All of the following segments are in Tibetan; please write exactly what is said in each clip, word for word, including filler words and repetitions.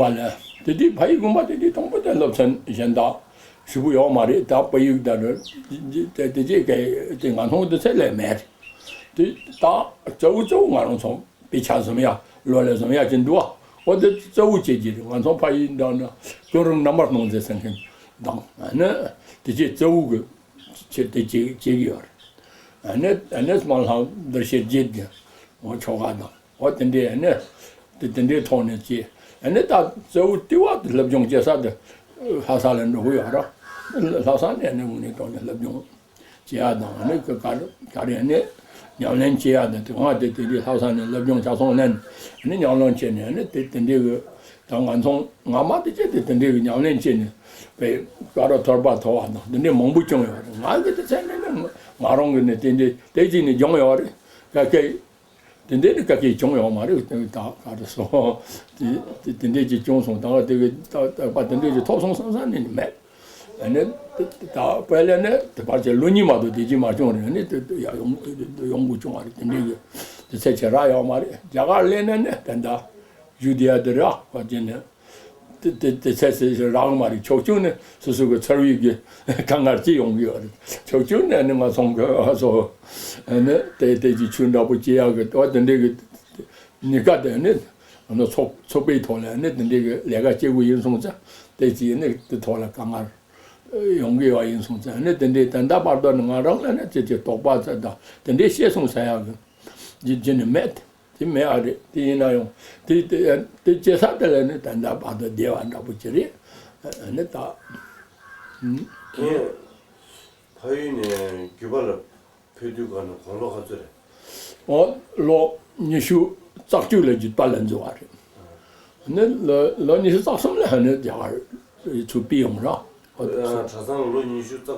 པ་ལ། དེ་དུས་ཕ་ཡུལ་དགོན་པ་དེ་དུས་དང་པོ་དེ་སློབ་ཚན་གཞན་དག་ཞུ་གི་ཡོད་མ་རེད། ད་ཕ་ཡུལ་ད་དེ་དེ་དེ་རྗེས་ཀྱི་དེ་ང་ཚོ་དེ་ཚད་ལས་མེད། དེ་ད་གཙོ་བོ་གཙོ་བོ་ང་རང་ཚོ་དཔེ་ཆ་བཟུང་ཡ་ལོ་ལ་བཟུང་ཡ་ཅིག་འདུག་ཨ། འོ་དེ་གཙོ་བོ་བྱེད་ཀྱི་རེད། ང་ཚོ་ཕ་ཡུལ་འདྲ་ན་ཀུན་རིག་རྣམ་པར་སྣང་མཛད་ཟེར་མཁན་དང་ཨ་ནི་དེ་རྗེས་གཙོ་བོ་གི་ཆེད་དེ་བྱེད་བྱེད་ཀྱི་ཡོད་རེད། ཨ་ནི་ཨ་ནི་སྨོན་ལམ་འདིར་ཤེར་རྒྱས་ཀྱི་འོ་ཆོ་ག་དང་། འོ་དེ་འདྲའི་ཨ་ནི་དེ་དེ་འདྲའི་ཐོག་ནས་བྱས། ཨ་ནི་ད་གཙོ་བོ་ལྟེ་བ་དེ་སློབ་སྦྱོང་བྱེད་ས་དེ་ལྷ་ས་ལ་འགྲོ་གི་ཡོད་ར། ལྷ་ས་ནས་ཨ་ནི་དངོས་གནས་དྲང་གནས་སློབ་སྦྱོང་བྱེད་ཡ་དང་། ཨ་ནི་ག་ག་རེ་ཨ་ནི་ཉམས་ལེན་བྱེད་ཡ་དང་། དེ་ང་དེ་དེ་འདྲའི་ལྷ་ས་ནས་སློབ་སྦྱོང་ཆ་ཚང་ལེན། ཨ་ནི་ཉམས་ལེན་བྱས་ནས་ཨ་ནི་དེ་དེ་འདྲའི་གི་ད་ང་ཚོ་སྔ་མ་དེ་བྱས་དེ་དེ་འདྲའི་གི་ཉམས་ལེན་བྱས་ནས་པའི་ཀ་ར་ཐོར་པ་ཐོར་བ་དང་དེ་འདྲའི་མང་པོ་བྱུང་ཡོད་རེད། ང་གི་དེ་ཚད་ནས་ནི་ང་རང་གི་ནི་དེ་འདྲའི་དེ་གཅིག་ནས་སྦྱོང་ཡོད་རེད། ཀ་ཀའི། དེ་འདྲའི་ནི་ག་གེ་བྱུང་ཡོད་མ་རེད། ད་ག་རེ་སོང་། དེ་དེ་དེ་འདྲའི་ཅིག་བྱུང་སོང་། ད་དེ་གི་ད་ད་པ་དེ་འདྲའི་ཅིག་ཐོབ་སོང་བསམ་བསམ་ནི་ནི་མེད། ཨ་ནི་ད་དཔེ་ལས་ནི་དེ་བར་གྱི་ལོ་གཉིས་མ་གཏོགས་དེ་ཅིག་མ་བྱུང་རེད། ཨ་ནི་དེ་དེ་ཡ་ཡོང་ཡོང་དགོས་བྱུང་བ་རེད། དེ་འདྲའི་གི་དེ་ཚད་ཆེ་རག་ཡོད་མ་རེད། རྒྱ་གར་སླེབས་ནས་ནི་དེ་འདྲ་བཞུགས་བསྡད་ཡ་དེ་རེད། ཨ་ཁོ་དེ་ནི། དེ་དེ་དེ་ཚད་ཚད་རག་མ་རེད། ཆོག་ཆུང་ནི་སོ་སོ་གི་ཚར་བའི་གི་དཀའ་ངལ་ཅི་ཡོང་གི་ཡོད་རེད། ཆོག་ཆུང་ནི་ནི་ང་ཚོང་གི་ཨ་སོ་ནི་དེ་དེ་ཅི་ཆུ་འདྲ་པོ་སྐྱེ་ཡག་གི་དོ་དེ་འདྲའི་གི་ནི་ཀ་དེ་ནི་ཨ་ནི་ཚོགས་ཚོགས་པའི་ཐོག་ལ་ནི་དེ་འདྲའི་གི་ལས་ཀ་བྱེད་དགོས་ཡིན་སོང་ཙང་དེ་ཅི་ནི་དེ་ཐོག་ལ་དཀའ་ངལ་ཡོང་གི་ཡོད་ཡིན་སོང་ཙང་ནི་དེ་འདྲའི་ད་ལྟ་བར་དུ་ནི་ང་རང་ལ་ནི་ཅི་ཅི་དོགས་པ་ཙམ་དང་དེ་འདྲའི་ཤེས་སོང་ཟེར་ཡག་གི་ཅི་ཅི་ནི་མེད། དེ་མེད་ཨ་རེད། དེ་ཡིན་ན་ཡང་དེ་དེ་དེ་སྐྱེ་ས་དེ་ལ་ནི་ད་ལྟ་བར་དུ་བསྡད་པ་འདྲ་པོ་ཅིག་རེད། ཨ་ནི་ད། ཨུམ། ཁྱེད་ཕ་ཡུལ་ནས་རྒྱུད་པ་ལ་ཕེབས་དུས་ག་ནས་དགུང་ལོ་ག་ཚོད་རེད། ཨོ་ལོ་ཉི་ཤུ་རྩ་གཅིག་ལ་རྒྱུད་པ་ལ་འཛུལ་བ་རེད། ཨ་ནི་ལོ་ལོ་ཉི་ཤུ་རྩ་གསུམ་ལ་ཨ་ནི་རྒྱ་གར་ཚུར་ཕེབས་ཡོང་ར། ཨོ་དེ་ཨ་གྲྭ་ཚང་ལོ་ཉི་ཤུ་རྩ་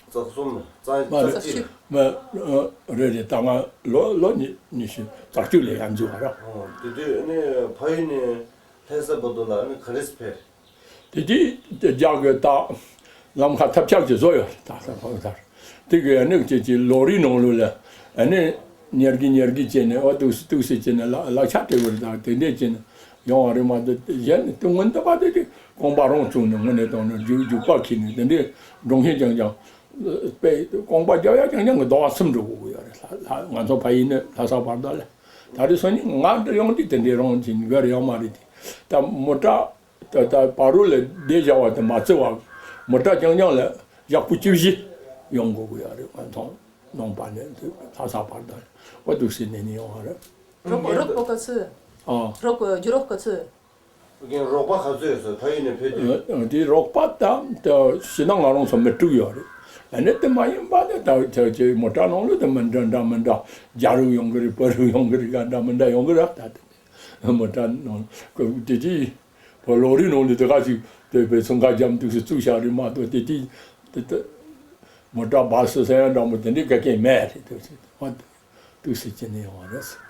རྩ་གསུམ་རྩ་མ་རྩ་རེད། གཅིག་ལ། མ་ཨ་རེད་རེད། ད་ང་ལོ་ལོ་ཉི་ཉི་ཤུ་རྩ་གཅིག་ལ་ཡར་འཛུལ་བ་ར། ཨོ་དེ་དུས་ཨ་ནི་ཕ་ཡུལ་ནས་ལྷ་ས་བར་དུ་ལ་ཨ་ནི་ག་རེ་ཕེབས། དེ་དུས་རྒྱ་གི་ད་ལམ་ཁ་ཐབས་ཆག་ཅིག་བཟོ་ཡོད་རེད། ད་ལམ་ཁ་ཐར་དེ་གི་ཨ་ནི་ཅིག་ཅིག་ལོ་རིའི་ནང་ལོགས་ལ་ཨ་ནི་ཉལ་གི་ཉལ་གི་བྱས་ནས་ཨོ་ཏུག་སི་ཏུག་སི་བྱས་ནས་ལག་ལག་ཆ་སྤྲད་དགོས་རེད། ད་དེ་འདྲས་བྱས་ནས་ཡོང་བ་རེད་མ་གཏོགས་གཞན་ནི་དེ་སྔོན་དུ་པ་དེ་དུས་རྐང་པ་རང་བཙུགས་ནས་དངོས་གནས་དྲང་གནས་རྒྱུག་རྒྱུག་པ་ཁྱེར་ནས་དེ་འདྲའི་འགྲོ་མཁན་རྐྱང་རྐྱང་། དཔེ་རྐང་པ་རྒྱག་ཡག་རྐྱང་རྐྱང་གི་རྡོ་བ་གསུམ་འགྲོ་དགོས་ཀྱི་ཡོད་རེད། ལྷ་ལྷ་ང་ཚོ་ཕ་ཡུལ་ནས་ལྷ་ས་བར་དུ་ལ། ད་རེས་སང་ཉིན་ང་འདྲ་ཡོང་དུས་དེ་འདྲའི་རང་བྱེད་ནི་ཡོད་རེད་ཡོད་མ་རེད་དེ། ད་མོ་ཊ་ད་ད་བར་རུ་ལ་བསྡད་བཞག་པ་དེ་མ་བརྩི་བ་མོ་ཊ་རྐྱང་རྐྱང་ལ་ཞག་པོ་བཅུ་བཞི་ཡོང་དགོས་ཀྱི་ཡོད་རེད། ང་ཚོ་ནང་པ་ནས་ལྷ་ས་བར་དུ་ལ་འོ་འདུག་སེ་ནས་ནི་ཡོང་བ་རེད། རོགས་པ་རོགས་པ་ག་ཚོད། ཨ། རོགས་པ་རྒྱུ་རོགས་ག་ཚོད། རྒན་རོགས་པ་ག་ཚོད་ཡོད་ཟེར་ཕ་ཡུལ་ནས་ཕེབས་དུས། ཨ་དེ་རོགས་པ་ད་ད་ཤི་ན་ང་རང་ཚོ་མི་དྲུག་ཡོད་རེད། ཨ་ནི་དེ་མ་ཡིན་པ་ནི་ད་ཆ་ཆེ་མོ་ཊ་ནང་ལོགས་དེ་མི་འདྲ་འདྲ་མི་འདྲ་རྒྱ་རུ་ཡོང་གི་རེད། བོད་རུ་ཡོང་གི་རེད། ག་འདྲ་མི་འདྲ་ཡོང་གི་རེད། ད་དེ་མོ་ཊ་ནང་དེ་དེ་བོད་ལོ་རི་ནང་ལོགས་དེ་ག་ཅིག་དེ་བས་ཚོང་ཁང་རྒྱབ་འདུག་སེ་བཙུགས་བཞག་རེད་མ་གཏོགས་དེ་དེ་དེ་དེ་མོ་ཊ་བཱ་སི་ཟེར་ཡ་འདྲ་མོ་དེ་འདྲའི་ག་གེ་མེད་རེད། དེ་དེ་འདུག་སེ་བྱས་ནས་ཡོང་བ་རེད།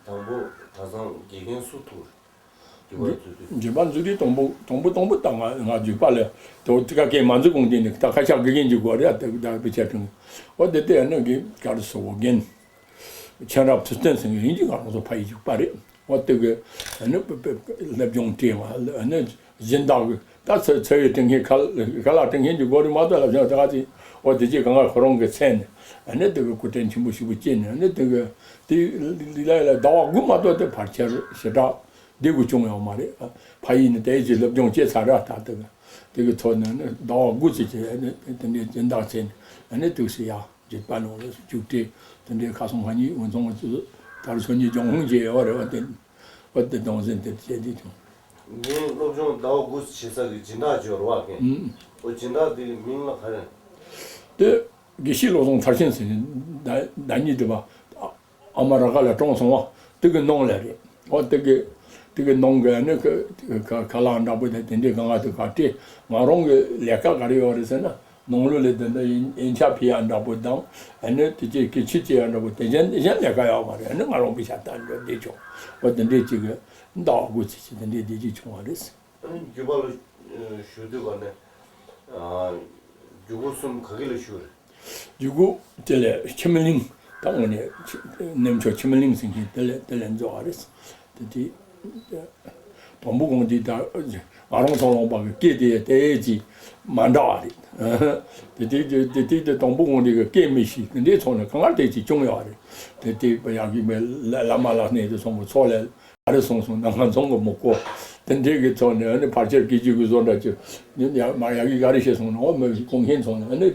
དང་པོ་གྲྭ་ཚང་དགེ་རྒན་སུ་ཐུག་རེད། རྒྱུད་པ་འཛུགས་དུས། རྒྱུད་པ་འཛུགས་དུས་དང་པོ་དང་པོ་དང་པོ་ད་ང་ང་རྒྱུད་པ་ལས་དེ་འོ་དེ་ག་གེ་མ་འཛུགས་གོང་དེ་ནི་ད་ཁ་ཤག་དགེ་རྒན་གྱི་སྒོ་རེད། ཨ་དེ་ད་དཔེ་ཆ་ཁྲིད་འོ་དེ་དེ་ཨ་ནི་གི་ག་རེ་ཟེར་དགོས་རྒན་མཁྱེན་རབ་ཐུབ་བསྟན་ཟེར་མཁན་ཡིན་གྱི་ང་རང་ཚོ་ཕ་ཡུལ་རྒྱུད་པ་རེད། འོ་དེ་གི་ཨ་ནི་སློབ་སྦྱོང་སྤྲད་ང་ཨ་ནི་སྦྱིན་བདག་གི་ད་ཚ་ཚ་བའི་སྤྲད་མཁན་ཁ་ཁ་ལག་སྤྲད་མཁན་གྱི་སྒོ་རེད་མ་གཏོགས་ལབ་ཀྱང་ད་ག་དེ་འོ་དེ་རྗེས་གང་ག་ཁོ་རང་གི་མཚན་ནས་ཨ་ནི་དེ་གི་སྐུ་དྲིན་ཆེན་པོ་ཞེ་པོ་སྐྱེས་ནས་ཨ་ནི་དེ་གི་དེ་ལ་ལ་ཟླ་བ་དགུ་མ་གཏོགས་དེ་ཕལ་ཆེར་ཞེ་དྲག་བསྡད་དགོས་བྱུང་ཡོད་མ་རེད། ཕ་ཡུལ་ནས་དེ་ཡི་ཅིག་སློབ་སྦྱོང་བྱས་ཚར་ར་ད་དེ་གི་དེ་གི་ཐོག་ནས་ཨ་ནི་ཟླ་བ་དགུ་ཙམ་ཅིག་ཨ་ནི་དེ་འདྲའི་སྦྱིན་བདག་བྱས་ནས་ཨ་ནི་དུས་སུ་ཡ། རྒྱུད་པ་ནང་ལ་རྒྱུགས་སྤྲོད་དེ་འདྲའི་ཁ་སང་ཁ་ཉིན་འོན་ཚང་ཚོ་དར་ཚོ་གཉིས་ལྗོན་ཧོང་བྱས་ཡོད་རེད་བ། དེ་བ་དེ་དོང་ཟིན་དེ་བྱས་དེ་བྱུང་། ངས་སློབ་སྦྱོང་ཟླ་བ་དགུ་བྱེད་ས་གི་སྦྱིན་བདག་འབྱོར་བ་མཁན། ཨུམ། ཨོ་སྦྱིན་བདག་དེ་གི་མིང་ལ་ག་རེ། དེ་དགེ་བཤེས་བློ་བཟང་མཐར་ཕྱིན་ཟེར་ནས་ཟླ་ཟླ་གཉིས་དེ་བ། ཨ་མ་ར་ཁ་ལ་གྲོངས་སོང་བ། དེ་གི་ནང་ལ་རེད། ཨོ་དེ་གི་དེ་གི་ནང་གི་ཨ་ནི་ཁ་ཁ་ཁ་ལག་འདྲ་པོ་དེ་དེ་འདྲའི་གང་ག་དེ་ག་སྤྲད། ང་རང་གི་ལས་ཀ་ག་རེ་ཡོད་རེད་ཟེར་ན། ནང་ལོགས་ལ་དེ་འདྲ་ཡིན་ཡིན་ཆ་ཕི་ཡ་འདྲ་པོ་དང་ཨ་ནི་དེ་ཅིག་གི་ཆི་ཅི་ཡ་འདྲ་པོ་དེ་གཞན་གཞན་ལས་ཀ་ཡོད་མ་རེད། ཨ་ནི་ང་རང་པི་ཤ་ཏང་འགྲོ་བསྡད་ཆོག་པ་དེ་འདྲའི་ཅིག་གི་ཟླ་བ་དགུ་ཙམ་ཅིག་དེ་འདྲའི་བསྡད་ཀྱི་བྱུང་བ་རེད། ཨ་ནི་རྒྱུད་པ་ལ་ཞུགས་དུས་ག་ནས་རྒྱུད་སྐུ་གསུམ་ག་གི་ལ་ཞུགས་རེད། རྒྱུད་སྐུ་དེ་ལས་འཆི་མེད་གླིང་ད་དངོས་གནས་ཆི་རྣལ་འབྱོར་འཆི་མེད་གླིང་ཟེར་མཁན་དེ་ལས་དེ་ལས་འཛོགས་པ་རེད། དེ་དེ། དང་པོ་དགོན་སྡེ་དང་ང་རང་ཚོ་ལུང་པ་གི་སྐད་དེ་ཏོག་ཙམ་མ་འདྲ་བ་རེད། དེ་དེ་དེ་དེ་དེ་དང་པོ་དགོན་སྡེ་གི་སྐད་མི་ཤེས། དེ་འདྲའི་ཚོ་ནས་གང་ལྟར་ཏོག་ཙམ་བྱུང་ཡོད་རེད། དེ་དེ་ཡག་གི་མེད། བླ་མ་ལག་གནས་དེ་ཚོ་མོ་ཚོ་ལས་ག་རེ་གསུངས་སོང་ན་ང་ཚོ་གི་མི་གོ། དེ་འདྲའི་གི་ཚོ་ནས་ཨ་ནི་ཕལ་ཆེར་སྐད་ཅིག་གི་བཟོ་འདྲ་ཅིག་ནི་ཡ་མ་ཡག་གི་ག་རེ་བཤད་སོང་ན། འོ་མི་གོ་མཁན་ཚོ་ནས་ཨ་ནི་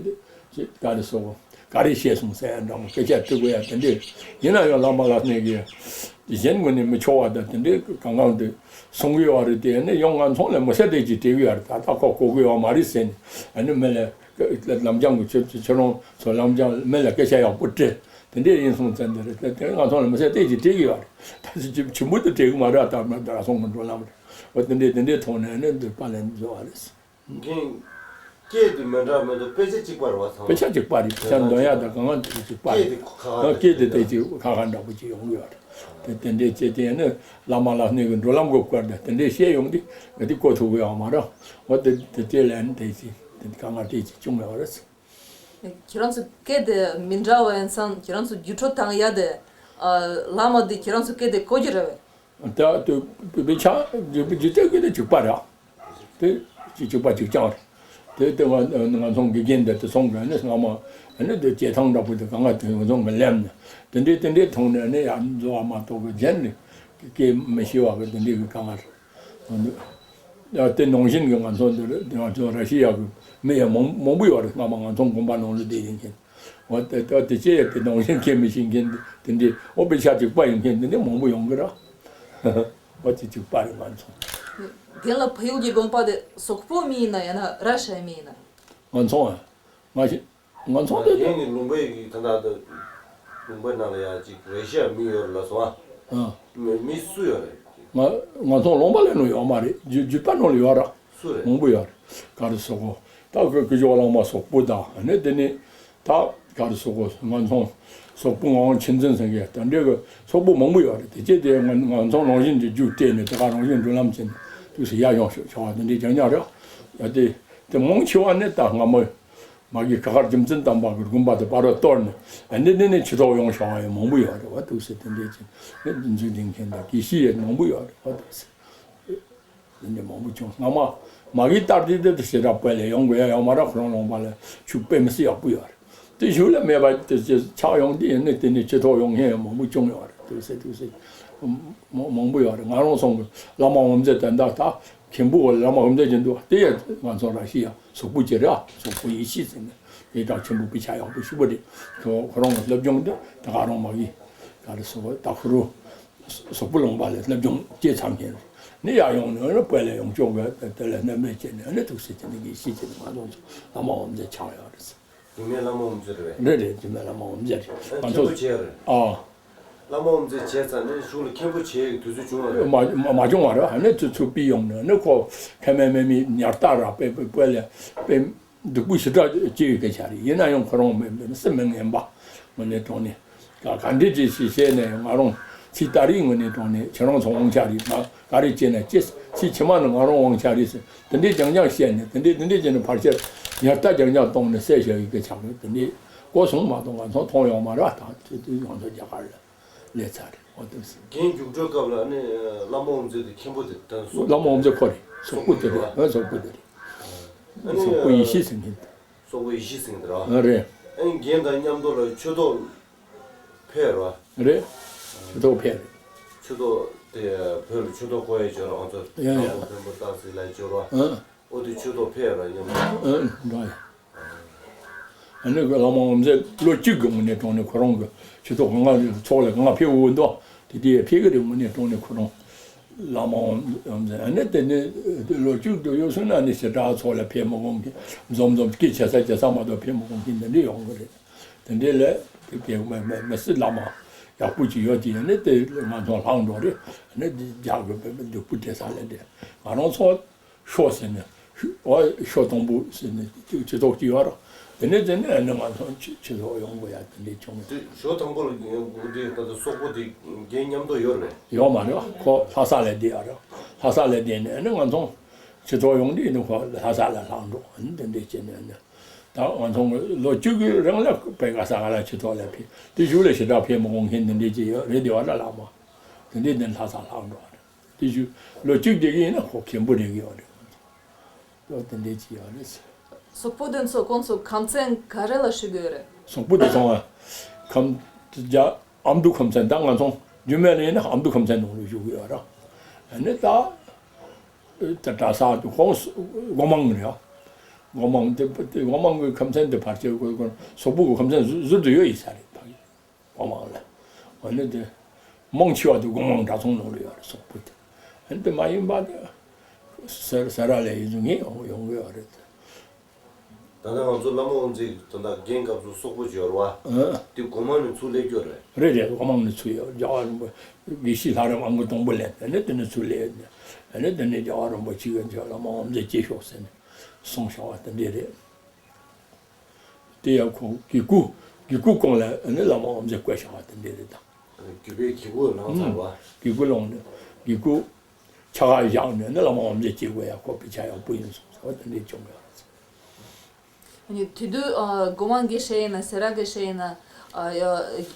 ཅི་ག་རེ་ཟེར་གོ། ག་རེ་བཤད་སོང་ཟེར་ཡ་འདྲ་མོ་སྐད་ཆ་དྲི་དགོས་ཡ་དེ་འདྲས། ཡིན་ན་ཡང་བླ་མ་ལག་གནས་ཀྱི་གཞན་ངོས་ནས་མི་ཆོག་པ་དང་དེ་འདྲས་གང་གང་དེ་གསུང་གི་ཡོད་རེད། དེ་ནས་ཡང་ང་ཚོ་ལ་མི་སེར་དེ་ཅིག་དྲི་གི་ཡོད་རེད། ད་ལྟ་ཁོ་གོ་གི་ཡོད་མ་རེད་ཟེར་ནས། ཨ་ནི་མི་ལ་ལམ་སྦྱང་གི་ཁྱོད་ཁྱོད་རང་ཚོ་ལམ་སྦྱང་མི་ལ་སྐད་ཆ་ཡག་པོ་དྲི། དེ་འདྲས་ཡིན་སོང་ཙང་དེ་རེད། དེ་དེ་ང་ཚོ་ལ་མི་སེར་དེ་ཅིག་དྲི་གི་ཡོད་རེད། ད་ཅི་ཆེན་པོ་དེ་དྲི་གི་མ་རེད། ད་མ་ད་སོང་གི་འགྲོ་ལམ་རེད། འོ་དེ་འདྲས་དེ་འདྲས་ཐོག་ནས་ཨ་ནི་འདི་པ་ལན་བཟོ་བ་རེད། རྒན། སྐད་དེ་མི་འདྲ་མི་འདུག་དཔེ་ཆ་གཅིག་པ་རེད་བ་ཚང་མ། དཔེ་ཆ་གཅིག་པ་རེད། དཔེ་ཆ་འདོན་ཡག་དང་གང་ག་དེ་གཅིག་པ་རེད། སྐད་དེ་ཁ་ཁ་ཨ་སྐད་དེ་དེ་གཅིག་ཁ་ཁ་འདྲ་པོ་གཅིག་ཡོང་གི་ཡོད་རེད། དེ་དེ་འདྲའི་བྱས་ཏེ་ནི་བླ་མ་ལག་གནས་ཀྱི་འགྲོ་ལམ་གྱི་སྐོར་དེ་དེ་འདྲའི་བཤད་ཡོང་དུས་ང་དེ་གོ་ཐུབ་ཀྱི་ཡོད་མ་རེད། འོ་དེ་དེ་དེ་ལན་དེ་གཅིག་དེ་གང་ག་དེ་གཅིག་བྱུང་ཡོད་རེད། ཁྱེད་རང་ཚོ་སྐད་དེ་མི་འདྲ་བ་ཡིན་ཙང་ཁྱེད་རང་ཚོ་བརྒྱུད་སྤྲོད་བཏང་ཡ་དེ། ཨ། བླ་མ་དེ་ཁྱེད་རང་ཚོ་སྐད་དེ་གོ་གི་རེད་པས། ད་དུ་བི་བི་ཆ་ཇི་ཇི་ཏེ་གི་དེ་གཅིག་པ་རེད། དེ་གཅིག་གཅིག་པ་གཅིག་རྐྱང་རེད། དེ་དེ་ང་ང་ཚོ་དགེ་རྒན་འདི་དེ་སོང་གི་ནི་སྔ་མ་ནི་དེ་བྱེ་ཐང་འདྲ་པོ་དེ་གང་ག་དེ་ང་ཚོ་མི་ལེམ་ནས་དེ་འདྲའི་དེ་འདྲའི་ཐོག་ནས་ནི་ཡང་འཛོ་བ་མ་གཏོགས་གི་གཞན་ནི་སྐད་མི་ཤེས་བ་གི་དེ་འདྲའི་གི་གང་ག་རེད། དེ་ནང་བཞིན་གྱི་ང་ཚོ་འདི་རེད། ང་ཚོ་ར་ཤི་ཡ་གི་མི་ཡང་མང་མང་པོ་ཡོད་རེད། སྔ་མ་ང་ཚོ་དགོན་པ་ནང་ལ་བསྡད་ཡིན་མཁན། འོ་དེ་དེ་དེ་ཅི་ཡང་དེ་ནང་བཞིན་སྐད་མི་ཤེས་མཁན་དེ་འདྲའི་འོ་དཔེ་ཆ་གཅིག་པ་ཡིན་མཁན་དེ་འདྲའི་མང་པོ་ཡོང་གི་རེད། འོ་དེ་གཅིག་པ་རེད་ང་ཚོ། རྒན་ལགས་ཕ་ཡུལ་གྱི་དགོན་པ་དེ་སོག་པོ་མི་ཡིན་ན་ཡང་ན་ར་ཤི་ཡ་མི་ཡིན་ན། ང་ཚོ་ཨ། ང་ཞིག་ང་ཚོ་དེ་ངས་ནི་ལུང་པའི་གི་ད་ལྟ་ལུང་པའི་ནང་ལ་ཡ་ཅིག་རེ་ཤ་མི་ཡོད་ལ་སོང་ཨ། ཨ། མི་མི་སུ་ཡོད་རེད། ང་ང་ཚོ་ལུང་པ་ལ་ནང་ཡོད་མ་རེད། རྒྱུད་རྒྱུད་པ་ནང་ལ་ཡོད་ར། སུ་རེད། མང་པོ་ཡོད་རེད། ག་རེ་ཟེར་གོ། ད་གི་གི་ཇོ་བ་གླང་མ་སོག་པོ་དང་ཨ་ནི་དེ་ནི་ད་ག་རེ་ཟེར་གོ། ང་ཚོ་སོག་པོ་ངག་དབང་ཆོས་འཛིན་ཟེར་མཁན་དེ་འདྲའི་གི་སོག་པོ་མང་པོ་ཡོད་རེད། དེ་ཅི་དེ་ང་ང་ཚོ་རང་བཞིན་གྱི་རྒྱུད་སྤྲད་ནས་དེ་ག་རང་བཞིན་འགྲོ་ལམ་ཕྱིན་དུས་སུ་ཡ་ཡོང་ཤོག་ཤོག་བ་དེ་འདྲའི་ཅང་ཉག་རེད། ཡ་དེ་དེ་མང་ཆེ་བ་ནི་ད་སྔ་མོ། མ་གི་ཁ་ཁར་རྒྱུ་མཚན་དམ་པ་གི་དགོན་པ་དེ་བར་དུ་གཏོར་ནས་ཨ་ནི་ནི་ནི་ཆུ་ཐོག་ཡོང་བྱུང་བ་ཡང་མང་པོ་ཡོད་རེད་བ། ཐུགས་སྲས་དེ་འདྲས་ཀྱི་ནི་འཛུལ་ལྡིང་མཁན་དང་དགེ་བཤེས་ཡང་མང་པོ་ཡོད་རེད་བ། ཐུགས་སྲས་དེ་འདྲས་མང་པོ་བྱུང་། སྔ་མ་མ་གི་ལྟར་དེ་དེ་དེ་ཞེ་དྲག་བོད་ལ་ཡོང་དགོས་ཡ་ཡོད་མ་རེད། ཁོ་རང་ལུང་པ་ལ་ཆུ་དཔེ་མི་སྲིད་ཡག་པོ་ཡོད་རེད། དེ་གཞུག་ལ་མེད་པ་དེ་ཅི་ཆགས་ཡོང་དུས་ནི་དེ་ནི་ཆུ་ཐོག་ཡོང་མཁན་ཡང་མང་པོ་བྱུང་ཡོད་རེད། ཐུགས་སྲས་ཐུགས་སྲས་མང་མང་པོ་ཡོད་རེད། ང་རང་སོང་གི་བླ་མ་འོ་མཛད་དེ་འདྲ་ད། མཁན་པོ་བླ་མ་འོ་མཛད་ཀྱི་འདུག་དེ་ཡང་ང་ཚོ་ར་ཤི་ཡ་སོག་པོ་ཅིག་རེད། སོག་པོ་ཡེ་ཤེས་ཟེར་ནས་དེ་དག་ཆེན་པོ་དཔེ་ཆ་ཡག་པོ་ཞུ་བ་རེད། ཁོ་ཁོ་རང་གི་སློབ་སྦྱོང་དེ་ད་ག་རང་མ་གི་ག་རེ་ཟེར་བ་ད་ཁོ་རུ་སོག་པོ་ལུང་པ་ལ་སློབ་སྦྱོང་བྱས་ཚར་མཁན་རེད། ནི་ཡར་ཡོང་ནས་ནི་བོད་ལ་ཡོང་ཆོག་གི་དེ་ལ་སྣེ་མེད་བྱས་ནས་ནི་ཐུགས་སྲས་བྱས་ནས་ཡེ་ཤེས་བྱས་ནས་ང་ཚོ་ཚོ་བླ་མ་འོ་མཛད་ཆགས་ཡོད་རེད། རྒྱུད་སྨད་བླ་མ་འོ་མཛད་རེད་པས། རེད་རེད། རྒྱུད་སྨད་བླ་མ་འོ་མཛད་རེད། ཨ་ང་ཚོ་མཁན་པོ་བྱས་རེད། ཨ། བླ་མ་འོ་མཛད་བྱས་ཚར་ནས་གཞུག་ལ་མཁན་པོ་བྱེད་ཀྱི་དུས་ཚོད་བྱུང་བ་རེད། མ་མ་མ་བྱུང་བ་རེད། ཨ་ནི་ཚུར་ཚུར་ཕུད་ཡོང་ནས་ནི་ཁོ་ཁ་མེད་མེད་མི་ཉར་ལྟ་ར་དཔེ་དཔེ་དཔེ་ལ་དཔེ་སྡུག་པོ་ཞེ་དྲག་སྐྱེ་ཡོད་སྐད་ཆ་རེད། ཡིན་ན་ཡང་ཁོ་རང་མི་མི་སེམས་མི་ངན་པ་ངོས་ནས་དྲང་ནས་ག་ག་འདྲས་ཅིག་ཞིག་བྱས་ནས་ང་རང་ཚིག་ལྟ་རེས་ངོས་ནས་དྲང་ནས་ཁྱེད་རང་ཚོ་དབང་ཆ་རེད། ང་ག་རེ་བྱས་ན་ཅི་ཚིག་ཕྱི་མ་ནི་ང་རང་དབང་ཆ་རེད་ཟེར། དེ་འདྲའི་རྐྱང་རྐྱང་བཤད་ནས་དེ་འདྲའི་དེ་འདྲའི་བྱས་ནས་ཕལ་ཆེར་ཉར་ལྟ་རྐྱང་རྐྱང་གཏོང་ནས་བསད་བཞག་ཡོད་སྐད་ཆ་རེད། དེ་འདྲའི་གོ་སོང་མ་གཏོགས་ང་ཚོ་མཐོང་ཡོད་མ་རེད། ད་དུས་དུས་ང་ཚོ་རྒྱ་གར་ལ་སླེབས་ཚར་རེད། འོ་དེ་ཟེར། རྒན་རྒྱུགས་སྤྲོད་སྐབས་ལ་ནི་བླ་མ་འོ་མཛད་དེ་མཁན་པོ་དེ་ད་སོག་བླ་མ་འོ་མཛད་ཁོ་རེད། སོག་པོ་དེ་རེད། ཨ་སོག་པོ་དེ་རེད། ཨ་ནི་སོག་པོ་ཡེ་ཤེས་ཟེར་མཁན་དེ། སོག་པོ་ཡེ་ཤེས་ཟེར་མཁན་དེ་རེད། ཨ་རེད། ཨ་ནི་རྒན་དང་མཉམ་དུ་ལ་ཆོས་ཐོག་ཕེབས་ར། རེད། ཆོས་ཐོག་ཕེབས་རེད། ཆོས་ཐོག་དེ་བོད་ལ་ཆོས་ཐོག་བསྐོར་ཡས་བྱོས་ར། ང་ཚོ་ཡ་ཡ། དང་པོ་བོན་པོ་སྟག་གཟིག་ལ་བྱོས་ར། ཨ། ཨོ་དེ་ཆོས་ཐོག་ཕེབས་ར་མཉམ་དུ། ཨ་འགྲོ་ཡ། ཨ་ནི་གི་བླ་མ་འོ་མཛད་ལོ་གཅིག་གི་སྔོན་ནས་དྲངས་ནས་ཁོ་རང་གི་ཆོས་ཐོག་གི་ང་ཚོགས་ལ་ང་ཕེབས་འོས་འདུག་དེ་དེ་ཕེབས་གི་རེད། སྔོན་ནས་དྲངས་ནས་ཁོ་རང་བླ་མ་འོ་མཛད་ཨ་ནི་དེ་ནས་ལོ་གཅིག་ཏུ་ཡོད་སོང་ན་ནི་ཞེ་དྲག་ཚོགས་ལ་ཕེབས་མི་དགོངས་མཁན་འཛོམས་འཛོམས་སྐད་ཆ་ས་ཆ་ས་མ་གཏོགས་ཕེབས་མི་དགོངས་མཁན་དེ་འདྲ་ཡོང་གི་རེད། དེ་འདྲའི་ལས་དེ་དེ་མི་མི་མི་སྲིད་བླ་མ་ཡག་པོ་ཅིག་ཡོད་ཅིག་ཡིན་ནི་དེ་ང་ཚོ་ལྷག་འགྲོ་རེད། ནི་འདི་རྒྱག་དགོས་པའི་སྡུག་པོ་སྤྲད་ས་ལས་འདྲེ་ང་རང་ཚོ་ཤོ་ཟེར་ནས་ཤོ་ཨོ་ཤོ་དང་པོ་ཟེར་ནས་སྤྱི་ཚོགས་ཅིག་ཡོད་ར། དེ་ནས་དེ་ནས་ནི་ང་ཚོ་སྤྱི་སྤྱི་ཚོགས་ཡོང་དགོས་ཡ་དེ་འདྲའི་བྱུང་། དེ་ཤོ་དང་པོ་ལ་འདི་ད་ལྟ་སོག་པོ་དེ་རྒན་མཉམ་དུ་ཡོད་རེད། ཡོད་མ་རེད། ཁོ་ལྷ་ས་ལ་བསྡད་ཡ་ར། ལྷ་ས་ལ་བསྡད་ནས་ནི་ང་ཚོ་སྤྱི་ཚོགས་ཡོང་དུས་ནི་ཁོ་ལྷ་ས་ལ་ལྷག་འགྲོ་ནི་དེ་འདྲའི་བྱས་ནས་ནི། ད་ང་ཚོ་ལོ་བཅུ་གི་རིང་ལ་དཔེ་ག་ས་ག་ལ་ཆུ་ཐོག་ལ་ཕེབས། དེ་གཞུག་ལ་ཞེ་དྲག་ཕེབས་མི་དགོངས་མཁན་འདི་འདྲས་ཅིག་ཡོད་རེད། དེ་བ་ལ་ལགས་མ། དེ་འདྲས་འདི་ལྷ་ས་ལྷག་འགྲོ་བ་རེད། ཞུ། ལོ་གཅིག་བསྡད་ཀྱི་ཡིན་ན་ཁོ་མཁན་པོ་རེད་ཀྱི་ཡོད་རེད། ད་དེ་འདྲས་ཅིག་ཡོད་རེད། སོག་པོ་དེ་ཚོ་ཁོང་ཚོ་ཁམས་ཚན་ག་རེ་ལ་བཞུགས་ཡོད་རེད། སོག་པོ་དེ་ཚོ་ཁམས་རྒྱ་ཨ་མདོ་ཁམས་ཚན། ད་ང་ཚོ་རྒྱུད་སྨད་ལ་ཡིན་ན་ཨ་མདོ་ཁམས་ཚན་ནང་ལ་བཞུགས་ཡོད་ར། ཨ་ནི་ད་ད་གྲྭ་ས་དེ་ཁོང་སྒོ་མང་རེད། སྒོ་མང་དེ་དེ་སྒོ་མང་གི་ཁམས་ཚན་དེ་ཕལ་ཆེར་སོག་པོ་གི་ཁམས་ཚན་ཟུར་དུ་ཡོད་ཡིན་ས་རེད། ཕ་གི་སྒོ་མང་ལ། ཨ་ནི་དེ་མང་ཆེ་བ་དེ་སྒོ་མང་གྲྭ་ཚང་ནང་ལ་ཡོད་རེད། སོག་པོ་དེ། ཨ་ནི་དེ་མ་ཡིན་པ་དེ་ས་ས་ར་ལ་ཡིན་ཙང་ངས་ཡོང་ཡོང་གི་ཡོད་རེད། ད་ལྟ་ང་ཚོ་བླ་མ་དབུ་མཛད་ད་ལྟ་རྒན་སྐབས་སུ་སོག་པོ་ཅིག་ཡོད་རེད་བ། ཨ། དེ་སྒོ་མང་ནས་ཚུར་སླེབས་ཀྱི་ཡོད་རེད། རེད་རེད། སྒོ་མང་ནས་ཚུར་ཡོད། རྒྱལ་བ་རིན་པོ་དགེ་བཤེས་ལྷ་རམས་ཨ་ཁུ་སྟོང་པོ་ལགས་དེ་ནས་དེ་ནས་ཚུར་སླེབས། ཨ་ནི་དེ་ནས་རྒྱལ་བ་རིན་པོ་ཆེ་གིས་བླ་མ་དབུ་མཛད་བསྐོ་ཤོག་ཟེར་ནས་གསུངས་བཞག་པ་དེ་འདྲས་རེད། དེ་ཡང་ཁོ་དགེ་བསྐོས་དགེ་བསྐོས་སྐོང་ལ་ཨ་ནི་བླ་མ་དབུ་མཛད་བསྐོས་བཞག་པ་དེ་འདྲས་རེད་ད། རྒྱུད་པའི་དགེ་བསྐོས་ལངས་ཚར་བ། དགེ་བསྐོས་ལངས་ནས་དགེ་བསྐོས་ཕྱག་བཞག་ནས་ནི་བླ་མ་དབུ་མཛད་བསྐོས་ཡ་ཁོ་དཔེ་ཆ་ཡག་པོ་ཡིན་གསུངས་ཟེར་བ་དེ་འདྲས་བྱུང་ཡོད་རེད། ཨ་ནི་དེ་དུས་ཨ་སྒོ་མང་གི་བཤད་ཡིན་ན་སེ་ར་གི་བཤད་ཡིན་ན་ཨ་ཡ་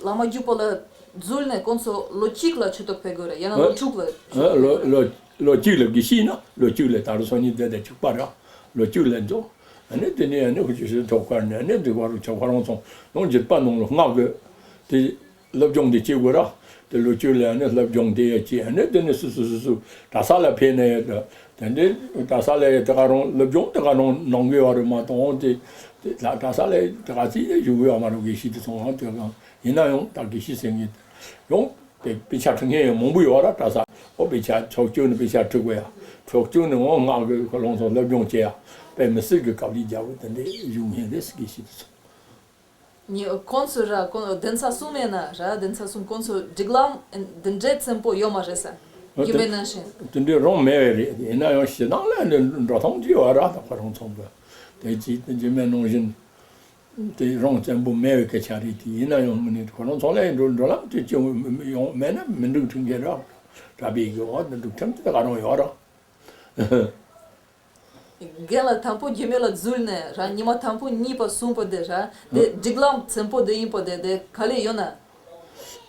བླ་མ་རྒྱུད་པ་ལ་འཛུལ་ནས་ཁོང་ཚོ་ལོ་གཅིག་ལ་ཆོས་ཐོག་ཕེབས་དགོས་རེད། ཡང་ན་ལོ་དྲུག་ལ། ཨ་ལོ་ལོ་ལོ་གཅིག་ལ་དགེ་བཤེས་ཡིན་ན་ལོ་གཅིག་ལ་ད་རུང་སང་ཉིན་འདི་དང་གཅིག་པ་ར་ལོ་གཅིག་ལ་འཛུལ། ཨ་ནི་དེ་ནས་ཨ་ནི་ཁོ་ཆོས་སྲིད་ཐོག་ཁར་ནས་ཨ་ནི་འདི་བར་ཆོས་ཁོ་རང་ཚོ་ནང་རྒྱུད་པ་ནང་ལ་སྔགས་ཀྱི་དེ། སློབ་སྦྱོང་དེ་བྱེད་དགོས་ར། དེ་ལོ་བཅུ་ལ་ནི་སློབ་སྦྱོང་དེ་ཡང་བྱེད། ཨ་ནི་དེ་ནི་སུ་སུ་སུ་སུ་གྲྭ་ས་ལ་ཕེབས་ནས་ཡོད་དེ་འདྲའི་གྲྭ་ས་ལ་ཡང་དེ་ག་རང་སློབ་སྦྱོང་དེ་ག་རང་གནང་གི་ཡོད་རེད་མ་གཏོགས་དེ་དེ་ལ་གྲྭ་ས་ལ་དེ་ག་ཚིག་ཡང་བཞུགས་ཡོད་མ་རེད། དགེ་བཤེས་དེ་ཚོ་འང་དེ་གང་ཡིན་ན་ཡང་ད་དགེ་བཤེས་ཟེར་མཁན་ཡང་དཔེ་དཔེ་ཆ་ཁྲིད་མཁན་ཡང་མང་པོ་ཡོད་ར། གྲྭ་ས་འོ་དཔེ་ཆ་ཕྱོགས་བཅུ་ནས་དཔེ་ཆ་ཁྲིད་དགོས་ཡ། ཕྱོགས་བཅུ་ནས་འོ་སྔགས་ཀྱི་ཁོ་རང་ཚོ་སློབ་སྦྱོང་བྱེད་ཡ་དཔེ་མི་སྲིད་ཀྱི་དཀའ་ལས་རྒྱག་པ་དེ་འདྲའི་བཞུགས་མཁན་རེད། དགེ་བཤེས་དེ་ཚོ། ཉི་ཁོང་ཚོ་ར་ཁོང་གདན་ས་གསུམ་ཡིན་ན་ར་གདན་ས་གསུམ་ཁོང་ཚོ་སྒྲིག་ལམ་འདི་འདྲའི་བཙན་པོ་ཡོད་མ་རེད་ཟེར། ཨ་རྒྱུད་དེ་པའི་ནང་བཞིན། དེ་འདྲའི་རང་མེད་པས་རེད། ཡིན་ན་ཡང་ཞེ་སྡང་ལ་འདི་འགྲོ་སྟངས་ཅིག་ཡོད་ར། ད་ཁོ་རང་ཚོ་གི་དེ་ཅིག་དེ་རྒྱུད་སྨད་ནང་བཞིན་དེ་རང་བཙན་པོ་མེད་པའི་སྐད་ཆ་རེད། དེ་ཡིན་ན་ཡང་མི་ནི་ཁོ་རང་ཚོ་ལ་འགྲོ་འགྲོ་ལམ་དེ་ཅིག་ཡོང་མེད་ན་མི་འགྲིག་ཁྲིམས་འགལ་ར། གྲྭ་པའི་གི་འོག་ཏུ་འགྲོ་ཁྲིམས་དེ་ག་རང་ཡོད་ར། རྒན་ལགས་དང་པོ་རྒྱུད་སྨད་ལ་འཛུལ་ནས་ར་ཉི་མ་དང་པོ་གཉིས་པ་གསུམ་པ་དེ་ར་དེ་སྒྲིག་ལམ་བཙན་པོ་དེ་ཡིན་པ་དེ་དེ་ག་ལེ་ཡོད་ན།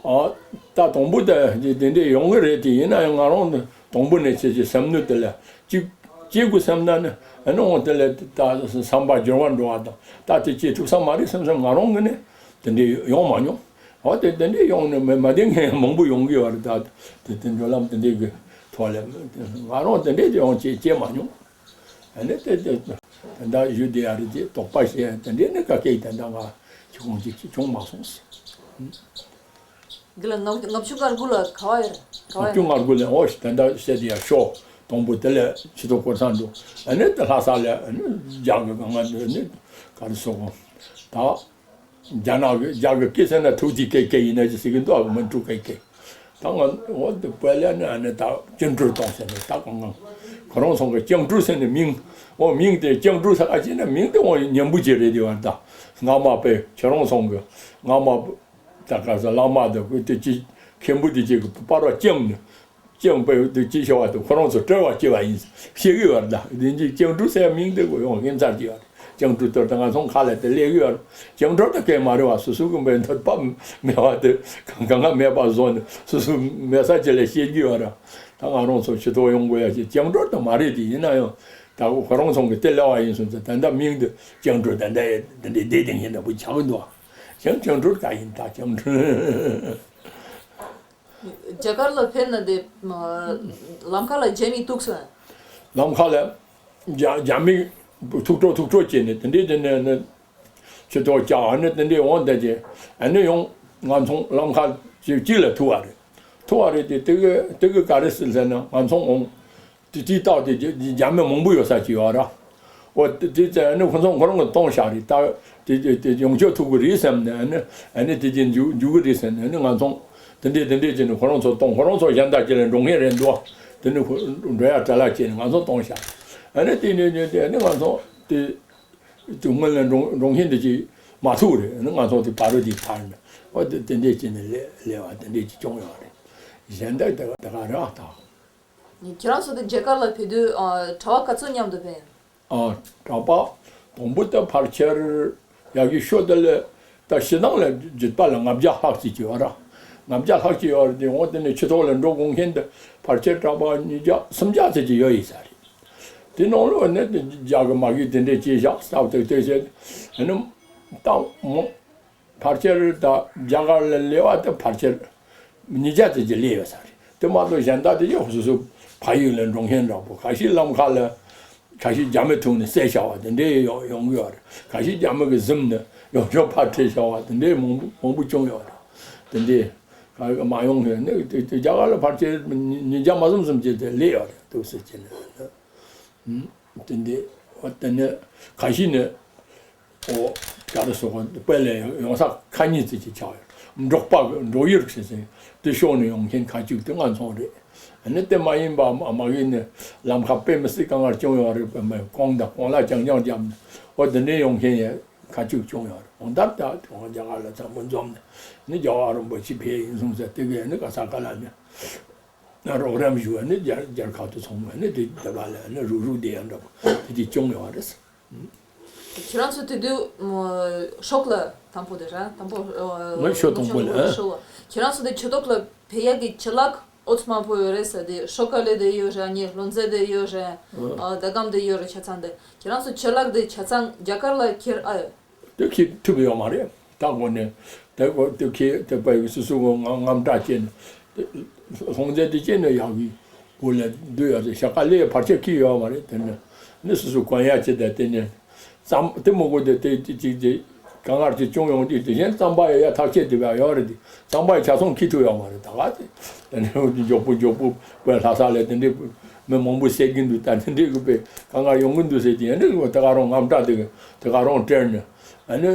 ཨ། ད་དང་པོ་དེ་དེ་འདྲས་ཡོང་གི་རེད། དེ་ཡིན་ན་ཡང་ང་རང་ནི་དང་པོ་ནས་བྱས་ཀྱི་སེམས་ནུས་དེ་ལ་གཅིག་སྐྱེ་དགོས་བསམ་ན་ནི་ཨ་ནི་འོང་དེ་ལ་ད་བསམ་པ་འགྱུར་བ་འགྲོ་བ་དང་ད་དེ་སྐྱེ་ཐུབ་ས་མ་རེད་བསམ་བསམ་ང་རང་གི་ནི་དེ་འདྲས་ཡོང་མ་མྱོང་། འོ་དེ་དེ་འདྲས་ཡོང་ནི་མ་མ་བདེ་མཁན་མང་པོ་ཡོང་གི་ཡོད་རེད། ད་དེ་དེ་འགྲོ་ལམ་དེ་འདྲས་ཀྱི་ཐོག་ལ་ང་རང་དེ་འདྲས་ཡོང་བྱས་སྐྱེ་མ་མྱོང་། ཨ་ནི་དེ་དེ་དེ་འདྲ་ཞུ་བདེ་ཡ་རེད་ཅེས་དོགས་པ་བྱས་དེ་འདྲས་ནི་ག་སྐད་དེ་འདྲ་ང་ཁྱི་ཁོང་ཅིག་བྱུང་མ་སོང་ཟེར། འདི་ལ་ལྔ་ལྔ་བཅུ་ང་དགུ་ལ་ག་བ་ཡོད་རེད། ག་བ་ལྔ་བཅུ་ཡོད་ང་དགུ་ལ་འོ་ཞིག་དེ་འདྲ་བཤད་དེ་ཡ་ཤོག་དང་པོ་དེ་ལ་ཕྱི་ཐོག་སྐོར་ཚང་འགྲོ། ཨ་ནི་དེ་ལྷ་ས་ལ་ཨ་ནི་རྒྱ་གི་གང་ང་འདི་ནི་ག་རེ་སོགས་གོ་ད། རྒྱ་ནག་གི་རྒྱ་གི་སྐད་ཟེར་ན་ཐུགས་རྗེ་སྐད་སྐད་ཡིན་ན་ཅི་ཟེར་གི་འདུག་མི་འགྲོ་སྐད་སྐད། ད་ང་འོ་འདི་བོད་ལ་ནི་ཨ་ནི་ད་སྐྱབས་འགྲོ་གཏོང་ཟེར་ནས་ད་གང་གང་ཁོ་རང་ཚང་གི་སྐྱབས་འགྲོ་ཟེར་ནས་མིང་འོ་མིང་དེ་སྐྱབས་འགྲོ་ཟེར་ཨ་ཅེ་ནི་མིང་དེ་འོ་ཉན་པོ་ཅིག་རེད་དེ་བར་ད་སྔ་མ་པས་ཁྱེད་རང་ཚང་གི་སྔ་མ་ད་ག་ས་བླ་མ་དེ་ཁོ་དེ་ཅི་མཁན་པོ་དེ་ཅིག་གི་པར་བ་བཅངས་ནས། སྐྱབས་འགྲོ་དེ་ཅི་ཤོག་བ་དེ་ཁོ་རང་ཚོ་སྤྲོ་བ་སྐྱེ་བ་ཡིན་ཞེས་གི་བར་ད་དེ་འདི་སྐྱབས་འགྲོ་ཟེར་མིང་དེ་གོ་ཡོང་ངེ་མཚར་གྱི་བར་སྐྱབས་འགྲོ་དོར་ད་ང་ཚོ་ཁ་ལ་དེ་ལས་གི་བར་སྐྱབས་འགྲོ་ད་སྐད་མ་རེད་བ། སོ་སོ་གི་མེད་འདོད་པ་མེད་བ་དེ་གང་གང་ག་མེད་པ་བཟོ་ནས་སོ་སོ་མེད་ས་ཅི་ལས་བཤད་གི་བར་ད་ང་རང་ཚོ་ཕྱི་ཐོག་ཡོང་དགོས་ཡ་ཞེས་སྐྱབས་འགྲོ་ད་མ་རེད་དེ་ཡིན་ན་ཡང་ད་ཁོ་རང་ཚོ་གི་དེ་ལས་བ་ཡིན་སོང་ཙང་ད་ལྟ་མིང་དེ་སྐྱབས་འགྲོ་ད་ལྟ་དེ་འདྲའི་བསྡད་དེ་ཡིན་ན་བུ་ཆགས་གི་འདུག་བ། སྐྱབས་སྐྱབས་འགྲོ་ད་ཡིན་ད་སྐྱབས་འགྲོ། རྒྱ་གར་ལ་ཕེབས་ན་དེ་ལམ་ཁ་ལ་རྒྱ་མི་ཐུག་སོང་། ལམ་ཁ་ལ་རྒྱ་རྒྱ་མི་ཐུག་འགྲོ་ཐུག་འགྲོ་བྱས་ནས་དེ་འདྲས་དེ་ནས་ནི་ཕྱི་ཐོག་བཅག་ཨ་ནི་དེ་འདྲས་འོང་བསྡད་རྗེས་ཨ་ནི་ཡང་ང་ཚོ་ལམ་ཁ་གཅིག་གཅིག་ལ་ཐུག་པ་རེད། ཐུག་པ་རེད་དེ་དེ་གི་དེ་གི་ག་རེ་ཟེར་ཟེར་ན་ང་ཚོ་འོང་དེ་དེའི་རྟགས་དེ་རྒྱ་རྒྱ་མི་མང་པོ་ཡོད་ས་ཅིག་ཡོད་ར། འོ་དེ་དེ་ཚེ་ཨ་ནི་ཁོ་ཚོ་ཁོ་རང་གི་གཏོང་བཞག་རེད་ད། དེ་དེ་དེ་ཡོང་ཆོག་ཐུག་གི་རེད་བསམ་ནས་ཨ་ནི་ཨ་ནི་དེ་རྗེས་འཇུག་འཇུག་གི་རེད་བསམ་ནས་ཨ་ནི་ང་ཚོ་དེ་འདྲས་དེ་འདྲས་བྱས་ནས་ཁོ་རང་ཚོ་གཏོང་ཁོ་རང་ཚོ་གཞན་དག་ཅིག་ལ་འགྲོ་མཁན་རེད་འདུག་དེ་ནི་ཁོ་འགྲོ་ཡ་གྲ་ལ་བྱས་ནས་ང་ཚོ་གཏོང་བཞག་ཨ་ནི་དེ་ནས་ཉོས་ཏེ་ཨ་ནི་ང་ཚོ་དེ་དེ་སྔོན་ལ་འགྲོ་འགྲོ་མཁན་དེ་ཅིག་མ་ཐུག་རེད། ཨ་ནི་ང་ཚོ་དེ་བར་དུ་དེ་ཐར་ནས་འོ་དེ་དེ་འདྲས་བྱས་ནས་ལས་ལས་པ་དེ་འདྲས་ཅིག་བྱུང་ཡོད་རེད། གཞན་དག་དེ་ག་དེ་ག་རེད་ད། ཁྱེད་རང་ཚོ་དེ་རྒྱ་གར་ལ་ཕེབས་དུས་ཨ་གྲྭ་པ་ག་ཚོད་མཉམ་དུ་ཕེབས་ཡིན། ཨ་གྲྭ་པ་དང་པོ་དེ་ཕལ་ཆེར་ཡ་གི་ཤོ་དེ་ལས་ད་ཕྱི་ནང་ལ་རྒྱུད་པ་ལ་ལྔ་བརྒྱ་ལྷག་ཅིག་ཅིག་ཡོད་ར། ལྔ་བརྒྱ་ལྷག་ཅིག་ཡོད་རེད། དེ་འོང་དེ་ནས་ཕྱི་ཐོག་ལ་འགྲོ་དགོས་མཁན་དེ་ཕལ་ཆེར་གྲྭ་པ་ཉིས་བརྒྱ་སུམ་བརྒྱ་ཙམ་ཅིག་ཡོད་ཡིན་ས་རེད། དེ་ནང་ལོགས་ནས་དེ་རྒྱ་གི་མ་གི་དེ་འདྲས་ཅིག་བཞག་ས་ཐག་ཐག་བྱས་ཨ་ནི་ཏང་མོ་ཕལ་ཆེར་ད་རྒྱ་གར་ལ་སླེབས་པ་དེ་ཕལ་ཆེར་ཉིས་བརྒྱ་ཙམ་ཅིག་སླེབས་ཡོད་ས་རེད། དེ་མ་གཏོགས་གཞན་དག་དེ་ཡང་སོ་སོ་ཕ་ཡུལ་ལ་འགྲོ་མཁན་འདྲ་པོ། ཁ་ཤས་ལམ་ཁ་ལ་ཁ་ཤས་རྒྱ་མི་ཐུག་ནས་བསད་བཞག་པ་དེ་འདྲས་ཡོང་ཡོང་གི་ཡོད་རེད། ཁ་ཤས་རྒྱ་མི་གིས་བཟུང་ནས་ཡོངས་རྫོགས་ཕར་ཁྲིད་བཞག་པ་དེ་འདྲས་མང་པོ་མང་པོ་བྱུང་ཡོད་རེད། དེ་འདྲས་ག་གི་མ་ཡོང་ནས་ནི་དེ་དེ་རྒྱ་གར་ལ་ཕལ་ཆེར་ཉིས་བརྒྱ་མ་ཟིན་ཙམ་ཅིག་དེ་སླེབས་ཡོད་རེད་འདུག་ཟེར་གྱི་ནས། དེ་འདྲས་འོ་དེ་ནས་ཁ་ཤས་ནས། ཨོ། ག་རེ་ཟེར་དགོས། དཔེ་ལ་ཡོང་ས་ཁ་ཉིན་ཙམ་ཅིག་ཆགས་ཡོད། འབྲོག་པ་གི་འབྲོག་ཡུལ་ཟེར་ཟིན་དེ་ཕྱོགས་ནས་ཡོང་མཁན་ཁ་ཅིག་དེ་ང་ཚོ་རེད། ཨ་ནི་དེ་མ་ཡིན་པ་མ་མ་གི་ནི་ལམ་ཁ་དཔེ་མི་སྲིད་དཀའ་ངལ་བྱུང་ཡོད་རེད། དཔེ་མི་གོང་དང་གོང་ལ་རྐྱང་རྐྱང་བརྒྱབ་ནས་ཨོ་དེ་འདྲས་ཡོང་མཁན་ཡང་ཁ་ཅིག་བྱུང་ཡོད་རེད། གང་ལྟར་ད་དེ་རྒྱ་གར་ལ་ཚང་མ་འཛོམས་ནས་ནི་རྒྱལ་བ་རིན་པོ་ཆེ་ཕེབས་ཡིན་གསུངས་ཟེར། དེ་གས་ནི་ག་ས་ག་ལ་ནི་རོགས་རམ་ཞུ་བ་ནི་རྒྱལ་རྒྱལ་ཁབ་དེ་ཚང་མ་ནི་དེ་དེ་བ་ལ་ནི་རུག་རུག་བསྡད་ཡ་འདྲ་པོ་དེ་དེ་བྱུང་ཡོད་རེད། ཁྱེད་རང་ཚོ་དེ་དུས་མ་ཤོག་ལ་དང་པོ་དེ་ར་དང་པོ་ཨ། ང་ཤོག་དང་པོ་ལ་ཨ། ཤོག་ལ་ཁྱེད་རང་ཚོ་དེ་ཆུ་ཐོག་ལ་ཕེབས་ཡག་གི་ཆུ་ལག་ཨོ་ཙི་མང་པོ་ཡོད་རེད་ཟེར། དེ་ཤོག་ཁ་ལས་དེ་ཡོད་རེད། ཨ་ནི་ལྷུན་རྩེ་དེ་ཡོད་རེད། ཨ་ཟླ་གམ་དེ་ཡོད་རེད། ཆ་ཚང་དེ་ཁྱེད་རང་ཚོ་ཆུ་ལག་དེ་ཆ་ཚང་རྒྱ་གར་ལ་ཁྱེར་ཨ། དེ་ཁྱེར་ཐུབ་ཡོད་མ་རེད། ད་གོ་ནས་དེ་གོ་དེ་ཁྱེར་དེ་པའི་སུ་སུ་གོ་ང་ངམ་སྐྲག་བྱས་ནས་དེ་ལྷུན་རྩེ་དེ་བྱས་ནས་ཡག་གི། བོད་ལ་སྡོད་ཡག་དེ་ཞྭ་ཁ་ལས་ཕར་ཆེར་ཁྱེར་ཡོད་མ་རེད། དེ་ནི་ནི་སོ་སོ་གོན་ཡག་ཅིག་དང་དེ་ནི་རྩམ་དེ་མོ་གོ་དེ་དེ་དེ་ཅིག་དེ་གང་ངར་ཅིག་བྱུང་ཡོང་དུས་དེ་གཞན་རྩམ་པ་ཡ་ཡ་ཐག་ཆད་དེ་བ་ཡོད་རེད། དེ་རྩམ་པ་ཡ་ཆ་ཚང་ཁྱེར་ཐུབ་ཡོད་མ་རེད། ད་ག་དེ་དེ་ནི་མགྱོགས་པོ་མགྱོགས་པོ་བོད་ལྷ་ས་ལ་དེ་འདྲའི་མི་མང་པོ་བསད་ཀྱི་འདུག་ད་དེ་འདྲའི་གི་པའི་གང་ངར་ཡོང་གི་འདུག་ཟེར་དེ་ཡ་ནི་དེ་ག་རང་ངམ་སྐྲག་དེ་གི་དེ་ག་རང་སྤྲད་ནས། ཨ་ནི་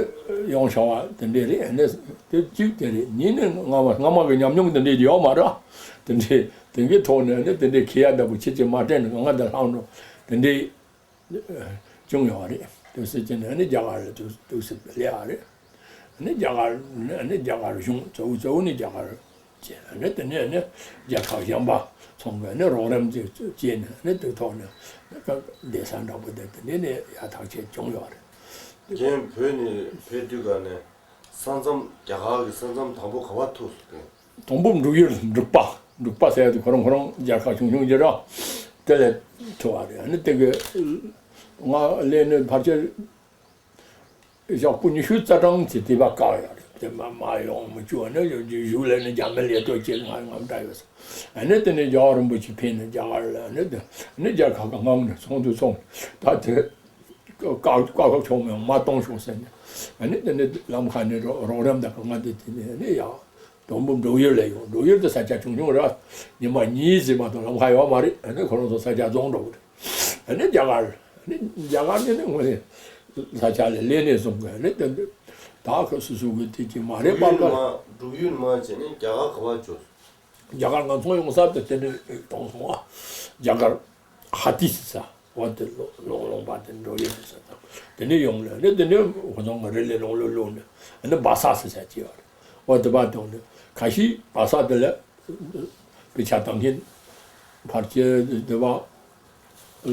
ཡོང་བྱུང་བ་དེ་འདྲས་རེད། ཨ་ནི་དེ་གཅིག་དེ་རེད། གཉིས་ནི་སྔ་མ་སྔ་མ་གི་ཉམས་མྱོང་དེ་འདྲས་ཡོད་མ་རེད། དེ་འདྲས་དེ་གའི་ཐོག་ནས་ཨ་ནི་དེ་འདྲས་ཁེ་ཡ་འདྲ་པོ་ཁྱེད་ཀྱིས་མ་དྲན་ནས་ང་ང་འདི་ལྷག་འགྲོ་དེ་འདྲས་བྱུང་ཡོད་རེད། དེ་སྲིད་ཀྱི་ནི་ཨ་ནི་རྒྱ་གར་ལ་དུས་དུས་སུ་སླེབས་ཡ་རེད། ཨ་ནི་རྒྱ་གར་ནི་ཨ་ནི་རྒྱ་གར་གཞུང་གཙོ་བོ་གཙོ་བོ་ནི་རྒྱ་གར་བྱས། ཨ་ནི་དེ་ནས་ཨ་ནི་རྒྱལ་ཁབ་གཞན་པ་ཚང་གི་ཨ་ནི་རོགས་རམ་ཅིག་བྱས་ནས་ཨ་ནི་དེ་ཐོག་ནས་བསྡད་ས་འདྲ་པོ་དེ་དེ་འདྲས་ནས་ཡག་ཐག་ཆོད་བྱུང་ཡོད་རེད། རྒན་བོད་ནས་ཕེབས་དུས་ག་ནས་ས་མཚམས་རྒྱ་གར་གྱི་ས་མཚམས་དང་པོ་ག་པར་ཐུག་སོང་། དང་པོ་འབྲུག་ཡུལ་འབྲུག་པ་འབྲུག་པ་ཟེར་ཡ་དེ་ཁོ་རང་ཁོ་རང་རྒྱལ་ཁབ་ཆུང་ཆུང་ཅིག་རེད། དེ་ལས་ཐུག་པ་རེད། ཨ་ནི་དེ་གི་ང་སླེབས་ནས་ཕལ་ཆེར་ཞག་པོ་ཉི་ཤུ་རྩ་གྲངས་ཀྱི་དེ་བ་བཀག་ཡོད་རེད། དེ་མ་མ་ཡོང་མི་བཅུག་ཨ་ནི་གཞུག་ལས་ནི་རྒྱ་མི་ལས་གཏོད་ཅིག་ང་ངམ་འདྲ་ཡོད་ས། ཨ་ནི་དེ་ནས་རྒྱལ་བ་རིན་པོ་ཆེ་ཕེབས་ནས་རྒྱ་གར་ལ་ཨ་ནི་དེ་ཨ་ནི་རྒྱལ་ཁབ་ཀྱི་ངང་ནས་ཚོགས་འདུ་ཚོགས་ད་དེ་བཀག་བཀག་ཆོག་མེད་མ་གཏོང་ཆོག་ཟེར་ནས། ཨ་ནི་དེ་ནས་ལམ་ཁ་ནས་རོགས་རོགས་རམ་དང་གང་ག་དེ་དེ་ནས་ཨ་ནི་ཡག་དང་པོ་འབྲུག་ཡུལ་ལ་ཡོང་། འབྲུག་ཡུལ་དུ་ས་ཆ་ཆུང་ཆུང་རེད། ཉི་མ་གཉིས་ཙམ་མ་གཏོགས་ལམ་ཁ་ཡོད་མ་རེད། ཨ་ནི་ཁོ་རང་ཚོ་ས་ཆ་རྫོང་འགྲོ་གི་རེད། ཨ་ནི་རྒྱ་གར་ཨ་ནི་རྒྱ་གར་ནི་ནི་ངོ་ནས་ས་ཆ་ལས་ལས་ནས་བཟུང་གི་ཨ་ནི་དེ་འདི་ད་ཁོ་སུ་སུ་གི་དེ་ཅི་མ་རེད་པར་ལ། འབྲུག་ཡུལ་མ་བྱས་ནས་རྒྱ་གར་ག་པར་འབྱོར། རྒྱ་གར་ང་ཚོ་ཡོང་ས་དེ་དེ་ནས་གཏོང་སོང་བ། རྒྱ་གར་ཧ་ཏི་ཟེར་ས། འོ་དེ་ལོ་ལོང་ལོང་པ་དེ་འགྲོ་ཡི་ཟེར་ས་དང་། དེ་ནས་ཡོང་ནས་ནི་དེ་ནས་ཁོ་ཚོ་ང་རེ་ལས་ལོང་ལོ་ལོང་ནས་ཨ་ནི་སྦ་ས་ཟེར་ས་ཅིག་ཡོད་རེད། འོ་དེ་པ་དང་ནི་ཁ་ཤས་སྦ་ས་དེ་ལ་དཔེ་ཆ་བཏང་མཁན་ཕར་ཆེར་དེ་པ་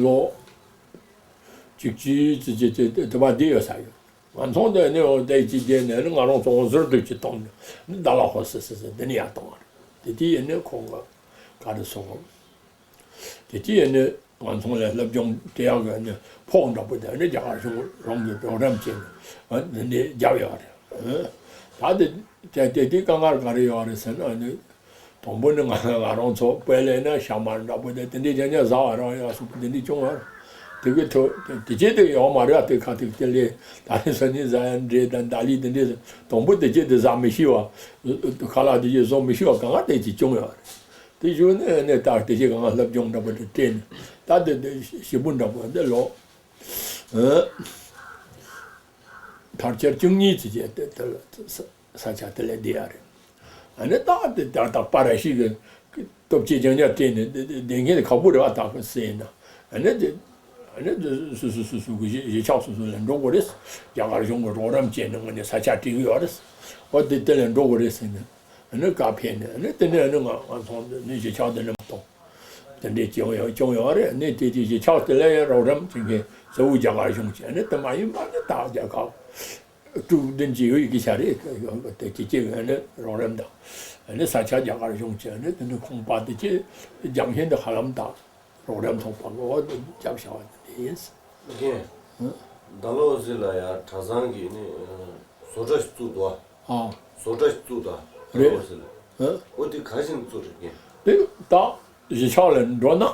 ལོ་གཅིག་གཅིག་ཙི་ཙི་ཙི་དེ་པ་བསྡད་ཡོད་ས་ཡོད། ང་ཚོ་འདི་ནས་འོ་དེ་གཅིག་བསྡད་ནས་ནི་ང་རང་ཚོ་འོ་ཟུར་དུ་གཅིག་བཏང་ནས་ནི་ཌ་ལ་ཧོ་ཟེར་ཟེར་ཟེར་འདི་ནས་ཡར་བཏང་བ་རེད། དེ་དུས་ཡིན་ནི་ཁོང་ག་ག་རེ་སོང་། དེ་དུས་ཡིན་ནི་ང་ཚོ་ལ་སློབ་སྦྱོང་སྤྲད་ཡག་གི་ནི་ཕོགས་འདྲ་པོ་དེ་ནི་རྒྱ་གར་གཞུང་རང་གི་རོགས་རམ་བྱས་ནས་འདི་འདྲས་བརྒྱབ་ཡོད་རེད། ད་དེ་དེ་དེ་དེ་དཀའ་ངལ་ག་རེ་ཡོད་རེད་ཟེར་ན་ནི། དང་པོ་ནི་ང་ང་རང་ཚོ་དཔེ་ལས་ན་ཤ་མར་འདྲ་པོ་དེ་དེ་འདྲས་ཀྱང་ཀྱང་ཟ་བ་རང་ཡག་སོགས་དེ་འདྲས་བྱུང་བ་རེད། དེ་གི་ཐོག་དེ་དེ་ཅི་དེ་ཡོད་མ་རེད། དེ་ཁ་ཐུག་དེ་ལས་ད་ནི་ས་ནི་ཟ་ཡ་འདྲས་དང་ད་ལི་དེ་འདྲས་དང་པོ་དེ་ཅི་དེ་ཟ་མི་ཤེས་པ། ཁ་ལག་དེ་ཅི་བཟོ་མི་ཤེས་པ་གང་ག་དེ་ཅི་བྱུང་ཡོད་རེད། དེ་བཞུགས་ནས་ནས་ད་དེ་ཅི་གང་ག་སློབ་སྦྱོང་འདྲ་པོ་དེ་སྤྲད་ནས་ད་དེ་དེ་ཞིབ་པོ་འདྲ་པོ་འདི་ལོ་ཕལ་ཆེར་བཅུ་གཉིས་ཙམ་བྱས་ཏེ་དེ་ལ་ས་ས་ཆ་དེ་ལ་བསྡད་ཡ་རེད། ཨ་ནི་ད་དེ་ད་ད་པར་ཞིག་གི་སྟོབས་ཆེ་ཅང་ཅང་སྤྲད་ནས་བསྡད་མཁན་དེ་ཁག་པོ་རེད་བ། ད་ཟེར་ན་ཨ་ནི་དེ་ཨ་ནི་དེ་སུ་སུ་སུ་སུ་གི་གཞིས་གཞིས་ཆགས་སུ་སུ་ལ་འགྲོ་དགོས་རེད། རྒྱ་གར་གཞུང་གི་རོགས་རམ་བྱས་ནས་ངོས་ནས་ས་ཆ་སྤྲད་གི་ཡོད་རེད། འོ་དེ་དེ་ལ་འགྲོ་དགོས་རེད་ཟེར་ནས་ཨ་ནི་བཀའ་ཕེབས་ནས་ཨ་ནི་དེ་ནས་ཨ་ནི་ང་ང་ཚོ་འདི་ནི་གཞིས་ཆགས་དེ་ནས་མ་གཏོགས་དེ་འདྲས་བྱུང་ཡོད་བྱུང་ཡོད་རེད། ཨ་ནི་དེ་དེ་གཞིས་ཆགས་དེ་ལ་ཡང་རོགས་རམ་བྱེད་མཁན་གཙོ་བོ་རྒྱ་གར་གཞུང་བྱས། ཨ་ནི་དེ་མ་ཡིན་པ་ནི་ད་རྒྱལ་ཁབ། དྲུག་བདུན་གྱི་ཡོད་ཀྱི་ཆ་རེད། དེ་སྐྱེ་ཅེས་ཨ་ནི་རོགས་རམ་དང་། ཨ་ནི་ས་ཆ་རྒྱ་གར་གཞུང་གི་ཨ་ནི་དེ་ནི་ཁང་པ་དེ་ཅི་རྒྱང་ཤིང་དུ་ཧ་ལམ་དང་རོགས་རམ་ཚོགས་པ་གོ་བ་རྒྱབ་བྱ་བ་དེ་ཡིན། རྒན། ཨ། ཟླ་ལོ་ཟེར་ལ་ཡ་གྲྭ་ཚང་གི་ནི་བཟོ་གྲྭ་ཞིག་བཙུགས་འདུག་ཨ། ཨ། བཟོ་གྲྭ་ཞིག་བཙུགས་འདུག་ཨ། རེད། ཟླ་ལོ་ཟེར་ལ། ཨ། འོ་དེ་ག་བཞིན་བཙུགས་རེད་རྒན། དེ་ད། གཞིས་ཆགས་ལ་འགྲོ་ན།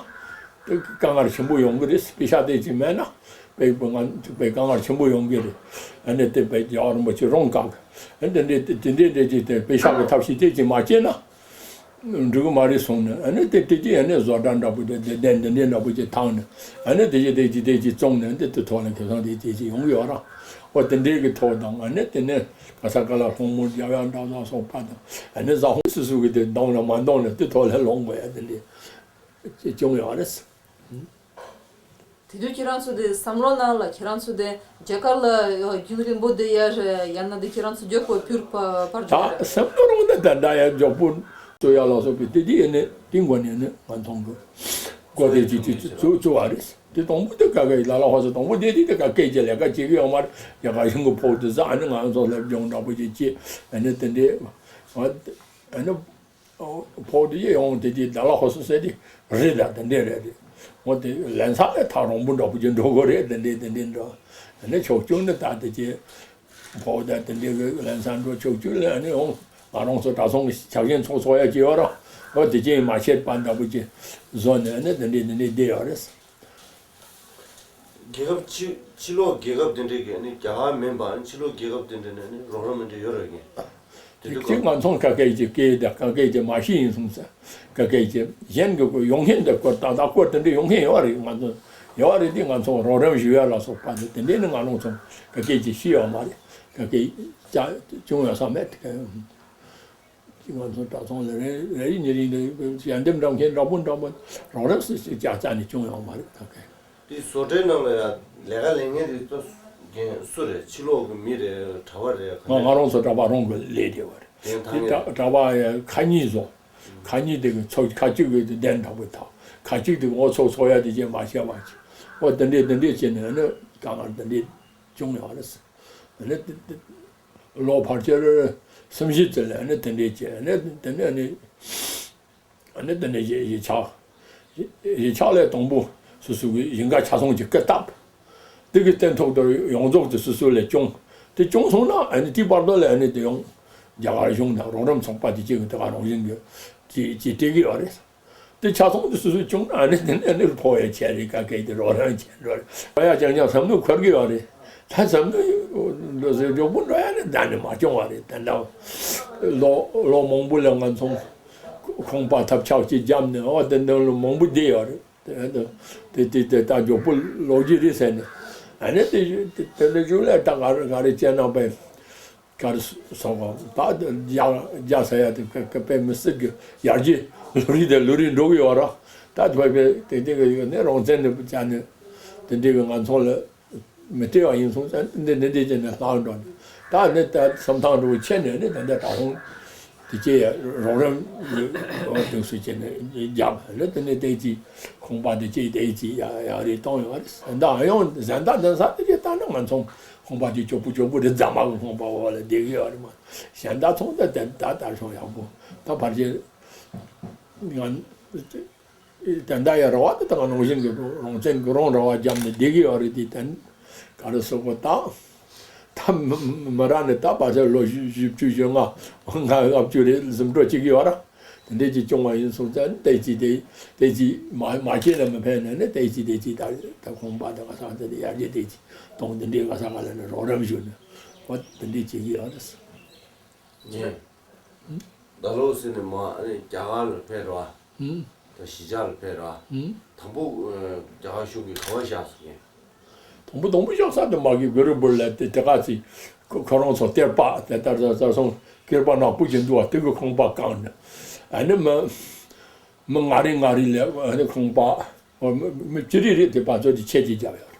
དེ་དཀའ་ངལ་ཆེན་པོ་ཡོང་གི་རེད། པེ་ཤག་དེ་ཅིག་མེད་ན། དཔེ་དཔེ་ང་དཔེ་དཀའ་ངལ་ཆེན་པོ་ཡོང་གི་རེད། ཨ་ནི་དེ་དཔེ་རྒྱལ་བ་རིན་པོ་ཆེ་རང་བཀའ་གི། ཨ་ནི་དེ་འདྲའི་དེ་དེ་འདྲའི་འདྲའི་ཅིག་དེ་པེ་ཤག་གི་ཐབས་ཤེས་དེ་ཅིག་མ་བྱས་ན། འགྲིག་གི་མ་རེད་གསུངས་ནས། ཨ་ནི་དེ་དེ་ཅིག་ཨ་ནི་བཟོ་གྲྭ་འདྲ་པོ་དེ་དེ་དེ་འདི་འདྲའི་འདྲ་པོ་ཅིག་བཏང་ནས། ཨ་ནི་དེ་ཅིག་དེ་ཅིག་དེ་ཅིག་བཙོང་ནས་འདི་དེ་ཐོག་ལ་ཁེ་བཟང་དེ་དེ་ཅིག་ཡོང་གི་ཡོད་ར། འོ་དེ་འདྲའི་གི་ཐོག་དང་། ཨ་ནི་དེ་ནས་ག་ས་ག་ལ་སློང་མོ་རྒྱག་ཡག་འདྲ་བཟང་སོགས་པ་དང་། ཨ་ནི་ཟ་ཧོང་སུ་སུ་གི་དེ་འདང་ལ་མ་འདང་ནས་དེ་ཐོག་ལ་ལོང་དགོས་ཡ་དེ་འདྲའི། ཅེས་བྱུང་ཡོད་རེད། དེ་དུས་ཁྱེད་རང་ཚོ་དེ་བསམ་བློ་ནང་ལ་ཁྱེད་རང་ཚོ་དེ་རྒྱ་གར་ལ་རྒྱུན་རིང་པོ་བསྡད་ཡ་རེད། ཡང་ན་དེ་ཁྱེད་རང་ཚོ་མགྱོགས་པོ་བུད་པ་ཕར་འགྲོ་ད་ཡ་རེད། བསམ་བློ་རང་ད་ད་ད་ཡ་མགྱོགས་པོ་བཙུགས་ཡ་ལ་སོགས་པའི་དེ་དེ་ཡིན་ནི་དེ་འགོ་ནས་ནི་ང་ཚོ་གི་འགོ་དེ་ཅིག་ཅིག་བཙུགས་བཙུགས་པ་རེད། དེ་དང་པོ་དེ་ག་གེ་ལ་ལ་ཧོ་ས་དང་པོ་དེ་དེ་དེ་ག་སྐད་ཀྱི་ལས་ཀ་བྱེད་ཀྱི་ཡོད་མ་རེད། རྒྱ་གར་གཞུང་གི་ཕོགས་དེ་ཟ། ཨ་ནི་ང་ཚོ་སླེབས་སྦྱོང་འདྲ་པོ་ཅིག་བྱེད། ཨ་ནི་དེ་འདྲའི་ཨ་ནི། ཕོགས་དེ་ཡོང་དེ་དེ་ཌ་ལ་ཧོ་སི་ཟེར་དེ་རེད། ད་དེ་འདྲས་རེད་དེ། འོ་དེ་ལན་ཚྭ་ལས་ཐག་རིང་པོ་འདྲ་པོ་ཅིག་འགྲོ་དགོས་རེད། དེ་འདྲས་དེ་འདྲས་འགྲོ། དེ་ནས་ཕྱོགས་བཅུ་ནས་ད་དེ་ཅི་ཕོགས་ད་དེ་འདྲས་གི་ལན་ཚྭ་འགྲོ། ཕྱོགས་བཅུ་ལ་ནི་འོང་ང་རང་ཚོ་གྲྭ་ཚང་གི་ཕྱག་ཞེན་ཚོགས་ཚོགས་ཡ་ཅིག་ཡོད་ར། འོ་དེ་ཅི་མ་ཤེས་པ་འདྲ་པོ་ཅིག་བཟོ་ནས་ནི་དེ་འདྲས་དེ་འདྲས་བསྡད་ཡོད་རེད། རྒྱལ་ཁབ་ཕྱི་ཕྱི་ལོགས་རྒྱལ་ཁབ་དེ་འདྲའི་གི་ནི་རྒྱ་གར་མིན་པ་ཕྱི་ལོགས་རྒྱལ་ཁབ་དེ་འདྲ་ནས་ནི་རོགས་རམ་མི་འདྲ་ཡོད་རེད་ཀྱི། དེ་དུས་གཅིག་ང་ཚོ་ག་སྐད་ཀྱི་སྐད་དང་ག་སྐད་ཀྱི་མ་ཤེས་ཡིན་སོང་ཙང་ག་སྐད་ཀྱི་གཞན་གྱི་སྐོར་ཡོང་མཁན་དེ་སྐོར་ཏག་ཏག་སྐོར་དེ་འདྲ་ཡོང་མཁན་ཡོད་རེད། ང་ཚོ་ཡོད་རེད་དེ་ང་ཚོ་རོགས་རམ་ཞུ་ཡ་ལ་སོགས་པ་དེ་དེ་འདྲ་ནི་ང་རང་ཚོ་ག་སྐད་ཀྱི་ཤེས་ཡོད་མ་རེད། ག་སྐད་ཅག་བྱུང་ཡོད་ས་མེད་དེ། ང་ཚོ་གྲྭ་ཚང་ལ་རེ་རེ་ཉིན་རིང་དུ་ཞལ་འདེབས་འགྲམ་མཁན་འདྲ་པོ་འདྲ་པོ་རོགས་རམ་སུ་ཞིག་ཅག་ཙ་ནས་བྱུང་ཡོང་བ་རེད། ད་གས། དེ་བཟོ་གྲྭའི་ནང་ལ་ཡང་ལས་ཀ་ལས་མཁན་དེ་ཚོ་རྒན་སུ་རེད། ཕྱི་ལོགས་ཀྱི་མི་རེད། གྲྭ་པ་རེད། ག་ང་ང་རེད། རང་ཚོ་གྲྭ་པ་རང་གི་ལས་དེ་བ་རེད། དེ་ད་དེ་ངས་གྲྭ་གྲྭ་པ་ཡང་ཁ་ཉིན་བཟོ། ཁ་ཉིན་དེ་གི་ཚོགས་ཁ་གཅིག་གི་གདན་འདྲ་པོ་དང་ཁ་གཅིག་དེ་གི་ངོ་ཚོགས་ཚོགས་ཡ་དེ་བྱས་མ་བྱས་པ་ཅིག་འོ་དེ་འདྲས་དེ་འདྲས་བྱས་ནས་ནི་དཀའ་ངལ་དེ་འདྲས་བྱུང་ཡོང་བ་རེད། ནི་དེ་དེ། ལོ་ཕལ་ཆེར་གསུམ་བཞི་ཙམ་ལ་ནི་དེ་འདྲས་བྱས་ནི་དེ་ནས་ནི་ནི་དེ་འདྲས་བྱས་གཞིས་ཆགས། གཞིས་ཆགས་ལས་དང་པོ་སོ་སོ་གི་ཞིང་ཁ་ཆ་ཚང་གཅིག་སྐུ་བཏབ། དེ་གི་སྟེང་ཐོག་ཏུ་ཡོངས་རྫོགས་དེ་སོ་སོ་ལས་སྐྱོང་། དེ་སྐྱོང་སོང་ན་ཨ་ནི་དེའི་བར་དུ་ལ་ཨ་ནི་དེ་ཡང་རྒྱ་གར་གཞུང་དང་རོགས་རམ་ཚོགས་པ་དེ་གཅིག་གི་དེ་ག་རང་བཞིན་གི་ཅི་ཅི་སྤྲད་གི་ཡོད་རེད། དེ་ཆ་ཚང་དུ་སོ་སོས་བྱུང་ན་ནི་དེ་ནས་ནི་ཕོ་ཡ་ཆེ་རེད། ག་གེ་དེ་རོགས་རམ་བྱེད་འགྲོ་རེད། ཕོ་ཡ་ཅང་ཅང་བསམ་བློ་འཁོར་གི་ཡོད་རེད། ད་བསམ་བློ་འགྲོ་སའི་མགྱོགས་པོ་འགྲོ་ཡ་ནི་ད་ནི་མ་བྱུང་བ་རེད། ད་ལྟ་ལོ་ལོ་མང་པོ་ལ་ང་ཚོ་ཁང་པ་ཐབས་ཆག་ཅིག་བརྒྱབ་ནས་འོ་དེ་འདྲ་ལོ་མང་པོ་བསྡད་ཡོད་རེད། དེ་དེ་དེ་ད་མགྱོགས་པོ་ལོག་གི་རེད་ཟེར་ནས་ཨ་ནི་དེ་དེ་ལས་བྱུང་ལས་ད་ག་རེ་ག་རེ་བྱས་ན་པས། ག་རེ་སོགས་པ་ད་རྒྱ་རྒྱ་ཟེར་ཡ་དེ་ཀ་ཀ་དཔེ་མི་སྲིད་གི་ཡར་རྒྱས་ལོ་རེ་དང་ལོ་རེ་འགྲོ་གི་ཡོད་ར། ད་དཔེ་དཔེ་དེ་འདྲ་གི་ཡོད་ནས་རང་བཙན་ནས་བྱ་ནས་དེ་འདྲ་གི་ང་ཚོ་ལ་མི་སྤྲད་པ་ཡིན་སོང་ཙང་འདི་འདི་འདྲ་བྱས་ནས་ལྷག་འགྲོ་ནས་ད་ནི་ད་བསམ་ཐང་འགྲོ་ཆེ་ནས་ནི་ད་ལྟ་གྲྭ་ཧོང་དེ་སྐྱེ་ཡ་རོགས་རམ་ཡོད་དུས་སུ་བྱས་ནས་རྒྱབ་ལ་དེ་ནས་དེ་ཅི་ཁང་པ་དེ་སྐྱེ་དེ་ཅི་ཡ་ཡ་རེ་གཏོང་ཡོད་རེད། ད་ཡང་གཟན་ད་གཟན་ས་དེ་ཅི་ལྟ་ན་ང་ཚོ། ཁང་པ་དེ་ལྕོག་པོ་ལྕོག་པོ་རེད། རྫ་མ་གི་ཁང་པ་འོག་ལ་བསྡད་ཀྱི་ཡོད་རེད་མ། གཞན་དག་ཚང་ད་དེ་ད་ད་ཤོང་ཡག་པོ་ད་ཕལ་ཆེར་ང་དེ་འདྲ་ཡ་རེ་བ་དེ་ད་ང་ནང་བཞིན་གྱི་རང་བཙན་གྱི་རང་རེ་བ་བརྒྱབ་ནས་བསྡད་ཀྱི་ཡོད་རེད། དེ་དན་ག་རེ་ཟེར་དགོས་ད་ད་མི་མི་ར་ནས་ད་ཕལ་ཆེར་ལོ་བཞི་བཅུ་ཞེ་ལྔ་ལྔ་ལྔ་བཅུ་རེ་ཟིན་འགྲོ་བྱེད་ཀྱི་ཡོད་ར། དེ་འདྲས་ཅིག་བྱུང་བ་ཡིན་སོང་ཙང་ཏོག་ཙམ་དེ་ཏོག་ཙམ་མ་མ་སྐྱེས་ན་མི་ཕན་ནས་ནི་ཏོག་ཙམ་ཏོག་ཙམ་ད་ད་ཁང་པ་དང་ག་ས་ག་ས་དེ་ཡར་རྒྱས་ཏོག་ཙམ་གཏོང་དེ་འདྲས་ག་ས་ག་ལ་ནི་རོགས་རམ་ཞུ་ནས་འོ་དེ་འདྲས་བྱེད་ཀྱི་ཡོད་རེད། ངས་ད་ལོ་ཟེར་ནས་མ་ཨ་ནི་རྒྱ་གར་ལ་ཕེབས་རོགས། ད་གཞིས་ཆགས་ལ་ཕེབས་རོགས། དང་པོ་རྒྱ་གར་གཞུང་གིས་ག་པར་བཞག་སོང་ངས། དང་པོ་དང་པོ་ཤག་ས་དེ་མ་གི་གུ་རུ་བུར་ལ་དེ་དེ་ག་ཚི་ཁོ་ཁོ་རང་ཚོ་གཏེར་པ་དེ་ལྟར་ཙར་ཙར་སོང་། གཏེར་པ་ནག་པོ་ཅིག་འདུག་བ། དེ་གི་ཁང་པ་བཀང་ནས་ཨ་ནི་མི་མི་ང་རེ་ང་རེ་ལས་ཨ་ནི་ཁང་པ་མི་མི་ཅི་རིགས་རེད། དེ་པ་ཚོ་དེ་ཆས་ཅིག་རྒྱབ་ཡོད་རེད།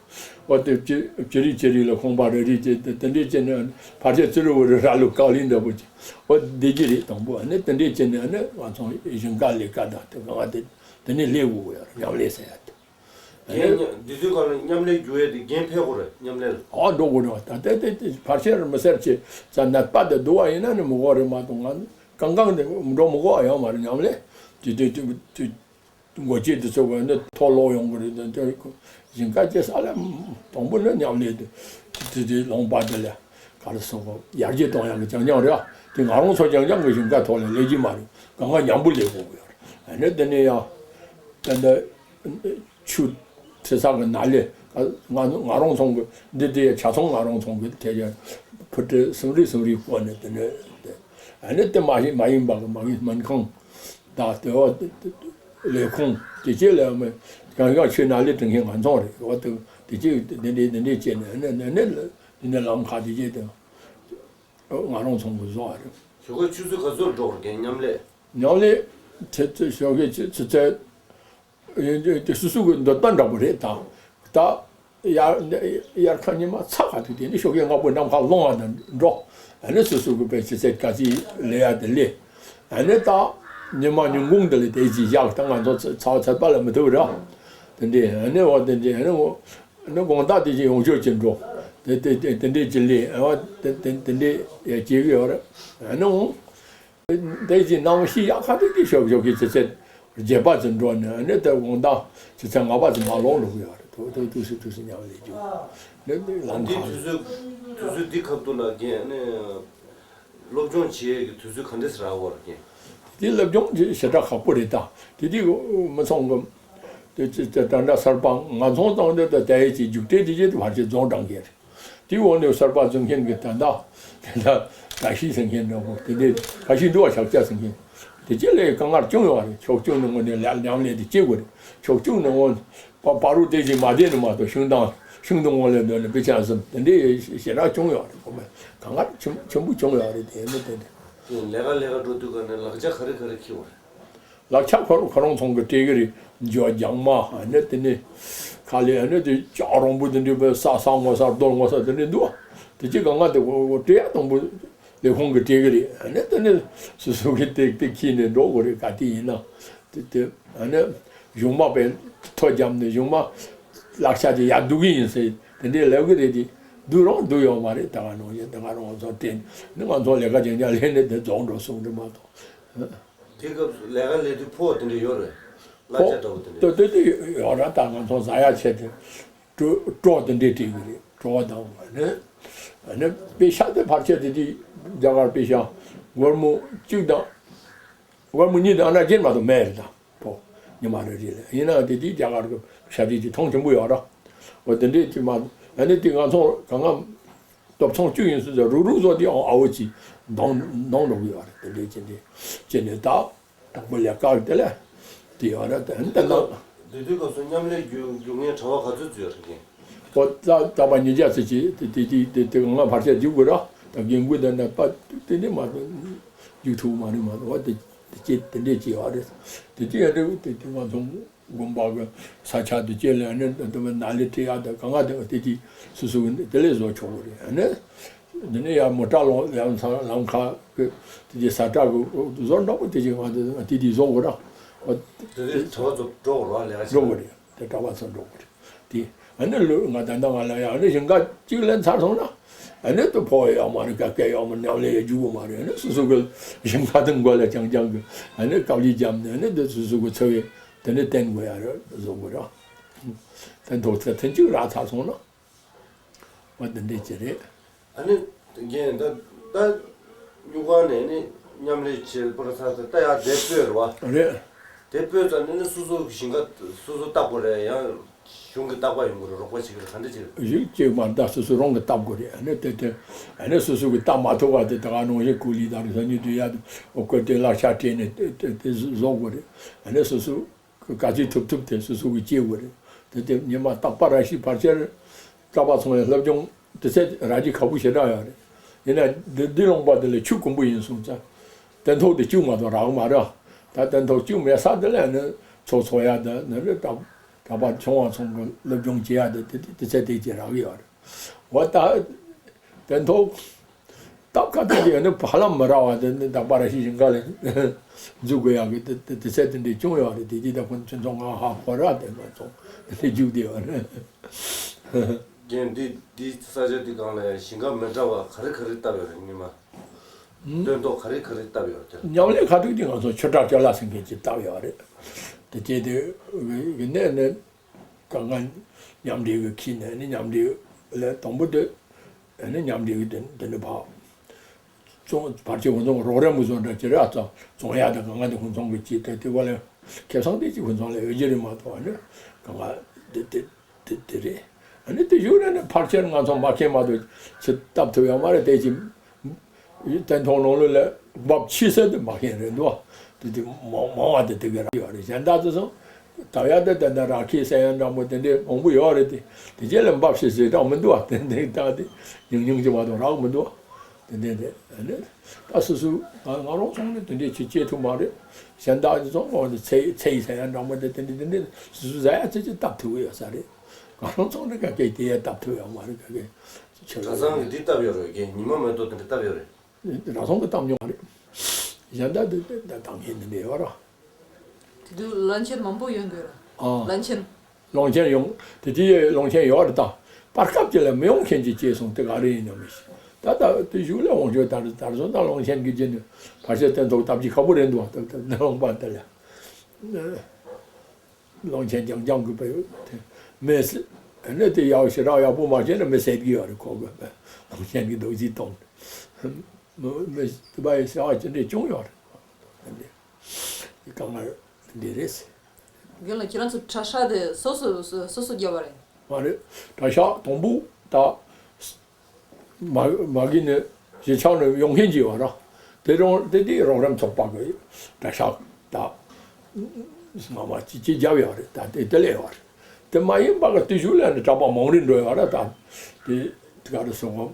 འོ་དེ་ཅི་ཅི་རིགས་ཅི་རིགས་ལ་ཁང་པ་རེ་རེ་ཅིག་དེ་དེ་འདྲས་བྱས་ནས་ཕལ་ཆེར་ཙི་རུ་བུ་རུ་ར་ལུག་ཀའོ་ལིན་འདྲ་པོ་ཅིག་འོ་བསྡད་ཀྱི་རེད། དང་པོ་ཨ་ནི་དེ་འདྲས་བྱས་ནས་ཨ་ནི་ང་ཚོ་ཞིང་ཁ་ལས་ཀ་དང་དེ་གང་བ་དེ་དེ་ནས་ལས་དགོས་ཡོད་རེད། མཉམ་ལས་ཟེར་ཡ་དེ། རྒན་མཉམ་དེ་དུས་སྐབས་ལ་མཉམ་ལས་རྒྱུ་ཡས་དེ་རྒན་ཕེབས་དགོས་རེད། མཉམ་ལས་ལ། ཨ་འགྲོ་དགོས་རེད་བ། ད་དེ་དེ་དེ་ཕལ་ཆེར་མི་སེར་ཆེ་ཙ་ནད་པ་དེ་སྡུག་བ་ཡིན་ན་ནི་མི་དགོས་རེད་མ་གཏོགས། ང་གང་གང་དེ་འགྲོ་མི་དགོས་བ་ཡོད་མ་རེད། མཉམ་ལས་དེ་དེ་དེ་དེ་འགོ་ཁྲིད་དེ་ཚོ་ག་ནི་ཐོ་ལོག་ཡོང་གི་རེད། དེ་དེ་ཞིང་ཁ་ཆེ་ས་ལ་དང་པོ་ནི་མཉམ་ལས་དེ་དེ་དེ་ལུང་པ་དེ་ལ་ག་རེ་སོང་གོ་ཡར་རྒྱས་གཏོང་ཡག་གི་རྐྱང་རྐྱང་རེད་བ། དེ་ང་རང་ཚོ་རྐྱང་རྐྱང་གི་ཞིང་ཁ་ཐོག་ལ་ལས་ཀྱི་མ་རེད། གང་ག་མཉམ་པོ་ལས་དགོས་གི་ཡོད་རེད། ཨ་ནི་དེ་ནས་ཡང་ད་ལྟ་ཆུ་ཁྲི་ཚང་གི་ནང་ལས་ང་ང་རང་ཚོང་གི་འདི་དེ་ཆ་ཚང་ང་རང་ཚོང་གི་དེ་ཡང་ཕུ་ཁྲི་སུམ་རི་སུམ་རི་བསྐོར་ནས་དེ་ནས་དེ་ཨ་ནི་དེ་མ་ཡིན་མ་ཡིན་པ་གི་མ་གི་སྨན་ཁང་དང་དེ་བ་ལས་ཁུངས་དེ་ཅེས་ལས་མི་གང་གང་ཆུ་ནང་ལས་དྲི་མཁན་ང་ཚོང་རེད། འོ་དེ་དེ་ཅེས་དེ་འདྲས་དེ་འདྲས་བྱས་ནས་ཨ་ནི་ཨ་ནི་ཨ་ནི་དེ་ནས་ལམ་ཁ་དེ་ཅེས་དང་ང་རང་ཚོང་གི་བཟོ་བ་རེད། ཞོགས་ཀས་ཆུ་ཚོད་ག་ཚོད་འགྲོ་དགོས་རེད་མཉམ་ལས། མཉམ་ལས་ཆུ་ཚོད་ཞོགས་ཀས་ཆུ་ཆུ་ཚོད། དེ་སོ་སོ་གི་འདོད་པ་འདྲ་པོ་རེད་ད། ད་དབྱར་དབྱར་ཁ་ཉི་མ་ཚ་ག་དུས་དེ་ནི་ཞོགས་ཀས་སྔ་པོ་ནམ་མཁའ་ལྷུང་བ་དང་འགྲོ། ཨ་ནི་སོ་སོ་གི་དཔེ་ཆུ་ཚོད་ག་ཚོད་ལས་ཡ་དེ་ལས། ཨ་ནི་ད་ཉི་མ་ཉིན་གུང་དེ་ལ་དེ་ཅིག་བཞག་ད་ང་ཚོ་ཚ་ཚ་བ་ཚད་པ་ལ་མི་ཐུབ་ར། དེ་འདྲས་ཨ་ནི་འོ་དེ་འདྲས་ཨ་ནི་འོ་ཨ་ནི་དགོང་དག་དེ་ཅིག་ཡོང་ཆོག་ཅིག་འགྲོ། དེ་དེ་དེ་དེ་འདྲས་ཅིག་ལས་ཨ་དེ་དེ་དེ་འདྲས་ཡ་བྱེད་གི་ཡོད་ར། ཨ་ནི་འོ། དེ་ཅི་གནམ་གཤིས་ཡག་ཁ་དེ་དེ་ཞོགས་ཞོགས་ཀྱི་ཆུ་ཚོད་བརྒྱད་པ་ཙམ་འགྲོ་ནས་ཨ་ནི་དེ་དགོང་དག་ཆུ་ཚོད་ལྔ་པ་ཙམ་མར་ལོག་འགྲོ་གི་ཡོད་རེད། ཐུག་ཐུག་ཐུག་སུ་ཐུག་སུ་མཉམ་ལས་རྒྱུ་ནི་ནི་ལམ་འདི་ཁ་དུས་ཚོད་དུས་ཚོད་འདི་ཁ་ཐུག་ལ་རྒན་ནི་སློབ་སྦྱོང་བྱེད་ཡས་ཀྱི་དུས་ཚོད་ག་འདྲས་རག་གོ་རེད་རྒན། དེ་སློབ་སྦྱོང་ཞེ་དྲག་ཁག་པོ་རེད་ད། དེ་དེ་མི་ཚང་གི་དེ་ཅི་ཅི་ད་འདྲ་གསར་པ་ང་ཚོང་བཏང་དེ་ད་དེ་ཡས་ཀྱི་རྒྱུགས་སྤྲད་དེ་ཅི་དེ་བར་ཆད་རྫོང་དྲང་གི་རེད། དེའི་འོག་ནས་གསར་པ་བཙུན་མཁན་གྱི་ད་ལྟ་དེ་ལྟ་བཀྲ་ཤིས་ཟེར་མཁན་འདྲ་པོ་དེ་འདྲའི་བཀྲ་ཤིས་འདུལ་བ་ཞབས་སྐྱ་ཟེར་མཁན་དེ་ཅི་ལས་དཀའ་ངལ་བྱུང་ཡོད་རེད། ཕྱོགས་བཅུ་ནང་ངོ་ནས་ལས་མཉམ་ལས་དེ་བྱེད་དགོས་རེད། ཕྱོགས་བཅུ་ནང་ངོ་པ་པ་རུ་དེ་བཞིན་མ་བསྡད་ནས་མ་གཏོགས་ཤིང་དང་ཤིང་དུ་ངོ་ལས་འདོན་ནས་དཔེ་ཆ་ཟིན་དེ་འདྲའི་ཞེ་དྲག་བྱུང་ཡོད་རེད། ཁོ་མ་དཀའ་ངལ་ཆེན་ཆེན་པོ་བྱུང་ཡོད་རེད། དེ་ནི་དེ་འདྲ། ལས་ཀ་ལས་ཀ་འགྲོ་དུས་ག་ནས་ལག་ཆ་ག་རེ་ག་རེ་འཁྱེར་བ་རེད། ལག་ཆ་ཁོ་ཁོ་རང་ཚོང་གི་སྤྲད་གི་རེད། འཇོ་རྒྱང་མ་ཨ་ནི་དེ་ནི་ཁ་ལས་ཨ་ནི་དེ་ལྕགས་རོང་པོ་དེ་འདྲའི་བས་ས་ས་ངོ་ས་རྡོ་ངོ་ས་དེ་འདྲའི་འདུག་དེ་ཅི་གང་ག་དེ་ཁོ་ཁོ་སྤྲད་ཡ་དང་པོ་ལས་ཁུངས་ཀྱི་སྤྲད་གི་རེད། ཨ་ནི་དེ་ནི་སོ་སོ་གི་དེ་དེ་ཁྱེར་ནས་འགྲོ་དགོས་རེད། ག་དེ་ཡིན་ན་དེ་དེ་ཨ་ནི་གཞུང་མ་པས་ཐོ་བརྒྱབ་ནས་གཞུང་མ་ལག་ཆ་དེ་ཡར་བསྡུ་གི་ཡིན་ཟེར་དེ་འདྲའི་ལབ་གི་རེད། དེ་བསྡུ་རང་བསྡུ་ཡོད་མ་རེད། ད་ག་ནང་བཞིན་ད་ག་རང་ཚོ་དེ་ནི་ང་ཚོ་ལས་ཀ་ཅན་ཅང་ལས་ནས་དེ་རྫོགས་འགྲོ་སོང་རེད་མ་གཏོགས། དེ་སྐབས་སུ་ལས་ཀ་ལས་དུས་ཕོ་དེ་འདྲ་ཡོད་རེད། གླ་ཆ་འདྲ་བོ་དེ་འདྲ། ཏོ་ཏོ་ཏོ་ཡོད་ར། ད་ང་ཚོ་ཟ་ཡ་ཆེད་དུ་སྤྲོ་སྤྲོ་དེ་འདྲས་སྤྲད་གི་རེད། སྤྲོ་དང་ཨ་ནི་ཨ་ནི་པེ་ཤག་དེ་ཕལ་ཆེར་དེ་དུས་རྒྱ་གར་པེ་ཤག་སྒོར་མོ་གཅིག་དང་སྒོར་མོ་གཉིས་དང་ཨ་ན་བརྒྱད་མ་གཏོགས་མེད་རེད། ད་ཕོ་ཉི་མ་རེ་རེ་ལ་ཡིན་ནའང་དེ་དུས་རྒྱ་གར་གི་ཤ་དེ་དུས་མཐོང་ཆེན་པོ་ཡོད་ར། འོ་དེ་འདྲས་དུས་མ་ཨ་ནི་དེ་ང་ཚོ་གང་ག་སྟོབས་ཚང་བཅུ་ཡིན་ཟེར་ཟེར་རུག་རུག་བཟོ་དེ་ཨང་ཨ་བོ་ཅིག་འདང་འདང་འགྲོ་གི་ཡོད་རེད། དེ་འདྲའི་ཅི་འདྲའི་ཅི་ནས་ད་དྲང་པོ་ལས་ཀ་དེ་ལས་དེ་ཡོད་རེད། དེ་འདི་ན། དེ་དུས་སྐབས་སུ་མཉམ་ལས་རྒྱུ་རྒྱུ་ངའི་གྲྭ་པ་ག་ཚོད་ཚོད་རེད་ཀྱི། ཨོ་ད་ད་པ་ཉིས་བརྒྱ་ཙམ་ཅིག་དེ་དེ་དེ་དེ་དེ་ང་ཕར་ཆེར་རྒྱུག་དགོས་ར། ད་རྒན་རྒོན་དེ་འདྲ་པ་དེ་འདྲའི་མ་རྒྱུག་ཐུབ་མ་རེད་མ་གཏོགས། དེ་དེ་ཅི་དེ་འདྲའི་ཅི་ཡོད་རེད། དེ་ཅི་ཡ་འདྲ་བོ་དེ་དེ་ང་ཚོ། དགོན་པ་གི་ས་ཆ་དེ་ཅི་ལས་ཨ་ནི་འདི་མི་ནཱ་ལས་སྤྲད་ཡག་དང་གང་ག་དེ་དེ་དེ་སོ་སོ་གི་དེ་ལས་བཟོ་ཆོག་གི་རེད། ཨ་ནི་འདི་ནས་ཡར་མོ་ཊ་ལོང་ཡང་ཚང་ལམ་ཁ་གི་དེ་དེ་ས་ཁྲ་གི་བཟོ་འདྲ་པོ་དེ་ཅི་ང་དེ་དེ་དེ་བཟོ་དགོས་ར། དེ་དེ་གྲྭ་པ་ཚོ་འགྲོ་དགོས་ར་ལས་ཀ་བྱེད། འགྲོ་དགོས་རེད། དེ་གྲྭ་པ་ཚོ་འགྲོ་དགོས་རེད། དེ་ཨ་ནི་ལོ་ང་ད་ལྟ་ང་ལ་ཡང་ཨ་ནི་ཞིང་ཁ་གཅིག་ལས་ཚར་སོང་ན་ཨ་ནི་དུ་ཕོ་ཡོད་མ་རེད། ཀ་སྐད་ཡོད་མ་རེད། མཉམ་ལས་ཡོད་རྒྱུ་གི་མ་རེད། ཨ་ནི་སོ་སོ་གི་ཞིང་ཁ་དང་མགོ་ལ་རྐྱང་རྐྱང་གི་ཨ་ནི་དཀའ་ལས་བརྒྱབ་ནས་ཨ་ནི་དེ་སོ་སོ་གི་འཚོ་བའི་དེ་ནི་བརྟེན་དགོས་ཡ་རེད། བཟོ་དགོས་ར། དེ་འདྲ་ཚེ་ཐེངས་གཅིག་རག་ཚར་སོང་ན་བ་དེ་འདྲས་ཅི་རེད། ཨ་ནི་རྒན་ད་ད་སྨྱུག་ཁང་ནས་ནི་མཉམ་ལས་བྱེད་པར་ཚར་ཚར་ད་ཡར་དེ་སྤོས་རེད་བ། རེད། དེ་སྤོས་ཚར་ནས་ནི་སོ་སོ་གི་ཞིང་ཁ་སོ་སོ་བཏབ་དགོས་རེད། ཡང་གཞུང་གི་བཏབ་པ་ཡོང་གི་རེད། རོགས་པ་བྱེད་ཀྱི་རེད། ག་འདྲ་བྱེད་ཀྱི་རེད། གཞུང་གཅིག་མ་ད་སོ་སོ་རང་གི་བཏབ་དགོས་རེད། ཨ་ནི་དེ་དེ་ཨ་ནི་སོ་སོ་གི་བཏབ་མ་ཐུབ་པ་དེ་ད་ག་ནང་བཞིན་ཀུ་ལི་དང་རེ་ས་ཉིད་དུ་ཡ་དུ་ཨོ་ཀོ་དེ་ལག་ཆ་སྤྲད་ནས་དེ་དེ་དེ་བཟོ་དགོས་རེད། ཨ་ནི་སོ་སོ། ག་ཚོད་ཐུབ་ཐུབ་དེ་སོ་སོ་གིས་བྱེད་དགོས་རེད། དེ་དེ་ཉི་མ་རྟག་པ་ར་ཤི་ཕལ་ཆེར་གྲྭ་པ་ཚོ་ཡང་སློབ་སྦྱོང་དེ་ཚད་རག་རྒྱུ་ཁག་པོ་ཞེ་དྲག་ཡོད་རེད། ཡིན་ན་འདི་འདི་ལུང་པ་འདི་ལ་ཆུ་དཀོན་པོ་ཡིན་སོང་ཙང་། སྟོན་ཐོག་དེ་གཅིག་མ་གཏོགས་རག་མ་རེད། ད་སྟོན་ཐོག་གཅིག་མེད་ས་དེ་ལ་ནི་ཚོགས་འཚོགས་ཡ་དེ་ནི་རེད། གྲྭ་གྲྭ་པ་ཆུང་བ་ཚོ་གི་སློབ་སྦྱོང་བྱེད་ཡ་དེ་དེ་དེ་ཚད་དེ་ཅིག་རག་གི་ཡོད་རེད། འོ་ད་སྟོན་ཐོག་སྟབས་ཁ་ཐུག་ཅིག་ཡོད་ན་བར་ལམ་མི་རག་པ་དེ་ནི་ད་པར་ཤི་ཞིང་ཁ་ལ་འཛུལ་དགོས་ཡག་གི་དེ་དེ་དེ་ཚད་དེ་འདྲའི་བྱུང་ཡོད་རེད། དེ་དེ་ད་ཁོང་ཁྱོད་ཚོ་ང་ཧ་གོ་ར་དེ་ང་ཚོ་དེ་རྒྱུགས་བསྡད་ཡོད་རེད། རྒན་འདི་འདི་ས་ཆ་འདི་སྒང་ལ་ཞིང་ཁ་མི་འདྲ་བ་ག་རེ་ག་རེ་བཏབ་ཡོད་རེད། ཉི་མ་སྟོན་ཐོག་ག་རེ་ག་རེ་བཏབ་ཡོད་རེད། མཉམ་ལས་ཁ་ཐུག་དེ་ང་ཚོ་ཆོས་གྲགས་ཅོ་ལགས་ཟེར་མཁན་ཅིག་བཏབ་ཡོད་རེད། དེ་བྱས་དེ་གི་གནས་ནས། གང་ག་མཉམ་འབྲེལ་གྱི་ཁྱི་ནས་ནི་མཉམ་འབྲེལ་ལས་དང་པོ་དེ་ནི་མཉམ་འབྲེལ་གྱི་དེ་དེ་ནི་ཕ། ཙོང་བར་ཆད་ཁོང་ཚོ་རོགས་རམ་གྱི་བཟོ་འདྲ་ཅི་རེད། ཨ་ཙང་ཙོང་ཡ་དང་གང་ག་དེ་ཁོང་ཚོ་གི་ཅི་དེ་དེ་བ་ལས་ཁེ་བཟང་དེ་ཅི་ཁོང་ཚོ་ལས་འོས་ཀྱི་རེད་མ་གཏོགས་ནི་གང་ག་དེ་དེ་དེ་དེ་རེད། ཨ་ནི་དེ་ཞུ་རེད་ནི་ཕར་ཆེར་ང་ཚོ་མ་ཁེ་མ་གཏོགས་ཅི་སྟབས་ཐུབ་ཡོད་མ་རེད། དེ་ཅི། སྟོན་ཐོག་ནང་ལོགས་ལ་འབབ་ཆེ་ས་དེ་མ་ཁེངས་རེད་འདུག་དེ་དེ་མང་མང་བ་དེ་དེ་ག་རག་ཡོད་རེད། གཞན་དག་ཚོ་སོང་། དག་ཡ་དེ་དེ་འདྲ་རག་ཁེ་ས་ཡ་འདྲ་མོ་དེ་འདྲས་མང་པོ་ཡོད་རེད། དེ་དེ་རྗེས་ལ་འབབ་ཆེ་ས་རག་མི་འདུག་དེ་འདྲས་ད་དེ་ཉུང་ཉུང་ཅིག་མ་གཏོགས་རག་མི་འདུག་དེ་འདྲས་རེད། ཨ་ནི་ད་སོ་སོ་ང་ང་རང་ཚོ་ནི་དེ་འདྲས་ཅིག་སྐྱེས་ཐུབ་མ་རེད། གཞན་དག་ཚོ་སོང་འོ་དེ་ཚེ་ཚེ་ཡི་ས་ཡ་འདྲ་མོ་དེ་དེ་འདྲས་དེ་འདྲས་སོ་སོ་ཟ་ཡ་ཚེ་ཅིག་སྟབས་ཐུབ་ཡོད་ས་རེད། ང་རང་ཚོ་ནི་ག་གེ་དེ་ཡ་སྟབས་ཐུབ་ཡོད་མ་རེད། ག་གེ་ཆེ་བ་གྲྭ་ཚང་གི་འདི་བཏབ་ཡོད་རེད། རྒན་ཉི་མ་མེ་ཏོག་དེ་འདྲ་བཏབ་ཡོད་རེད། ར་ཐོང་གི་གཏམ་མྱོང་རེད། གཞན་དག་དེ་དེ་དང་ཧེ་འདི་འདྲ་ཡོད་ར། དེ་དུས་བློན་ཆེན་མང་པོ་ཡོང་དགོས་ར། ཨ། བློན་ཆེན། བློན་ཆེན་ཡོང་། དེ་དུས་བློན་ཆེན་ཡོད་རེད་ད། བར་སྐབས་ཅིག་ལ་མི་ཡོང་མཁན་ཅིག་སྐྱེས་སོང་། དེ་ག་རེ་ཡིན་ནམ་མི་ཤེས། ད་ལྟ་དེ་གཞུག་ལ་འོང་ཆོག་ད་ད་སོང་ད་བློན་ཆེན་གྱི་རྗེས་ནས་བར་ཆད་སྟོན་ཐོག་སྟབས་ཀྱིས་ཁ་པོ་རེད་འདུག་ད་ད་ལོང་པ་དེ་ལ། བློན་ཆེན་རྐྱང་རྐྱང་གི་བུ་དེ་མི་སྲིད། ཨ་ནི་དེ་ཡག་ཞེ་དྲག་ཡག་པོ་མ་བྱས་ན་མི་བསད་ཀྱི་ཡོད་རེད། ཁོ་གི་བློན་ཆེན་གྱི་རྡོག་རྫིས་གཏོང་། མི་མི་དེ་བ་ཡི་ཟེར་བ་ཅི་འདྲས་བྱུང་ཡོད་རེད། དེ་གང་ལ་འདི་རེད། རྒན་ལགས་ཁྱེད་རང་ཚོ་གྲྭ་ཤག་དེ་སོ་སོ་སོ་སོ་བརྒྱབ་པ་རེད། མ་རེད། གྲྭ་ཤག་དང་པོ་ད། མ་མ་གི་ནི་གཞིས་ཆགས་ནས་ཡོང་མཁན་གྱི་ཡོད་ར། དེ་རང་དེ་དེ་རོགས་རམ་ཚོགས་པ་གི་གྲྭ་ཤག་ད་ངོ་མ་ཅི་ཅི་བརྒྱབ་ཡོད་རེད། ད་དེ་དེ་ལས་ཡོད་རེད། དེ་མ་ཡིན་པ་གི་དེ་གཞུག་ལ་ནི་གྲྭ་པ་མང་རིགས་འགྲོ་ཡོད་ར། ད་དེ་དེ་ག་རེ་སོང་ངམ།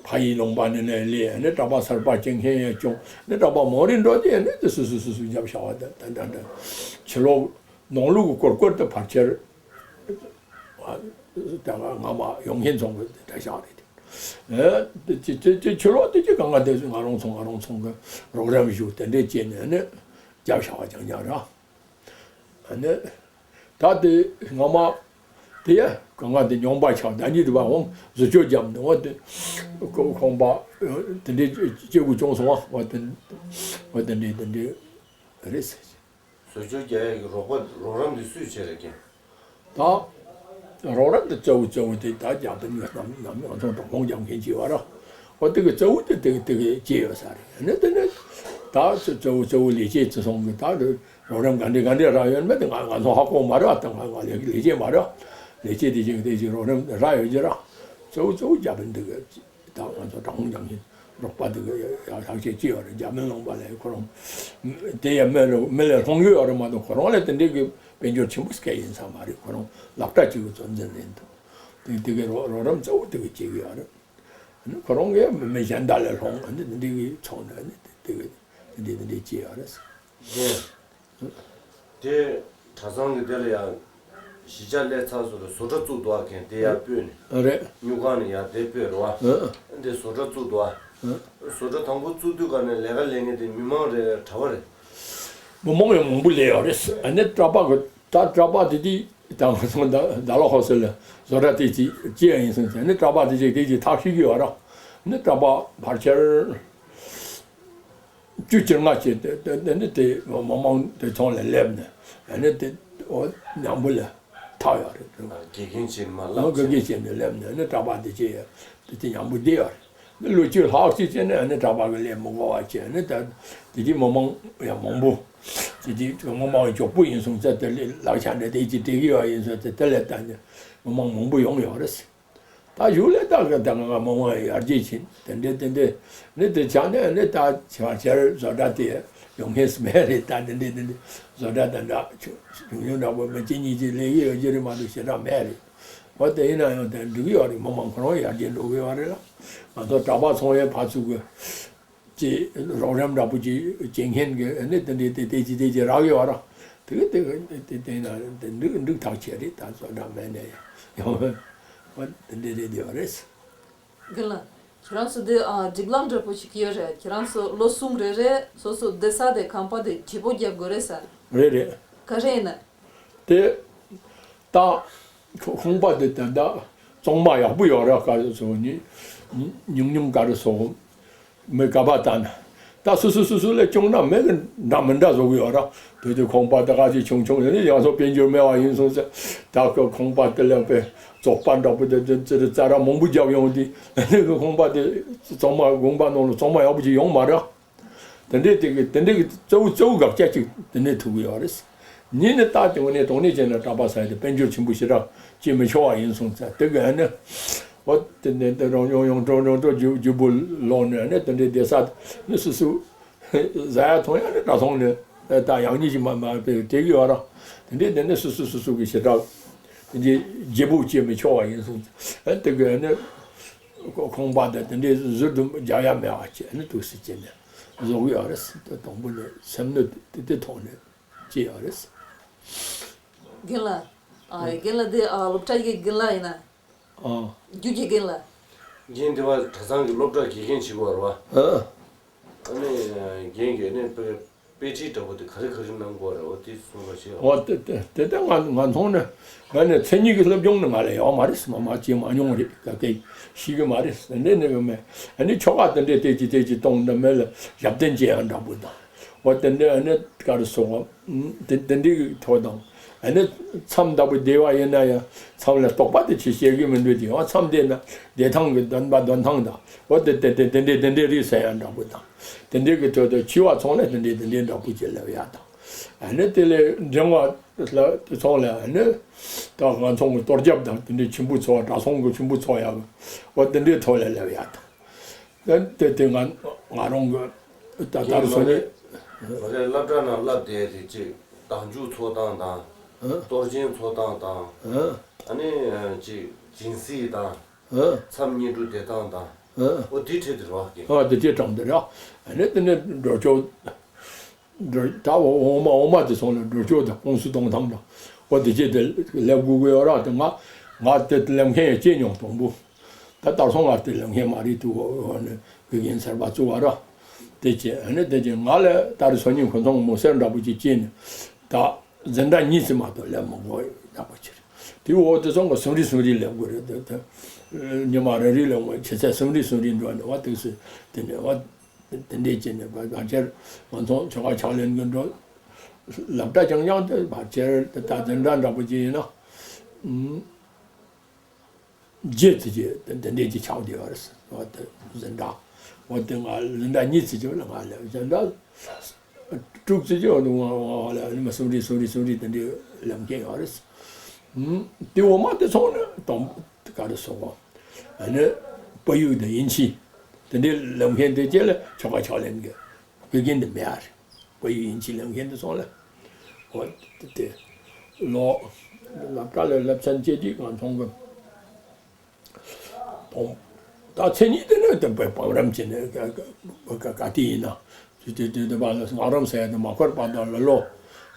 ཕ་ཡི་ལུང་པ་ནི་ནས་ལས་ནི་གྲྭ་པ་གསར་པ་སྐྱེ་མཁན་ཡང་བྱུང་། ནི་གྲྭ་པ་མང་རིགས་འགྲོ་དེ་ནི་དེ་སུ་སུ་སུ་སུ་བརྒྱབ་བཞག་པ་ད་ད་ད་ད་ཕྱི་ལོགས་ནང་ལུགས་ཀྱི་སྐོར་སྐོར་དུ་ཕལ་ཆེར། ད་ང་མ་ཡོང་མཁན་ཚོང་གི་གྲྭ་ཤག་རེད། ཨེ། དེ་དེ་དེ་དེ་ཕྱི་ལོགས་དེ་ཅི་གང་ག་དེ་ང་རང་ཚོ་ང་རང་ཚོ་གི་རོགས་རམ་ཞུ་དེ་འདྲས་བྱས་ནས་ནི་རྒྱབ་བཞག་པ་རྐྱང་རྐྱང་ར། ཨ་ནི། ད་དེ་ང་མ་དེ་ཡ་གང་ག་དེ་ཉོན་པ་ཆགས་ད་ཉིད་དུ་བ་འོང་བཟོ་བཅོས་རྒྱབ་ནས་འོ་དེ་ཁོ་ཁོང་པ་དེ་འདྲས་སྐྱེ་དགུ་བྱུང་སོང་བ། འོ་དེ་འོ་དེ་འདྲས་དེ་འདྲས་རེད་ཟེར། བཟོ་བཅོས་རྒྱག་ཡག་གི་རོགས་པ་རོགས་རམ་འདི་སུས་བྱས་རེད་རྒན། ད་རོགས་རམ་འདི་གཙོ་བོ་གཙོ་བོ་དེ་ད་རྒྱ་དཔོན་ཡོད་ནམ་ནམ་ང་ཚོ་འབྲོག་ཁོང་རྒྱག་མཁན་ཅིག་ཡོད་ར། འོ་དེ་གི་གཙོ་བོ་དེ་དེ་གི་དེ་གི་ཅི་ཡོད་ས་རེད། ཨ་ནི་དེ་ནི་ད་གཙོ་བོ་གཙོ་བོ་ལས་བྱེད་བརྩི་སྲུང་གི་ད་རོགས་རམ་ག་འདྲ་ག་འདྲ་རག་ཡོད་མེད་དེ་ང་ང་ཚོ་ཧ་གོ་མ་རེད། ད་ང་ང་ལས་ལས་བྱེད་མ་རེད། ལས་བྱེད་དེ་བཞིན་དེ་བཞིན་རོགས་རམ་རག་ཡོད་ཀྱི་ར། གཙོ་བོ་གཙོ་བོ་རྒྱ་དཔོན་དེ་གི་ད་ང་ཚོ་དྲག་དཔུང་རྒྱག་མཁན་རོགས་པ་དེ་གི་ཡག་ཤག་ཅིག་ཅི་ཡོད་རེད། རྒྱ་མི་ལུང་པ་ལས་ཁོ་རང་དེ་ཡ་མི་ལ་མི་ལས་སློང་གི་ཡོད་རེད་མ་གཏོགས་ཁོ་རང་ལ་དེ་འདྲའི་གི་དཔལ་འབྱོར་ཆེན་པོ་སྐད་ཡིན་ས་མ་རེད། ཁོ་རང་ལག་བྲ་གཅིག་གི་གཙོ་འཛིན་རེད་འདུག་དེ་དེ་གི་རོགས་རོགས་རམ་གཙོ་བོ་དེ་གི་བྱེད་གི་ཡོད་རེད། ཁོ་རང་གི་མི་མི་གཞན་དག་ལས་སློང་ཨ་ནི་དེ་འདྲའི་གི་ཚོང་ནི་ཨ་ནི་དེ་དེ་གི་དེ་འདྲའི་དེ་འདྲའི་བྱེད་ཡོད་རེད། རྒན། དེ་གྲྭ་ཚང་གི་དེ་ལ་ཡང་གཞིས་ཆགས་སླེབས་ཚར་སོང་རེད། བཟོ་གྲྭ་བཙུགས་འདུག་ཨ། མཁན་དེ་ཡར་སྤོས་ནས། ཨ་རེད། སྨྱུག་ཁང་ནས་ཡར་དེ་སྤོས་རེད་བ། ཨ་ཨ། འདི་བཟོ་གྲྭ་བཙུགས་འདུག་ཨ། ཨ། བཟོ་གྲྭ་དང་པོ་བཙུགས་དུས་ག་ནས་ལས་ཀ་ལས་མཁན་དེ་མི་མང་རེད་གྲྭ་པ་རེད། མི་མང་ཡང་མང་པོ་སླེབས་ཡོད་རེད། ཨ་ནི་གྲྭ་པ་གི་ད་གྲྭ་པ་དེ་དེ་ད་ང་ཚོ་ད་ད་ལོ་ཧོ་སེ་ལ་བཟོ་གྲྭ་དེ་ཅིག་ཅི་ཡང་ཡིན་སོང་ཙང་ཨ་ནི་གྲྭ་པ་དེ་ཅིག་དེ་ཅིག་ཐག་ཤིག་གི་ཡོད་ར། ཨ་ནི་གྲྭ་པ་ཕལ་ཆེར། བཅུ་བཅོ་ལྔ་བྱས་ཏེ་དེ་དེ་ནི་དེ་མི་མང་དེ་ཚང་ལ་སླེབས་ནས་ཨ་ནི་དེ་འོ་མཉམ་པོ་ལ་ཐག་ཡོད་རེད། དགེ་རྒན་བྱས་ནས་མར་ཨོ་བསླབ་དགེ་རྒན་བྱས་ནས་སླེབས་ནས་ཨ་ནི་གྲྭ་པ་དེ་བྱས་ཡ་དེ་དེ་མཉམ་པོ་བསྡད་ཡོད་རེད། ནི་ལོ་བཅུ་ལྷག་ཅིག་བྱས་ནས་ཨ་ནི་གྲྭ་པ་གི་ལས་མི་དགོས་པ་བྱས་ཨ་ནི་ད་དེ་དེ་མི་མང་ཡང་མང་པོ་དེ་དེ་མི་མང་མགྱོགས་པོ་ཡིན་སོང་ཙང་དེ་ལས་ལག་ཆ་འདྲ་དེ་ཅིག་སྤྲད་ཀྱི་ཡོད་ཡིན་སོང་ཙང་དེ་ལས་ད་ནི་མི་མང་མང་པོ་ཡོང་ཡོད་རེད། ད་གཞུག་ལས་ད་ག་ད་ང་མི་མང་ཡར་རྒྱས་ཕྱིན་དེ་འདྲས་དེ་འདྲས་ནི་དེ་ཆགས་ནས་ནི་ད་ཆ་ཆེར་བཟོ་གྲྭ་དེ་ཡོང་མཁན་སུ་མེད་རེད། ད་དེ་འདྲས་དེ་འདྲས་བཟོ་གྲྭ་དེ་འདྲ་ཆུང་ཆུང་འདྲ་པོ་མི་གཅིག་གཉིས་ཀྱིས་ལས་ཀྱི་ཡོད་ཀྱི་རེད་མ་གཏོགས་ཞེ་དྲག་མེད་རེད། འོ་དེ་ཡིན་ན་ཡང་དེ་འགྲིག་གི་ཡོད་རེད། མི་མང་ཁོ་རང་ཡར་རྒྱས་འགྲོ་གི་ཡོད་རེད་ལ། ང་ཚོ་གྲྭ་པ་ཚོང་ཡས་ཕར་ཚུར་གི་ཅེས་རོགས་རམ་འདྲ་པོ་ཅིག་བྱེད་མཁན་གྱི་ཨ་ནི་དེ་འདྲའི་དེ་དེ་ཅི་དེ་ཅི་རག་ཡོད་ར། དེ་གི་དེ་གི་དེ་དེ་ན་དེ་འགྲིག་འགྲིག་ཐག་ཆད་རེད། ད་བཟོ་འདྲ་མེད་ནས་ཡང་འོ་དེ་འདྲ་རེད་དེ་བ་རེད། རྒན་ལགས། ཁྱེད་རང་ཚོ་འདི་ཨ་སྒྲིག་ལམ་འདྲ་པོ་ཞིག་ཡོད་རེད། ཁྱེད་རང་ཚོ་ལོ་གསུམ་རེ་རེ་སོ་སོ་བསྡད་ས་དེ་ཁང་པ་དེ་བརྗེ་པོ་རྒྱག་དགོས་རེད་ཟེར། རེད་རེད། ག་རེ་ཡིན་ན། དེ་ད་ཁོ་ཁང་པ་དེ་ད་ད་གཙང་མ་ཡག་པོ་ཡོད་ར། ག་རེ་ཟེར་ཉུང་ཉུང་ག་རེ་ཟེར། མི་ག་པ་ད་ན། ད་སོ་སོ་སོ་སོ་ལས་སྐྱོང་ན་མེད་གི་འདྲ་མི་འདྲ་བཟོ་གི་ཡོད་ར། དེ་དུས་ཁང་པ་ད་ག་ཅིག་ཆུང་ཆུང་ཡིན་ན་ཡང་སོ་དཔལ་འབྱོར་མེད་པ་ཡིན་སོང་ཟེར། ད་ཁོ་ཁང་པ་དེ་ལས་པའི་བཙོག་པ་འདྲ་པོ་དེ་དེ་ཙི་རི་ཙ་ར་མང་པོ་རྒྱབ་ཡོང་དུས་དེ་གི་ཁང་པ་དེ་གཙང་མ་དགོན་པ་ནང་ལ་གཙང་མ་ཡག་པོ་ཅིག་ཡོང་མ་ར། དེ་འདྲའི་དེ་གི་དེ་འདྲའི་གི་གཙོ་བོ་གཙོ་བོ་དགག་བྱ་ཅིག་དེ་ནས་ཐུག་གི་ཡོད་རེད། ཉིན་ནས་ད་དེ་དངོས་གནས་དངོས་གནས་བྱས་ན་གྲྭ་པ་ཟེར་དེ་དཔལ་འབྱོར་ཆེན་པོ་ཞེ་དྲག་སྐྱེ་མི་ཆོག་པ་ཡིན་སོང་ཙང་དེ་གི་ཨ་ནི། འོ་དེ་ནས་དེ་རང་ཡོང་ཡོང་འགྲོ་འགྲོ་འགྲོ་རྒྱུ་རྒྱུ་བུ་ལོག་ནས་ཨ་ནི་དེ་འདྲའི་བསྡད་ས་ནི་སུ་སུ་ཟ་ཡ་འཐུང་ཡ་ནི་གྲྭ་ཚང་ནས་ད་ཡག་ཉེས་ཀྱི་མ་མ་དེ་དེ་གི་ཡོད་ར། དེ་འདྲའི་དེ་ནི་སུ་སུ་སུ་སུ་གི་ཞེ་དྲག་དེ་འདྲའི་བརྗེ་པོ་སྐྱེ་མི་ཆོག་པ་ཡིན་སོང་ཙང་དེ་གི་ཨ་ནི་ཁང་པ་དང་དེ་འདྲའི་ཟུར་དུ་རྒྱག་ཡ་མེད་པ་བྱས་ནི་འདུག་སེ་བྱས་ནས་བཟོ་གི་ཡོད་རེད། དེ་དང་པོ་ནས་སེམས་ནུས་དེ་དེ་ཐོག་ནས། ཅི་ཡོད་རེད། རྒན་ལགས། ཨ་རྒན་ལགས་འདི་ཨ་སློབ་གྲྭ་གི་རྒན་ལགས་ཡིན་ན། ཨ། རྒྱུད་ཀྱི་རྒན་ལགས། རྒན་འདི་བ་གྲྭ་ཚང་གི་སློབ་གྲྭ་དགེ་རྒན་བྱེད་དགོས་རེད་བ། ཨ། ཨ་ནི་རྒན་གྱིས་ནི་དཔེ་དཔེ་ཁྲིད་འདྲ་པོ་དེ་ག་རེ་ག་རེ་གནང་དགོས་རེད་བ། དེ་གསུང་རོགས་བྱེད། འོ་དེ་དེ་དེ་ལྟ་ང་ང་མཐོང་ནས་ང་ནི་མཚན་ཉིད་ཀྱི་སློབ་སྦྱོང་ནི་ང་ལ་ཡོད་མ་རེད། ང་མ་བྱེད་མ་མྱོང་རེད། ག་གེ་ཤེས་ཀྱི་མ་རེད། དེ་འདྲས་ནི་གི་མེད། ཨ་ནི་ཆོ་ག་དེ་འདྲས་དེ་ཅི་དེ་ཅི་གཏོང་འདྲ་མེད་ལ་ཞབས་བརྟན་བྱེད་ཡ་འདྲ་པོ་དང་། འོ་དེ་འདྲས་ཨ་ནི་ག་རེ་ཟེར་དགོས། དེ་དེ་འདྲའི་གི་ཐོག་དང་། ཨ་ནི་མཚམས་ལྟ་བུ་བསྡད་པ་ཡིན་ན་ཡང་མཚམས་ལ་རྟོག་པ་དེ་ཅི་བཤད་གི་མི་འདུག་དེ་ཡང་མཚམས་བསྡད་ན་བསྡད་ཐང་གི་འདོན་པ་འདོན་ཐང་དང་། འོ་དེ་དེ་དེ་དེ་འདྲའི་དེ་འདྲའི་རེད་ཟེར་ཡ་འདྲ་པོ་དང་། དེ་འདྲའི་གི་ཐོག་ཏུ་འཆི་བ་ཚང་ལ་དེ་འདྲའི་དེ་འདྲའི་འདྲ་པོ་ཅིག་ལབ་ཡ་དང་། ཨ་ནི་དེ་ལས་འབྲིང་བ་ལ་དེ་ཚང་ལ་ཨ་ནི་ད་ང་ཚང་གི་གཏོར་རྒྱབ་དང་དེ་འདྲའི་མཆོད་འབུལ་ཚོགས། གྲྭ་ཚང་གི་མཆོད་འབུལ་ཚོགས་ཡ་གི་འོ་དེ་འདྲའི་ཐོག་ལ་ལབ་ཡ་དང་། དེ་དེ་ང་ང་རང་གི་ད་ལྟར་སོང་ནས། མ་རེད། སློབ་གྲྭ་ནང་བསླབ་བསྡད་དེ་ཅིག་བདག་འཇུག་ཚོགས་སྟངས་དང་། ཨ། གཏོར་སྦྱིན་ཚོགས་སྟངས་དང་། ཨ། ཨ་ནི་ཅིག་སྦྱིན་སྲེག་དང་། ཨ། མཚམས་བསྙེན་སྒྲུབ་བསྡད་སྟངས་དང་། ཨ། འོ་དེ་ཁྲིད་དེ་རོགས་ཀྱི། ཨ་དེ་ཅིག་དྲངས་དེ་ར། ཨ་ནི་དེ་ནས་འགྲོ་ཆོག་འགྲོ་ད་འོ་འོ་མ་འོ་མ་དེ་སོང་ལ་འགྲོ་ཆོག་དང་སྤོང་གསུམ་གཏོང་ཐང་དང་། འོ་དེ་ཅིག་དེ་ལབ་དགོས་ཀྱི་ཡོད་ར། དེ་ང་ང་དེ་ལབ་མཁན་ཡང་སྐྱེས་མྱོང་དང་པོ། ད་དར་སོང་ང་དེ་ལབ་མཁན་མ་རེད་འདུག་འོ་ནི་དགེ་རྒན་གསར་པ་བཙུགས་པ་ར། དེ་བྱས་ཨ་ནི་དེ་བྱས་ང་ལ་ད་རེས་སང་ཉིན་ཁོ་ཚོ་མོ་སེར་འདྲ་པོ་ཅིག་སྐྱེས་ནས་ད་འཛིན་གྲྭ་གཉིས་ཙམ་མ་གཏོགས་ལབ་མི་དགོས་ཡག་པོ་ཕྱིར། དེའི་འོག་དེ་ཚོ་ང་གསུམ་རེ་གསུམ་རེ་ལབ་དགོས་རེད། དེ་དེ་ཉི་མ་རེ་རེ་ལབ་དགོས། ཆུ་ཚོད་གསུམ་རེ་གསུམ་རེ་འགྲོ་ནས་བ་དུས་སུ་དེ་ནས་བ་དེ་འདྲས་བྱས་ནས་བ་ཕལ་ཆེར་ང་ཚོ་ཆོ་ག་ཕྱག་ལེན་གྱི་འགྲོ་སློབ་གྲྭ་རྐྱང་རྐྱང་དེ་ཕལ་ཆེར་དེ་ད་འཛིན་གྲྭ་འདྲ་པོ་ཅིག་ཡིན་ན། རྗེ་ཙི་ཅི་དེ་འདྲས་ཀྱི་ཆགས་བསྡད་པ་རེད། འོ་དེ་འཛིན་གྲྭ། འོ་དེ་ང་འཛིན་གྲྭ་གཉིས་ཙི་ཅི་ལ་ང་ལབ། འཛིན་གྲྭ་དྲུག་ཙི་ཅི་འོ་དེ་ང་ང་ལ་ནི་མ་གསུམ་རེ་གསུམ་རེ་གསུམ་རེ་དེ་འདྲས་ལབ་མཁན་ཡོད་རེད། དེ་འོ་མ་དེ་ཚོ་ནི་དང་ག་རེ་ཟེར་དགོས། ཨ་ནི་བལ་ཡུལ་དང་དབྱིན་ཇི་དེ་འདྲས་ལབ་མཁན་དེ་ཅི་ལ་ཆོ་ག་ཕྱག་ལེན་གྱི་དགེ་རྒན་དེ་མེད་ཨ་རེད། བལ་ཡུལ་དབྱིན་ཇི་ལབ་མཁན་དེ་ཚོ་ལ། འོ་དེ་དེ་ལོ་སློབ་གྲྭ་ལ་སློབ་ཚན་བཅས་ཀྱིས་ང་ཚོང་གི་དང་། ད་མཚན་ཉིད་དེ་ནི་དེ་བ་བང་རིམ་བྱས་ནས་ག་ག་ག་ག་དེ་ཡིན་ན། དེ་དེ་དེ་དེ་བ་ལ་བང་རིམ་ཟེར་ཡ་དེ་མ་འཁོར་བར་དུ་ལ་ལོ་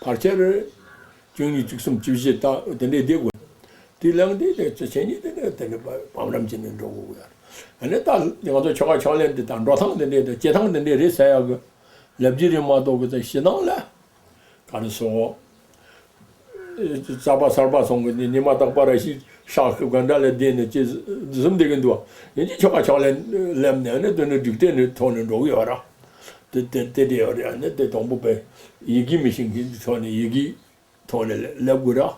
ཕལ་ཆེར་བཅུ་གཉིས་བཅུ་གསུམ་བཅུ་བཞི་ད་དེ་འདྲའི་བསྡད་དགོས། དེ་ལངས་དེ་དེ་མཚན་ཉིད་དེ་ནི་དེ་ནི་བ་བང་རིམ་བྱས་ནས་འགྲོ་དགོས་ཡ། ཨ་ནི་ད་ང་ཚོ་ཆོ་ག་ཕྱག་ལེན་དེ་དང་འགྲོ་སྟངས་དེ་འདྲའི་དང་བྱེད་སྟངས་དེ་འདྲའི་རེད་ཟེར་ཡ་གི་ལབ་རྒྱུ་རེད་མ་གཏོགས་གི་ད་ཤི་སྟངས་ལ། ག་རེ་ཟེར། རྩ་བ་གསར་པ་སོང་གི་ནི་ཉི་མ་རྟག་པར་ཞིག་ཤག་གི་དགོན་གྲྭ་ལ་བསྡད་ནས་ཅི་བཟུམ་བསྡད་གི་འདུག་ཡིན་གྱི་ཆོ་ག་ཕྱག་ལེན་ལེམ་ནས་ནི་དེ་ནི་འཇིག་རྟེན་ནི་ཐོག་ནས་འགྲོ་གི་ཡོད་ར། དེ་དེ་དེ་དེ་ཡོད་རེད། ནི་དེ་དང་པོ་པའི་ཡི་གེ་མི་ཤེས་མཁན་གྱི་ཐོག་ནས་ཡི་གེ་ཐོག་ནས་ལེབ་དགོས་ར།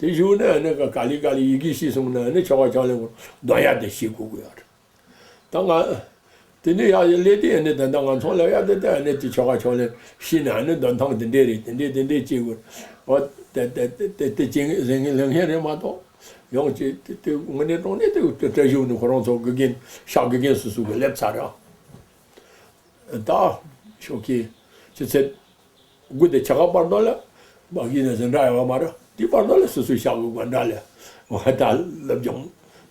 དེ་བཞུགས་ནས་ནི་ག་ལེ་ག་ལེ་ཡི་གེ་ཤེས་སོང་ན་ནི་ཆོ་ག་ཕྱག་ལེན་དགོས་འདོན་ཡ་དེ་ཤེས་དགོས་གི་ཡོད་རེད། ད་ང་། དེ་ནས་ཡར་སླེབས་དུས་ཨ་ནི་ད་ལྟ་ང་ཚོ་ལ་ཡ་དེ་དེ་ཨ་ནི་དེ་ཆོ་ག་ཕྱག་ལེན་ཤེས་ན་ཨ་ནི་འདོན་ཐང་དེ་འདྲས་རེད། དེ་འདྲས་དེ་འདྲས་བྱེད་དགོས། འོ་དེ་དེ་དེ་དེ་ཅིང་ཟེར་མཁན་ལབ་མཁན་རེད་མ་གཏོགས་ཡོང་ཅིག་དེ་དེ་དངོས་གནས་དྲང་གནས་དེ་དེ་བཀྲ་ཤིས་ནི་ཁོ་རང་ཚོ་དགེ་རྒན་ཤག་དགེ་རྒན་སོ་སོ་གི་སླེབས་ཚར་ར། ད་ཤོག་གི་ཅི་ཚེ། དགུ་དེ་ཆ་ག་བར་དོ་ལ། མ་གི་ནས་འཛིན་གྲྭ་ཡོད་མ་རེད། དེ་བར་དོ་ལ་སོ་སོའི་ཤག་གི་དགོན་གྲྭ་ལ། འོ་ད་སློབ་སྦྱོང་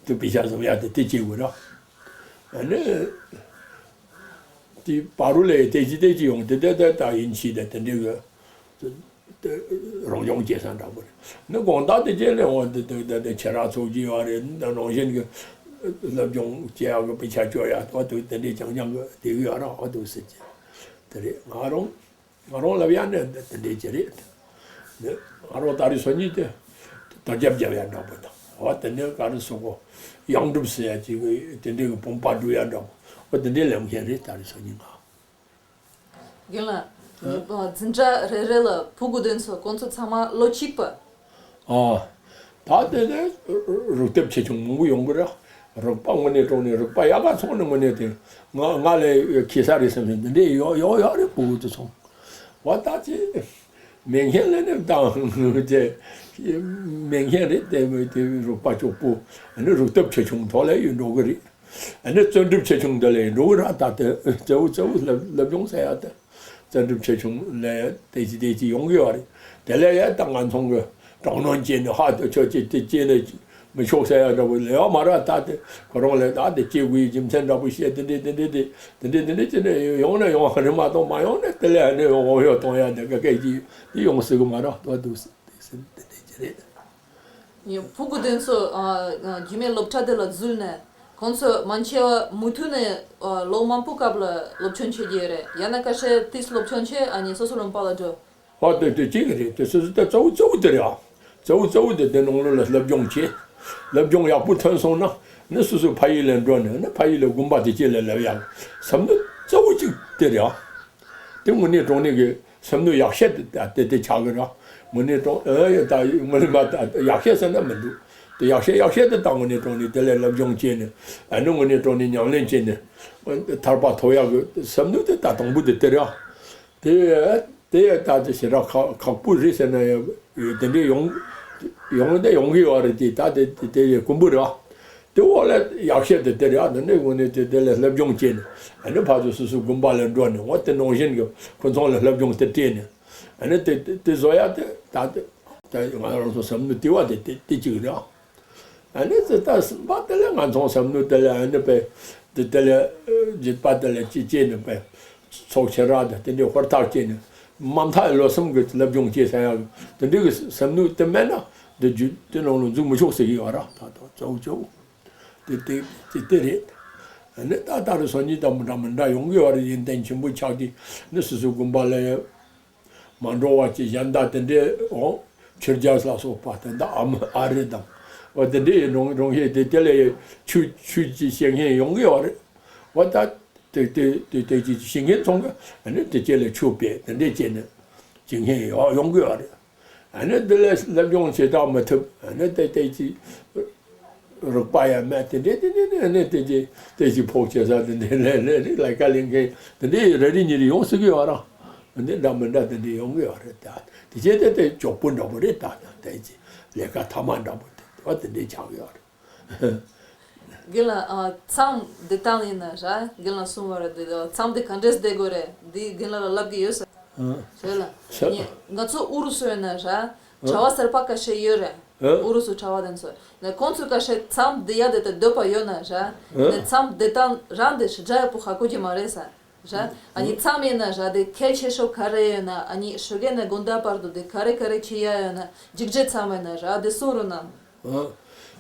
དུ་པེ་ཤ་བཟང་ཡ་དེ་དེ་བྱེད་དགོས་ར། ཨ་ནི། དེ་བར་རུ་ལས་དེ་ཅི་དེ་ཅི་ཡོང་དེ་དེ་དེ་ད་ཡིན་ཕྱིས་དེ་དེ་འདྲའི་གི། དེ་རང་སྦྱོང་བྱེད་ས་འདྲ་པོ་རེད། ནི་དགོང་དག་དེ་རྗེས་ལས་འོ་དེ་དེ་དེ་དེ་ཁྱེད་རང་ཚོགས་ཀྱི་ཡོད་རེད། ད་རང་བཞིན་གི། སློབ་སྦྱོང་བྱེད་ཡག་གི་དཔེ་ཆ་སྐྱོར་ཡག་ཏོག་ཏོག་དེ་འདྲའི་རྐྱང་རྐྱང་གི་དེ་གི་ཡོད་ར། ཨ་ཏོག་ཟེར་གྱི་དེ་རེད། ང་རང་ང་རང་ལབ་ཡག་ནི་དེ་འདྲའི་ཅི་རེད། ནི་ང་རང་ད་རེས་སང་ཉིན་དེ་དར་རྒྱབ་རྒྱབ་ཡག་འདྲ་པོ་དང་། འོ་དེ་ནས་ག་རེ་ཟེར་གོ། ཡང་སྒྲུབ་ཟེར་ཡག་ཅིག་གི་དེ་འདྲའི་གི་བུམ་པ་སྒྲུབ་ཡག་འདྲ་པོ། འོ་དེ་འདྲའི་ལས་མཁན་རེད་ད་རེས་སང་ཉིན་ང་། རྒན་ལགས། འཛིན་གྲྭ་རེ་རེ་ལ་ཕྲུ་གུ་དེ་ཚོ་ཁོང་ཚོ་ཚང་མ་ལོ་གཅིག་པ། ཨ། ད་དེ་ནས་རུག་སྟེབས་ཆེ་ཆུང་མང་པོ་ཡོང་གི་རེད། རུག་པ་དངོས་གནས་དྲང་གནས་རུག་པ་ཡག་ག་ཚོང་ནི་དངོས་གནས་དེ་ང་ང་ལས་ཁེ་ས་རེད་བསམ་ནས་འདི་འདྲས་ཡོག་ཡོག་ཡོག་རེད། ཕྲུ་གུ་དེ་ཚོ་བ་ད་ཅི་མེད་མཁན་ལས་ནས་བཏང་ཅེ་མེད་མཁན་རེད། དེ་མོ་དེ་རུག་པ་ཅོག་པོ་ཨ་ནི་རུག་སྟེབས་ཆེ་ཆུང་ཐོག་ལས་ཡོད་འགྲོ་གི་རེད། ཨ་ནི་བརྩོན་འགྲུས་ཆེ་ཆུང་འདི་ལས་འགྲོ་གི་ར། ད་དེ་གཙོ་བོ་གཙོ་བོ་སློབ་སློབ་སྦྱོང་ཟེར་ཡ་དེ་བརྩོན་འགྲུས་ཆེ་ཆུང་ལས་དེ་ཅི་དེ་ཅི་ཡོང་གི་ཡོད་རེད། དེ་ལས་ཡ་ད་ང་ཚོང་གི་དྲག་གནོན་བྱས་ནས་ཧ་དེ་ཆོག་ཅི་དེ་བྱས་ནས་མི་ཆོག་ཟེར་ཡ་འདྲ་པོ་ལས་ཡ་མ་ར། ད་དེ་ཁོ་རང་ལས་ད་དེ་བྱེད་དགོས་ཡི་རྒྱུ་མཚན་འདྲ་པོ་བཤད། དེ་འདྲས་དེ་འདྲས་དེ་དེ་འདྲས་དེ་འདྲས་བྱས་ནས་ཡོང་ན་ཡོང་རེད་མ་གཏོགས། མ་ཡོང་ན་དེ་ལས་ཨ་ནི་འོང་ཡོང་གཏོང་ཡ་དེ་ག་གས་ཅི་དེ་ཡོང་སྲིད་གི་མ་ར། དོ་འདུག་སྲིད་དེ་སྲིད་དེ་འདྲས་ཅི་རེད། ཕྲུ་གུ་དེ་ཚོ་རྒྱུད་སྨད་སློབ་གྲྭ་དེ་ལ་འཛུལ་ནས་ཁོང་ཚོ་མང་ཆེ་བ་མུ་མཐུད་ནས་ལོ་མང་པོ་སྐབས་ལ་སློབ་སྦྱོང་བྱེད་ཀྱི་རེད། ཡང་ན་ཁ་ཤས་དེ་སློབ་སྦྱོང་བྱས་ཨ་ནི་སོ་སོ་ལུང་པ་ལ་འགྲོ། ཨ་དེ་དེ་གཅིག་རེད། དེ་སོ་སོ་དེ་གཙོ་བོ་གཙོ་བོ་དེ་རེད། ཨ་གཙོ་བོ་གཙོ་བོ་དེ་དེ་ནང་ལོགས་ལ་སློབ་སྦྱོང་བྱས། སློབ་སྦྱོང་ཡག་པོ་ཐོན་སོང་ན་ནི་སོ་སོ་ཕ་ཡུལ་ལ་འགྲོ་ནས་ནི་ཕ་ཡུལ་ལ་དགོན་པ་དེ་སྐྱེ་ལ་སླེབས་ཡག་བསམ་བློ་གཙོ་བོ་གཅིག་དེ་རེད། ཨ་དེ་དངོས་གནས་དྲང་གནས་ཀྱི་བསམ་བློ་ཡག་ཤོས་དེ་དེ་དེ་ཆགས་ཀྱི་རེད། དངོས་གནས་དྲང་ཨེ་ད་དངོས་གནས་མ་ད་ཡག་ཤོས་ཟེར་ན་མི་འདུག་དེ་ཡག་ཤོས་ཡག་ཤོས་དེ་ད་དངོས་གནས་དྲང་གནས་དེ་ལས་སློབ་སྦྱོང་བྱས་ནས་ཨ་ནི་དངོས་གནས་དྲང་གནས་ཉམས་ལེན་བྱས་ནས་ཐར་པ་ཐོབ་ཡག་གི་བསམ་བློ་དེ་ད་དང་པོ་དེ་དེ་རེད། དེ་དེ་ད་དེ་ཞེ་དྲག་ཁག་ཁག་པོ་རེད་ཟེར་ན་ཡང་དེ་འདྲའི་ཡོང་ཡོང་དེ་ཡོང་གི་ཡོད་རེད། དེ་ད་དེ་དེ་དེ་དཀོན་པོ་རེད། དེ་འོག་ལ་ཡག་ཤོས་དེ་དེ་རེད། ཨ་ནི་དངོས་གནས་དེ་དེ་ལ་སློབ་སྦྱོང་བྱས་ནས་ཨ་ནི་ཕར་ཚུར་སོ་སོའི་དགོན་པ་ལ་འགྲོ་ནས་འོ་དེ་ནང་བཞིན་གྱི་ཁོ་ཚང་ལ་སློབ་སྦྱོང་དེ་སྤྲད་ནས་ཨ་ནི་དེ་དེ་དེ་བཟོ་ཡག་དེ་ད་དེ་ད་ང་རང་ཚོ་བསམ་བློ་དེ་བ་དེ་དེ་དེ་གཅིག་རེད། ཨ་ནི་ཙི་ད་སེམས་པ་དེ་ལས་ང་ཚོང་བསམ་བློ་དེ་ལས་ཨ་ནི་པས་དེ་དེ་ལས་རྒྱུད་པ་དེ་ལས་ཅི་བྱས་ནས་པས་ཚོགས་ཆེ་ར་དེ་དེ་འདྲའི་ཧུར་ཐག་བྱས་ནས་མ་མཐའ་ལོ་གསུམ་གྱི་སློབ་སྦྱོང་བྱས་ས་ཡག་དེ་འདྲའི་གི་བསམ་བློ་དེ་མེད་ན་འདི་རྒྱུད་དེ་ནང་ལ་འཛུལ་མི་ཆོག་ཟེར་གི་ཡོད་ར། ད་དུང་གཙོ་བོ་གཙོ་བོ་དེ་དེ་དེ་དེ་རེད། ཨ་ནི་ད་ལྟ་རུ་སང་ཉིན་ད་མི་འདྲ་མི་འདྲ་ཡོང་གི་ཡོད་རེད། ཡོན་ཏན་ཆེན་པོ་ཆགས་ཀྱི་ནི་སོ་སོའི་དགོན་པ་ལ་ཡོད། མ་འགྲོ་བ་ཅིག་གཞན་དག་དེ་འདྲའི་འོང་། ཆོས་རྒྱལ་ལ་སོགས་པ་དེ་འདྲ་ཨ་མ་ཨ་རི་དང་། འོ་དེ་འདྲའི་རོང་རོང་ཤེས་དེ་དེ་ལས་ཆོས་ཆོས་ཀྱི་བཤད་མཁན་ཡོང་གི་ཡོད་རེད། འོ་ད་དེ་དེ་དེ་དེ་ཅིག་བཤད་མཁན་ཚོང་གི་ཨ་ནི་དེ་ཅེ་ལ་ཆོས་པས་དེ་འདྲའི་བྱས་ནས་བཤད་མཁན་ཡོང་ཡོང་གི་ཡོད་རེད། ཨ་ནི་འདི་ལས་སློབ་སྦྱོང་བྱེད་སྟངས་མི་ཐུབ། ཨ་ནི་དེ་དེ་ཅིག་རིག་པ་ཡང་མེད། དེ་འདྲའི་དེ་འདྲའི་ནི་ཨ་ནི་དེ་ཅིག་དེ་ཅིག་ཕོག་བྱེད་ས་དེ་འདྲའི་ལས་ལས་རིགས་ལས་ཀ་ལས་མཁན་དེ་འདྲའི་རེ་རེ་གཉིས་རེ་ཡོང་སྲིད་ཀྱི་ཡོད་ར། འདི་འདྲ་མི་འདྲ་དེ་འདྲའི་ཡོང་གི་ཡོད་རེད། ད་དེ་བྱས་ཏེ་དེ་གྱོགས་པོ་འདྲ་པོ་རེད། ད་ད་དེ་ཅིག་ལས་ཀ་ཐ་མ་འདྲ་པོ་དེ་འོ་དེ་འདྲའི་ཆགས་ཀྱི་ཡོད་རེད། རྒན་ལགས། ཨ། མཚམས་བསྡད་སྟངས་ཡིན་ན་ར། རྒན་ལགས་གསུངས་པ་རེད་དེ། མཚམས་དེ་ག་འདྲས་བསྡད་དགོས་རེད་འདི་རྒན་ལགས་ལ་ལབ་ཀྱི་ཡོད་ས་རེད་ལ། ཨ། ངས་ང་ཚོ་ཨུ་རུ་སུ་ཡོད་ན་ར། ཨ། གྲྭ་པ་གསར་པ་ཁ་ཤས་ཡོད་རེད། ཨ། ཨུ་རུ་སུ་གྲྭ་པ་དེ་ཚོ་ལ་ཁོང་ཚོ་ཁ་ཤས་མཚམས་བསྡད་ཡ་དེ་ལྟར་འདོད་པ་ཡོད་ན་ར། ཨ། ངས་མཚམས་བསྡད་སྟངས་རང་དེ་ཞེ་དྲག་ཡག་པོ་ཧ་གོ་གི་མ་རེད་ས། ར། ཨ་ནི་མཚམས་ཡིན་ན་ར་དེ་གལ་ཆེ་ཤོས་ག་རེ་ཡོད་ན། ཨ་ནི་ཞོགས་ཀས་ནས་དགོང་དག་བར་དུ་དེ་ག་རེ་ག་རེ་བྱེད་ཡ་ཡོད་ན། འཇིགས་བྱེད་མཚམས་ཡིན་ན་ར་དེ་གསུང་རོགས་གནང་། ཨ།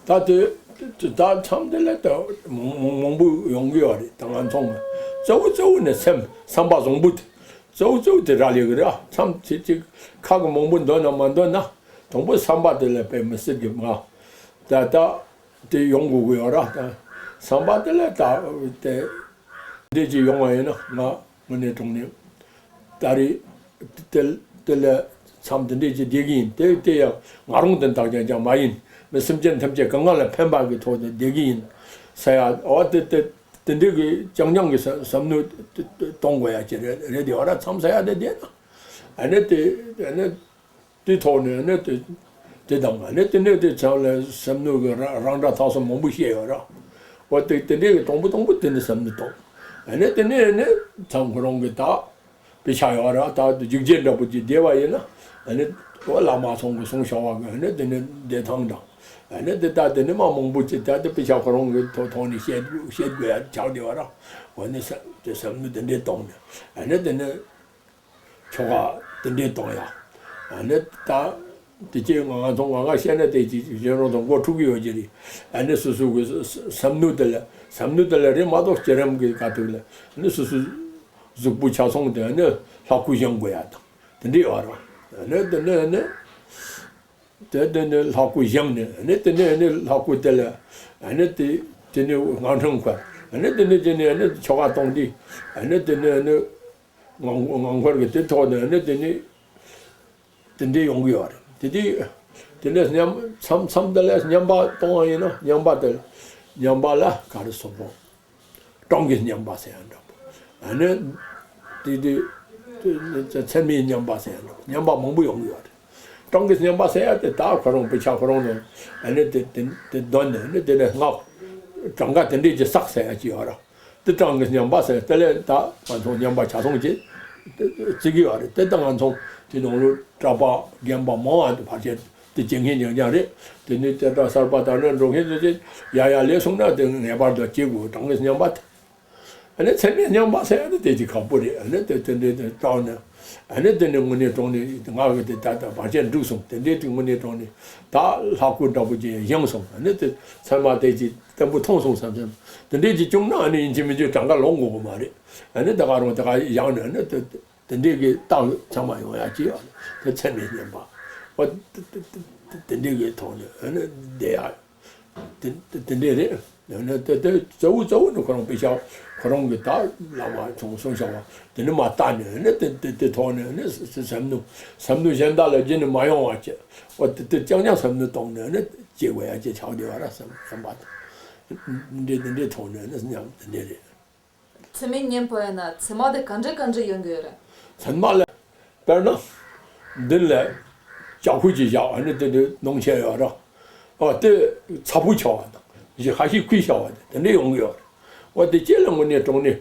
ད་དེ་ད་མཚམས་དེ་ལ་ད་མང་མང་མང་པོ་ཡོང་གི་ཡོད་རེད། ད་ང་ཚོ་གཙོ་བོ་གཙོ་བོ་ནི་སེམས་བསམ་པ་བཟང་པོ་དེ་གཙོ་བོ་གཙོ་བོ་དེ་རག་ལས་གི་རེད། མཚམས་ཚིག་ཅིག་ཁ་གི་མང་པོ་འདོན་ན་མ་འདོན་ན་དང་པོ་བསམ་པ་དེ་ལ་དཔེ་མི་སྲིད་གི་ང་ད་ད་དེ་ཡོང་དགོས་གི་ཡོད་ར། ད་བསམ་པ་དེ་ལ་ད་དེ། འདི་ཅིག་ཡོང་བ་ཡིན་ན་ང་དངོས་གནས་དྲང་གནས་ད་རེས་དེ་དེ་ལ་མཚམས་འདི་འདྲས་ཅིག་བསྡད་ཀྱི་ཡིན། དེ་དེ་ཡང་ང་རང་དོན་དག་ཀྱང་ཀྱང་མ་ཡིན། མི་སེམས་ཅན་ཐམས་ཅད་གང་ག་ལ་ཕན་པ་གི་ཐོག་ཏུ་བསྡད་ཀྱི་ཡིན་ཟེར་ཡ། འོ་དེ་དེ་དེ་འདྲས་ཀྱི་རྐྱང་རྐྱང་གི་བསམ་བསམ་བློ་གཏོང་དགོས་ཡ་ཅིག་རེད་རེད་དེ། འོ་ར་མཚམས་ཟེར་ཡ་དེ་བསྡད་ན་ཨ་ནི་དེ་ཨ་ནི། དེ་ཐོག་ནས་ནི་དེ་དེ་དང་ནི་དེ་ནས་དེ་ཚང་ལ་བསམ་བློ་གི་རང་རང་འདྲ་ཐག་སོ་མང་པོ་བཤད་ཡོད་ར། འོ་དེ་དེ་འདྲའི་གི་དང་པོ་དང་པོ་དེ་ནི་བསམ་བློ་གཏོང་། ཨ་ནི་དེ་ནས་ནི་མཚམས་ཁོ་རང་གི་ད་དཔེ་ཆ་ཡོད་ར། ད་དུ་འཇིགས་བྱེད་འདྲ་པོ་ཅིག་བསྡད་པ་ཡིན་ན་ཨ་ནི་འོ་བླ་མ་ཚང་གི་གསུང་བྱ་བ་གི་ཨ་ནི་དེ་ནི་བསྡད་ཐང་དང་། ཨ་ནི་དེ་ད་དེ་ནི་མ་མང་པོ་ཅིག་ད་དེ་དཔེ་ཆ་ཁོ་རང་གི་ཐོག་ཐོག་ནས་བཤད་བཤད་དགོས་ཡ་ཆགས་བསྡད་པ་ར། འོ་ནི་བསམ་དེ་བསམ་བློ་དེ་འདྲའི་གཏོང་ནས་ཨ་ནི་དེ་ནི། ཆོ་ག་དེ་འདྲའི་གཏོང་ཡ། ཨ་ནི་ད་ དེ་ཅི་ང་ང་ཚོ་ང་ང་བཤད་ན་དེ་ཅི་གཞན་རང་ཚོ་མགོ་འཁྲུག་གི་ཡོད་ཀྱི་རེད། ཨ་ནི་སོ་སོ་གི་ས་ས་སྣུམ་དེ་ལ་ས་སྣུམ་དེ་ལ་རེད་མ་གཏོགས་སྐྱེ་རིམ་གི་ག་དུས་ལ་ཨ་ནི་སོ་སོ་གཟུགས་པོ་ཆ་ཚང་དེ་ཨ་ནི་ལྷ་སྐུ་བཞེངས་དགོས་ཡ་དང་དེ་འདྲ་ཡོད་རེད། ཨ་ནི་དེ་ནི་ཨ་ནི་དེ་དེ་ནི་ལྷ་སྐུ་བཞེངས་ནས་ཨ་ནི་དེ་ནི་ཨ་ནི་ལྷ་སྐུ་དེ་ལ་ཨ་ནི་དེ་དེ་ནི་སྔགས་ཕྲེང་འཁོར་ཨ་ནི་དེ་ནི་དེ་ནི་ཨ་ནི་ཆོ་ག་གཏོང་དུས་ཨ་ནི་དེ་ནི་ཨ་ནི་སྔགས་སྔགས་འཁོར་གི་དེ་ཐོག་ནས་ཨ་ནི་དེ་ནི། དེ་འདྲའི་ཡོང་གི་ཡོད་རེད། དེ་དུས་དེ་ནས་མཚམས་མཚམས་དེ་ལ་བསྙེན་པ་གཏོང་བ་ཡིན་ན་བསྙེན་པ་དེ་ལ་བསྙེན་པ་ལ་ག་རེ་ཟེར་དགོས། གྲངས་ཀྱི་བསྙེན་པ་ཟེར་ཡ་འདྲ་པོ། ཨ་ནི་དེ་དུས་ཚད་མའི་བསྙེན་པ་ཟེར་ཡ་འདྲ་པོ་བསྙེན་པ་མང་པོ་ཡོང་གི་ཡོད་རེད། གྲངས་ཀྱི་བསྙེན་པ་ཟེར་ཡ་དེ་ད་ཁོ་རང་དཔེ་ཆ་ཁོ་རང་ནང་ཨ་ནི་དེ་དེ་དེ་འདོན་ནས་ཨ་ནི་དེ་ནས་སྔགས་གྲངས་ཀ་དེ་འདྲས་ཀྱི་བསགས་ཟེར་ཡ་ཅིག་ཡོད་རེད། དེ་གྲངས་ཀྱི་བསྙེན་པ་ཟེར་དེ་ལས་ད་ང་ཚོ་བསྙེན་པ་ཆ་ཚང་གཅིག་བརྩི་གི་ཡོད་རེད། དེ་ད་ང་ཚོ་དེ་ནང་ལོ་གྲྭ་པ་རྒན་པ་མང་བ་དེ་ཕལ་ཆེར་དེ་བྱེད་མཁན་རྐྱང་རྐྱང་རེད། དེ་ནས་དེ་ལྟར་གསར་པ་དར་ནས་འགྲོ་མཁན་ཚོ་ཅིག་ཡ་ཡ་ལས་སོང་ན་དེ་ངེས་པར་དུ་བྱེད་དགོས་གྲངས་ཀྱི་བསྙེན་པ་དེ། ཨ་ནི་ཚད་མའི་བསྙེན་པ་ཟེར་ཡ་དེ་དེ་ཅིག་ཁག་པོ་རེད། ཨ་ནི་དེ་དེ་འདྲའི་དེ་བཏང་ནས་ཨ་ནི་དེ་ནས་དངོས་གནས་དྲང་གནས་ང་གི་དེ་ད་ལྟ་བར་ཆད་འགྲིག་སོང་། དེ་འདྲའི་དེ་དངོས་གནས་དྲང་གནས་ད་ལྷ་སྐུ་འདྲ་པོ་ཅིག་བཞེངས་སོང་། ཨ་ནི་དེ་ཚད་མ་དེ་ཅིག་བརྟན་པོ་ཐོན་སོང་བསམ་བསམ་དེ་འདྲས་ཀྱི་བྱུང་ན་ཨ་ནི་ཡིན་གཅིག་མིན་གཅིག་གྲངས་ཀ་ལོག་དགོས་ཀྱི་མ་རེད། ཨ་ནི་ད་ག་རང་ད་ག་ཡང་ནས་ཨ་ནི་དེ་དེ་འདྲས་ཀྱི་རྟགས་ཚང་མ་ཡོང་ཡ་ཅིག་ཨ་ནི་དེ་ཚད་མའི་བསྙེན་པ་ཨོ་དེ་དེ་དེ་འདྲས་ཀྱི་ཐོག་ནས་ཨ་ནི་བསྡད་ཡ་དེ་དེ་དེ་འདྲས་རེད། ཨ་ནི་དེ་དེ་གཙོ་བོ་གཙོ་བོ་ནི་ཁོ་རང་དཔེ་ཆ་ཁོ་རང་གི་ད་བླ་མ་ཚོང་གསུང་བྱ་བ་དེ་ནི་མ་བལྟ་ནས་ཨ་ནི་དེ་དེ་དེ་ཐོག་ནས་ཨ་ནི་སེམས་ནུ་སེམས་ནུ་གཞན་དག་ལ་རྗེས་ནས་མ་ཡོང་བ་བྱེད། ཨོ་དེ་དེ་རྐྱང་རྐྱང་སེམས་ནུ་གཏོང་ནས་ནི་སྐྱེ་དགོས་ཡ་ཅེས་ཆགས་བསྡད་པ་ར་བསམ་བསམ་པ་དང་། འདྲེ་འདི་འདྲེ་ཐོག་ནས་ནི་ཉམས་དེ་འདྲེ་རེད། ཚད་མའི་བསྙེན་པ་ཡིན་ན་ཚད་མ་དེ་ག་འདྲ་ག་འདྲ་ཡོང་གི་ཡོད་རེད། ཚད་མ་ལ་དཔེར་ན་མདུན་ལ་ལྕགས་ཕུར་ཅིག་བཞག་ཨ་ནི་དེ་དུས་སྣང་མཆེད་ཡོད་ར། ཨོ་དེ་ཚ་ཕུར་ཆགས་པ་དང་ཞེ་ཁ་ཤས་ཁུར་ཆགས་པ་དེ་དེ་འདྲེ་ཡོང་གི་ཡོད་རེད། ཨོ་དེ་སྐྱེ་ལ་དངོས་གནས་དྲང་གནས་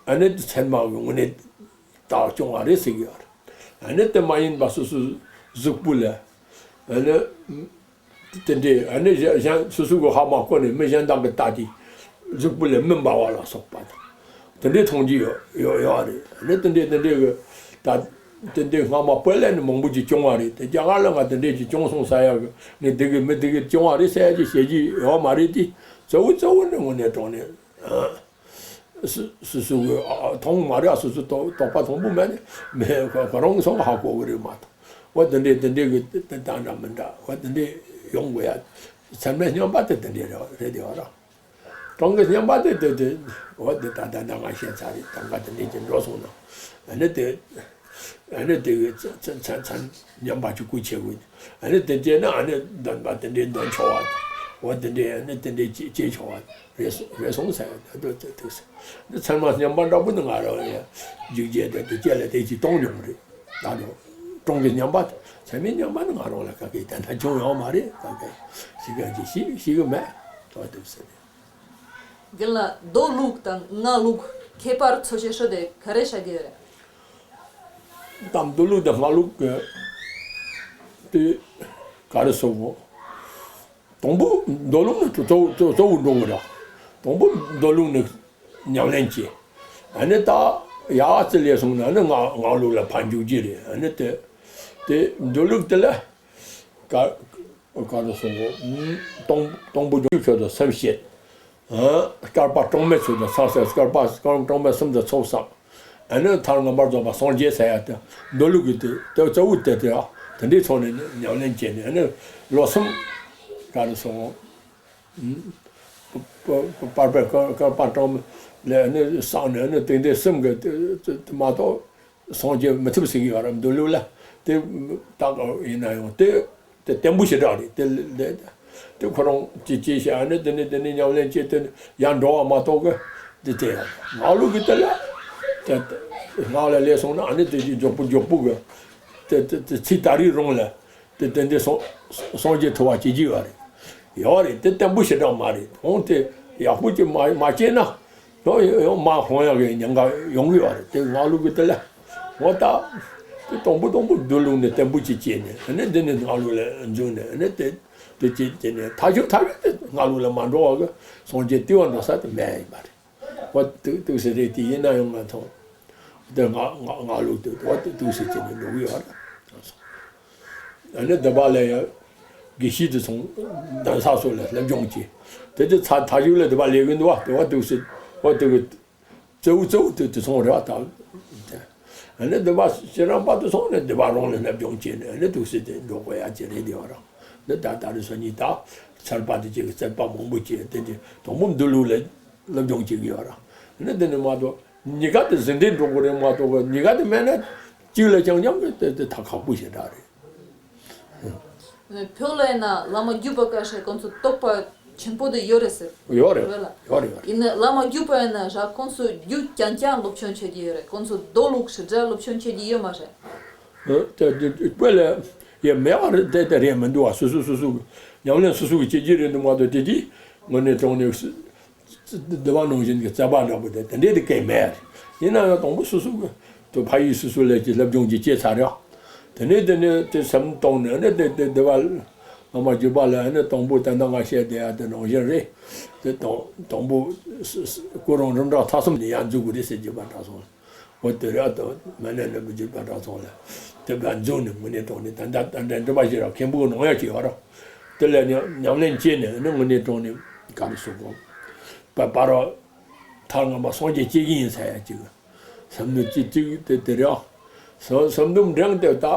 ཨ་ནི་དེ་ཚད་མ་གི་དངོས་གནས་རྟགས་བྱུང་བ་རེད་ཟེར་གི་ཡོད་རེད། ཨ་ནི་དེ་མ་ཡིན་པ་སོ་སོའི་གཟུགས་པོ་ལ་ཨ་ནི་དེ་འདྲའི་ཨ་ནི་གཞན་གཞན་སོ་སོ་གི་ཧ་མ་གོ་ནས་མི་གཞན་དག་གི་ལྟ་དུས་གཟུགས་པོ་ལ་མི་འབར་བ་ལ་སོགས་པ་དང་དེ་འདྲའི་མཐོང་རྒྱུ་ཡོད་ཡོད་ཡོད་རེད། ཨ་ནི་དེ་འདྲའི་དེ་འདྲའི་གི་ད་དེ་འདྲའི་སྔ་མ་བོད་ལ་ནི་མང་པོ་ཅིག་བྱུང་བ་རེད། དེ་རྒྱ་གར་ལ་ང་དེ་འདྲའི་ཅིག་བྱུང་སོང་ཟེར་ཡག་གི་ནི་དེ་གི་མི་དེ་གི་བྱུང་བ་རེད་ཟེར་ཡག་ཅིག་བཤད་རྒྱུ་ཡོད་མ་རེད། དེ་གཙོ་བོ་གཙོ་བོ་ནི་དངོས་གནས་དྲང་གནས། སུ་སུ་སུ་གི་ཨ་མཐོང་མ་རེད། ཨ་སུ་སུ་དོགས་དོགས་པ་དང་པོ་མེད་ནི་མེད། ཁོ་ཁོ་རང་གི་སོང་ཧ་གོ་གི་རེད་མ་གཏོགས། འོ་དེ་འདྲའི་དེ་འདྲའི་གི་དེ་དེ་འདྲ་མི་འདྲ་འོ་དེ་འདྲའི་ཡོང་དགོས་ཡ། ཚད་མའི་བསྙེན་པ་དེ་དེ་འདྲའི་རེད་རེད་དེ་བ་ར། གྲངས་ཀྱི་བསྙེན་པ་དེ་དེ་དེ་འོ་དེ་ད་ད་ད་ང་བཤད་ཚར་རེད། གྲངས་ཀ་དེ་འདྲའི་ཅིག་འགྲོ་སོང་ན་ཨ་ནི་དེ། ཨ་ནི་དེ་གི་ཚ་ཚ་ཚ་ཚ་མཉམ་པ་གཅིག་པུ་བྱེད་དགོས། ཨ་ནི་དེ་བྱས་ན་ཨ་ནི་འདོན་པ་དེ་འདྲའི་འདོན་ཆོག་པ་དང་། འོ་དེ་འདྲའི་ཨ་ནི་དེ་འདྲའི་བྱེད་བྱེད་ཆོག་པ་རེད་སོང་རེད་སོང་ཟེར་ཡ་དེ་དེ་དེ་ཟེར། འདི་ཚད་མ་མཉམ་པ་འདྲ་པོ་ནི་ང་རང་ཡང་འཇུག་བྱེད་དེ་དེ་སྐྱེ་ལ་དེ་ཅིག་གཏོང་མྱོང་རེད། ད་དུང་གྲངས་ཀྱི་མཉམ་པ་ཚད་མའི་མཉམ་པ་ནི་ང་རང་ལ་ག་གེ་དེ་འདྲ་བྱུང་ཡོད་མ་རེད། ག་གེ་ཤི་ག་ཅིག་ཤི་ཤི་གི་མེད་དོ་དེ་ཟེར། རྒན་ལགས་མདོ་ལུགས་དང་སྔགས་ལུགས་ཁྱད་པར་ཚོ་ཆེ་ཤོས་དེ་ག་རེ་ཆགས་ཀྱི་ཡོད་རེད། ད་མདོ་ལུགས་དང་སྔགས་ལུགས་ཀྱི་དེ་ག་རེ་ཟེར་དགོས། དང་པོ་མདོ་ལུགས་ནི་གཙོ་བོ་གཙོ་བོ་འགྲོ་གི་རེད། དང་པོ་མདོ་ལུགས་ནི་ཉམས་ལེན་བྱེད། ཨ་ནི་ད་ཡག་ཙི་ལས་སོང་ན་ནི་སྔགས་སྔགས་ལུགས་ལ་ཕར་འཇུག་རྒྱུ་རེད། ཨ་ནི་དེ་དེ་མདོ་ལུགས་དེ་ལ་ག་ག་རེ་ཟེར་དགོས། དང་དང་པོ་འཇུག་ཆོས་དང་སེམས་བསྐྱེད། ཨ་བསྐལ་པ་གྲངས་མེད་ཚོགས་དང་ཚངས་སྲས། བསྐལ་པ་གྲངས་མེད་གསུམ་དུ་ཚོགས་བསགས། ཨ་ནི་མཐར་མངོན་པར་རྫོགས་པར་སངས་རྒྱས་ཟེར་ཡ་དེ་མདོ་ལུགས་ཀྱི་དེ་དེ་གཙོ་བོ་དེ་དེ་ཨ་དེ་འདྲའི་ཐོག་ནས་ཉམས་ལེན་བྱས་ནས་ཨ་ནི་ལོ་གསུམ་ག་རེ་ཟེར་དགོས། པ་པ་པ་པར་པའི་བསྐལ་བསྐལ་པ་གྲངས་མེད་ལས་ཨ་ནི་བསགས་ནས་ཨ་ནི་དེ་འདྲའི་སེམས་ཀྱི་དེ་དེ་མ་གཏོགས། སངས་རྒྱས་མི་ཐུབ་ཟེར་གྱི་ཡོད་རེད་མདོ་ལུགས་ལ། དེ་ད་ག་ཡིན་ན་ཡང་དེ་དེ་བརྟན་པོ་ཞེ་དྲག་རེད། དེ་དེ་དེ་ཁོ་རང་ཅི་ཅི་བྱས་ཨ་ནི་དེ་ནི་དེ་ནི་ཉམས་ལེན་བྱས་དེ་ནི་ཡར་འགྲོ་བ་མ་གཏོགས་གི་དེ་དེ་ཡང་སྔགས་ལུགས་ཀྱི་དེ་ལ་དེ་དེ་སྔགས་ལ་ལས་སོང་ན་ཨ་ནི་དེ་ཅི་མགྱོགས་པོ་མགྱོགས་པོ་གི་དེ་དེ་དེ་ཚིག་ད་རེས་རང་ལ་དེ་དེ་འདི་སངས་སངས་རྒྱས་ཐུབ་པ་བྱེད་ཀྱི་ཡོད་རེད། ཡོད་རེད། དེ་བརྟན་པོ་ཞེ་དྲག་མ་རེད། འོང་དེ་ཡག་པོ་ཅིག་མ་མ་བྱས་ན། ཡང་ཡང་མ་ཧོང་ཡག་གི་ཉེན་ཁ་ཡོང་གི་ཡོད་རེད། དེ་སྔགས་ལུགས་ཀྱི་དེ་ལ་འོ་ད་དེ་དང་པོ་དང་པོ་མདོ་ལུགས་ནས་བརྟན་པོ་ཅིག་བྱས་ནས་ཨ་ནི་འདི་ནས་སྔགས་ལུགས་ལ་འཛུལ་ནས་ཨ་ནི་དེ་དེ་ཅིག་བྱས་ནས་ཐག་ཆོད་ཐག་ཆོད་དེ་སྔགས་ལུགས་ལ་མ་འགྲོ་བ་གི་སངས་རྒྱས་བསྟི་བ་འགྲོ་ས་དེ་མེད་ཡིན་པ་རེད། འོ་དུ་དུ་ཟེར་རེད་དེ་ཡིན་ན་ཡང་ང་ཐོང་དེ་སྔགས་སྔགས་སྔགས་ལུགས་དེ་འོ་དུ་དུ་ཟེར་བྱས་ནས་འགྲོ་གི་ཡོད་རེད། ཨ་ནི་འདི་པ་ལ་ཡང་དགེ་བཤེས་དེ་ཚོ་གདན་ས་སོགས་ལ་སློབ་སྦྱོང་བྱས། དེ་དེ་ཚ་མཐའ་གཞུག་ལ་འདི་པ་ལས་གི་འདུག་བ། དེ་བ་འདུག་སེ་བ་འདུག་གི། གཙོ་བོ་གཙོ་བོ་དེ་དེ་ཚོ་རེད་བ་ད། ཨ་ནི་འདི་པ་ཁྱེད་རང་པ་དེ་ཚོ་ནི་འདི་པ་རང་ལ་སློབ་སྦྱོང་བྱས་ནས་ཨ་ནི་འདུག་སེ་དེ་འགྲོ་དགོས་ཡ་ཅི་རེད། དེ་བ་རང་འདི་ད་ད་རེས་སང་ཉིན་ད་ཚར་པ་དེ་ཅིག་གི་རྩོད་པ་མང་པོ་བྱས། དེ་དེ་དང་པོ་མདོ་ལུགས་ལ་སློབ་སྦྱོང་བྱེད་ཀྱི་ཡོད་ར། ཨ་ནི་དེ་ནི་མ་གཏོགས། གཉིས་ཀ་དེ་ཟིན་བྲིས་འགྲོ་དགོས་རེད་མ་གཏོགས་གཉིས་ཀ་དེ་མེད་ན་གཅིག་ལ་རྐྱང་རྐྱང་གི་དེ་དེ་ད་ཁག་པོ་ཞེ་དྲག་རེད། བོད་ལ་ཡིན་ན་བླ་མ་བརྒྱུད་པ་ཀ་ཤས་ཁོང་ཚོ་རྟོགས་པ་ཆེན་པོ་དེ་ཡོད་རེད་ཟེར། ཡོད་རེད། བོད་ལ་ཡོད་རེད་ཡོད་རེད། ཡིན་ན་བླ་མ་བརྒྱུད་པ་ཡིན་ན་ར་ཁོང་ཚོ་རྒྱུ་རྐྱང་རྐྱང་སློབ་སྦྱོང་བྱེད་ཀྱི་ཡོད་རེད། ཁོང་ཚོ་མདོ་ལུགས་ཞིབ་ཕྲ་སློབ་སྦྱོང་བྱེད་ཀྱི་ཡོད་མ་རེད། ཨ་དེ་དེ་དཔེ་ལ་ཡ་མེད་པ་རེད། དེ་དེ་རེད་མི་འདུག་བ། སོ་སོ་སོ་སོ་གི་ཉམས་ལེན་སོ་སོ་གི་བྱེད་ཀྱི་རེད་འདུག་མ་གཏོགས་དེ་དེ་དངོས་གནས་དྲང་གནས་སྡེ་བ་ནང་བཞིན་གྱི་རྩོད་པ་འདྲ་པོ་དེ་དེ་འདྲས་དེ་གས་མེད། ཡིན་ན་ཡང་དང་པོ་སོ་སོ་གི་དུ་ཕ་ཡུལ་སོ་སོ་ལས་ཀྱི་སློབ་སྦྱོང་གྱི་བྱས་ཚར་ཡ། དེ་ནས་དེ་ནས་དེ་སེམས་གཏོང་ནས་ནི་དེ་དེ་སྡེ་བ་བླ་མ་བརྒྱུད་པ་ལ་ནི་དང་པོ་ད་ལྟ་ང་བཤད་བསྡད་ཡ་དེ་ནང་བཞིན་རེད། དེ་དང་དང་པོ་ཀུན་རྫོབ་རིམ་གྲོ་ཐ་གསུམ་ནས་ཡར་འཛུགས་དགོས་རེད་ཟེར་བརྒྱུད་པ་གྲྭ་ཚང་ལ། འོ་དེ་རེད་ཨ། དང་མ་ནས་ནི་བརྒྱུད་པ་གྲྭ་ཚང་ལ་དེ་བ་འཛུགས་ནས་དངོས་གནས་དྲང་གནས་ད་ལྟ་ད་ལྟ་འདྲི་བ་ཞིག་ར་མཁན་པོ་གི་ནང་ཡ་ཅིག་ཡོད་ར། དེ་ལ་ཉམས་ཉམས་ལེན་བྱས་ནས་ནི་དངོས་གནས་དྲང་གནས་ག་རེ་ཟེར་དགོས། པ་པ་ར་ཐར་ངན་པ་སངས་རྒྱས་སྐྱེ་གི་ཡིན་ཟེར་ཡ་ཅིག་བསམ་བློ་ཅིག་ཅིག་དེ་དེ་རེད་ཨ། བསམ་བསམ་བློ་འབྲིང་དེ་ད་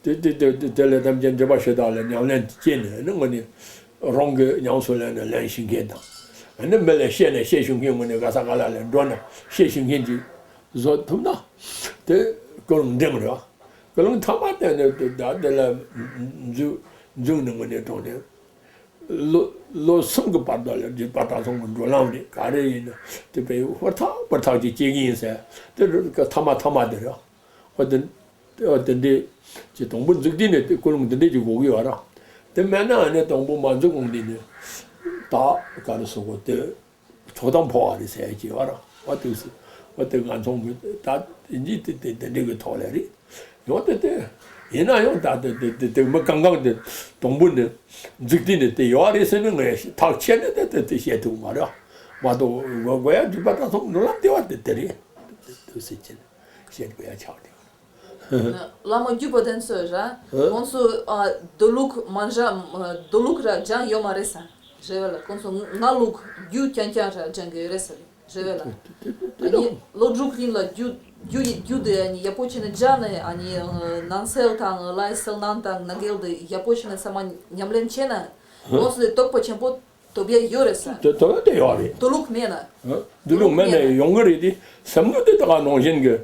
དེ་དེ་དེ་དེ་དེ་ལས་ཐམས་ཅད་འདྲི་བ་ཞུ་དག་ལ་ཉམས་ལེན་བྱས་ནས་ནི་དངོས་གནས་རང་གི་ཉམས་སུ་ལེན་ནས་ལེན་ཤེས་མཁན་དང་། ཨ་ནི་མི་ལ་བཤད་ནས་བཤད་ཤེས་མཁན། དངོས་གནས་ག་ས་ག་ལ་ལ་འགྲོ་ནས་བཤད་ཤེས་མཁན་ཅིག་བཟོ་ཐུབ་ན་དེ་ཀུན་སློང་འབྲིང་རེད་བ། ཀུན་སློང་ཐ་མ་དེ་ནི་དེ་ད་དེ་ལ་འཛུགས་འཛུགས་ནས་དངོས་གནས་དྲང་གནས་ལོ་ལོ་གསུམ་གྱི་བར་དུ་ལ་བརྒྱུད་པ་གྲྭ་ཚང་གི་འགྲོ་ལམ་རེད། ག་རེ་ཡིན་ན་དེ་དཔེ་ཧུར་ཐག་ཧུར་ཐག་ཅིག་བྱེད་ཀྱི་ཡིན་ཟེར། དེ་ཐ་མ་ཐ་མ་དེ་རེད་བ། དེ་དེ་འདྲའི་ཅིག་དང་པོ་འཛུགས་དུས་ནས་དེ་ཀུན་སློང་འདི་འདྲའི་ཅིག་དགོས་ཀྱི་ཡོད་ར། དེ་མེད་ན་ཨ་ནི་དང་པོ་མ་འཛུགས་གོང་དུས་ནས་ད་ག་རེ་ཟེར་དགོས། དེ་ཐོག་དང་འཕོ་བ་རེད་ཟེར་གྱི་ཡོད་ར། འོ་དེ་འོ་དེ་ང་ཚོ་གི་ད་འདི་དེ་དེ་དེ་འདྲའི་གི་ཐོག་ལ་རེད། ཡང་དེ་དེ་ཡིན་ན་ཡང་ད་དེ་དེ་དེ་དེ་མི་གང་གང་དེ་དང་པོ་ནས་འཛུགས་དུས་ནས་དེ་ཡོད་རེད་ཟེར་ནས་ངས་ཐག་ཆད་ནས་དེ་དེ་དེ་བཤད་ཐུབ་མ་རེད། མ་གཏོགས་དགོས་དགོས་ཡ་བརྒྱུད་པ་གྲྭ་ཚང་ནོར་ལམ་དེ་བ་དེ་དེ་རེད། དེ་དེ་ཟེར་གྱི་བཤད་དགོས་ཡ་ཆགས་དེ། བླ་མ་བརྒྱུད་པ་དེ་ཚོས་ར། ཨ། ཁོང་ཚོ་ཨ་མདོ་ལུགས་མ་འདྲ་མདོ་ལུགས་ར་སྦྱངས་ཡོད་མ་རེད་ས། རེད་བ་ལ། ཁོང་ཚོ་སྔགས་ལུགས་རྒྱུད་རྐྱང་རྐྱང་ར་སྦྱངས་ཀྱི་ཡོད་རེད་ས། རེད་བ་ལ། ཨ་ནི་ལོ་དྲུག་རིང་ལ་རྒྱུད་རྒྱུད་ཀྱི་རྒྱུད་དེ་ཨ་ནི་ཡག་པོ་བྱས་ནས་སྦྱངས་ནས། ཨ་ནི་ནང་གསེས་དང་ལྷའི་གསལ་སྣང་དང་ནང་འགལ་དེ་ཡག་པོ་བྱས་ནས་ཚང་མ་ཉམས་ལེན་བྱས་ན། ཁོང་ཚོ་དེ་རྟོགས་པ་ཆེན་པོ་ཐོབ་ཡ་ཡོད་རེད་ས། དེ་ཐོབ་ཡ་དེ་ཡོད་རེད། མདོ་ལུགས་མེད་ན། ཨ། མདོ་ལུགས་མེད་ན་ཡོང་གི་རེད་དེ། བསམ་བློ་དེ་ད་ག་ནང་བཞིན་གྱི་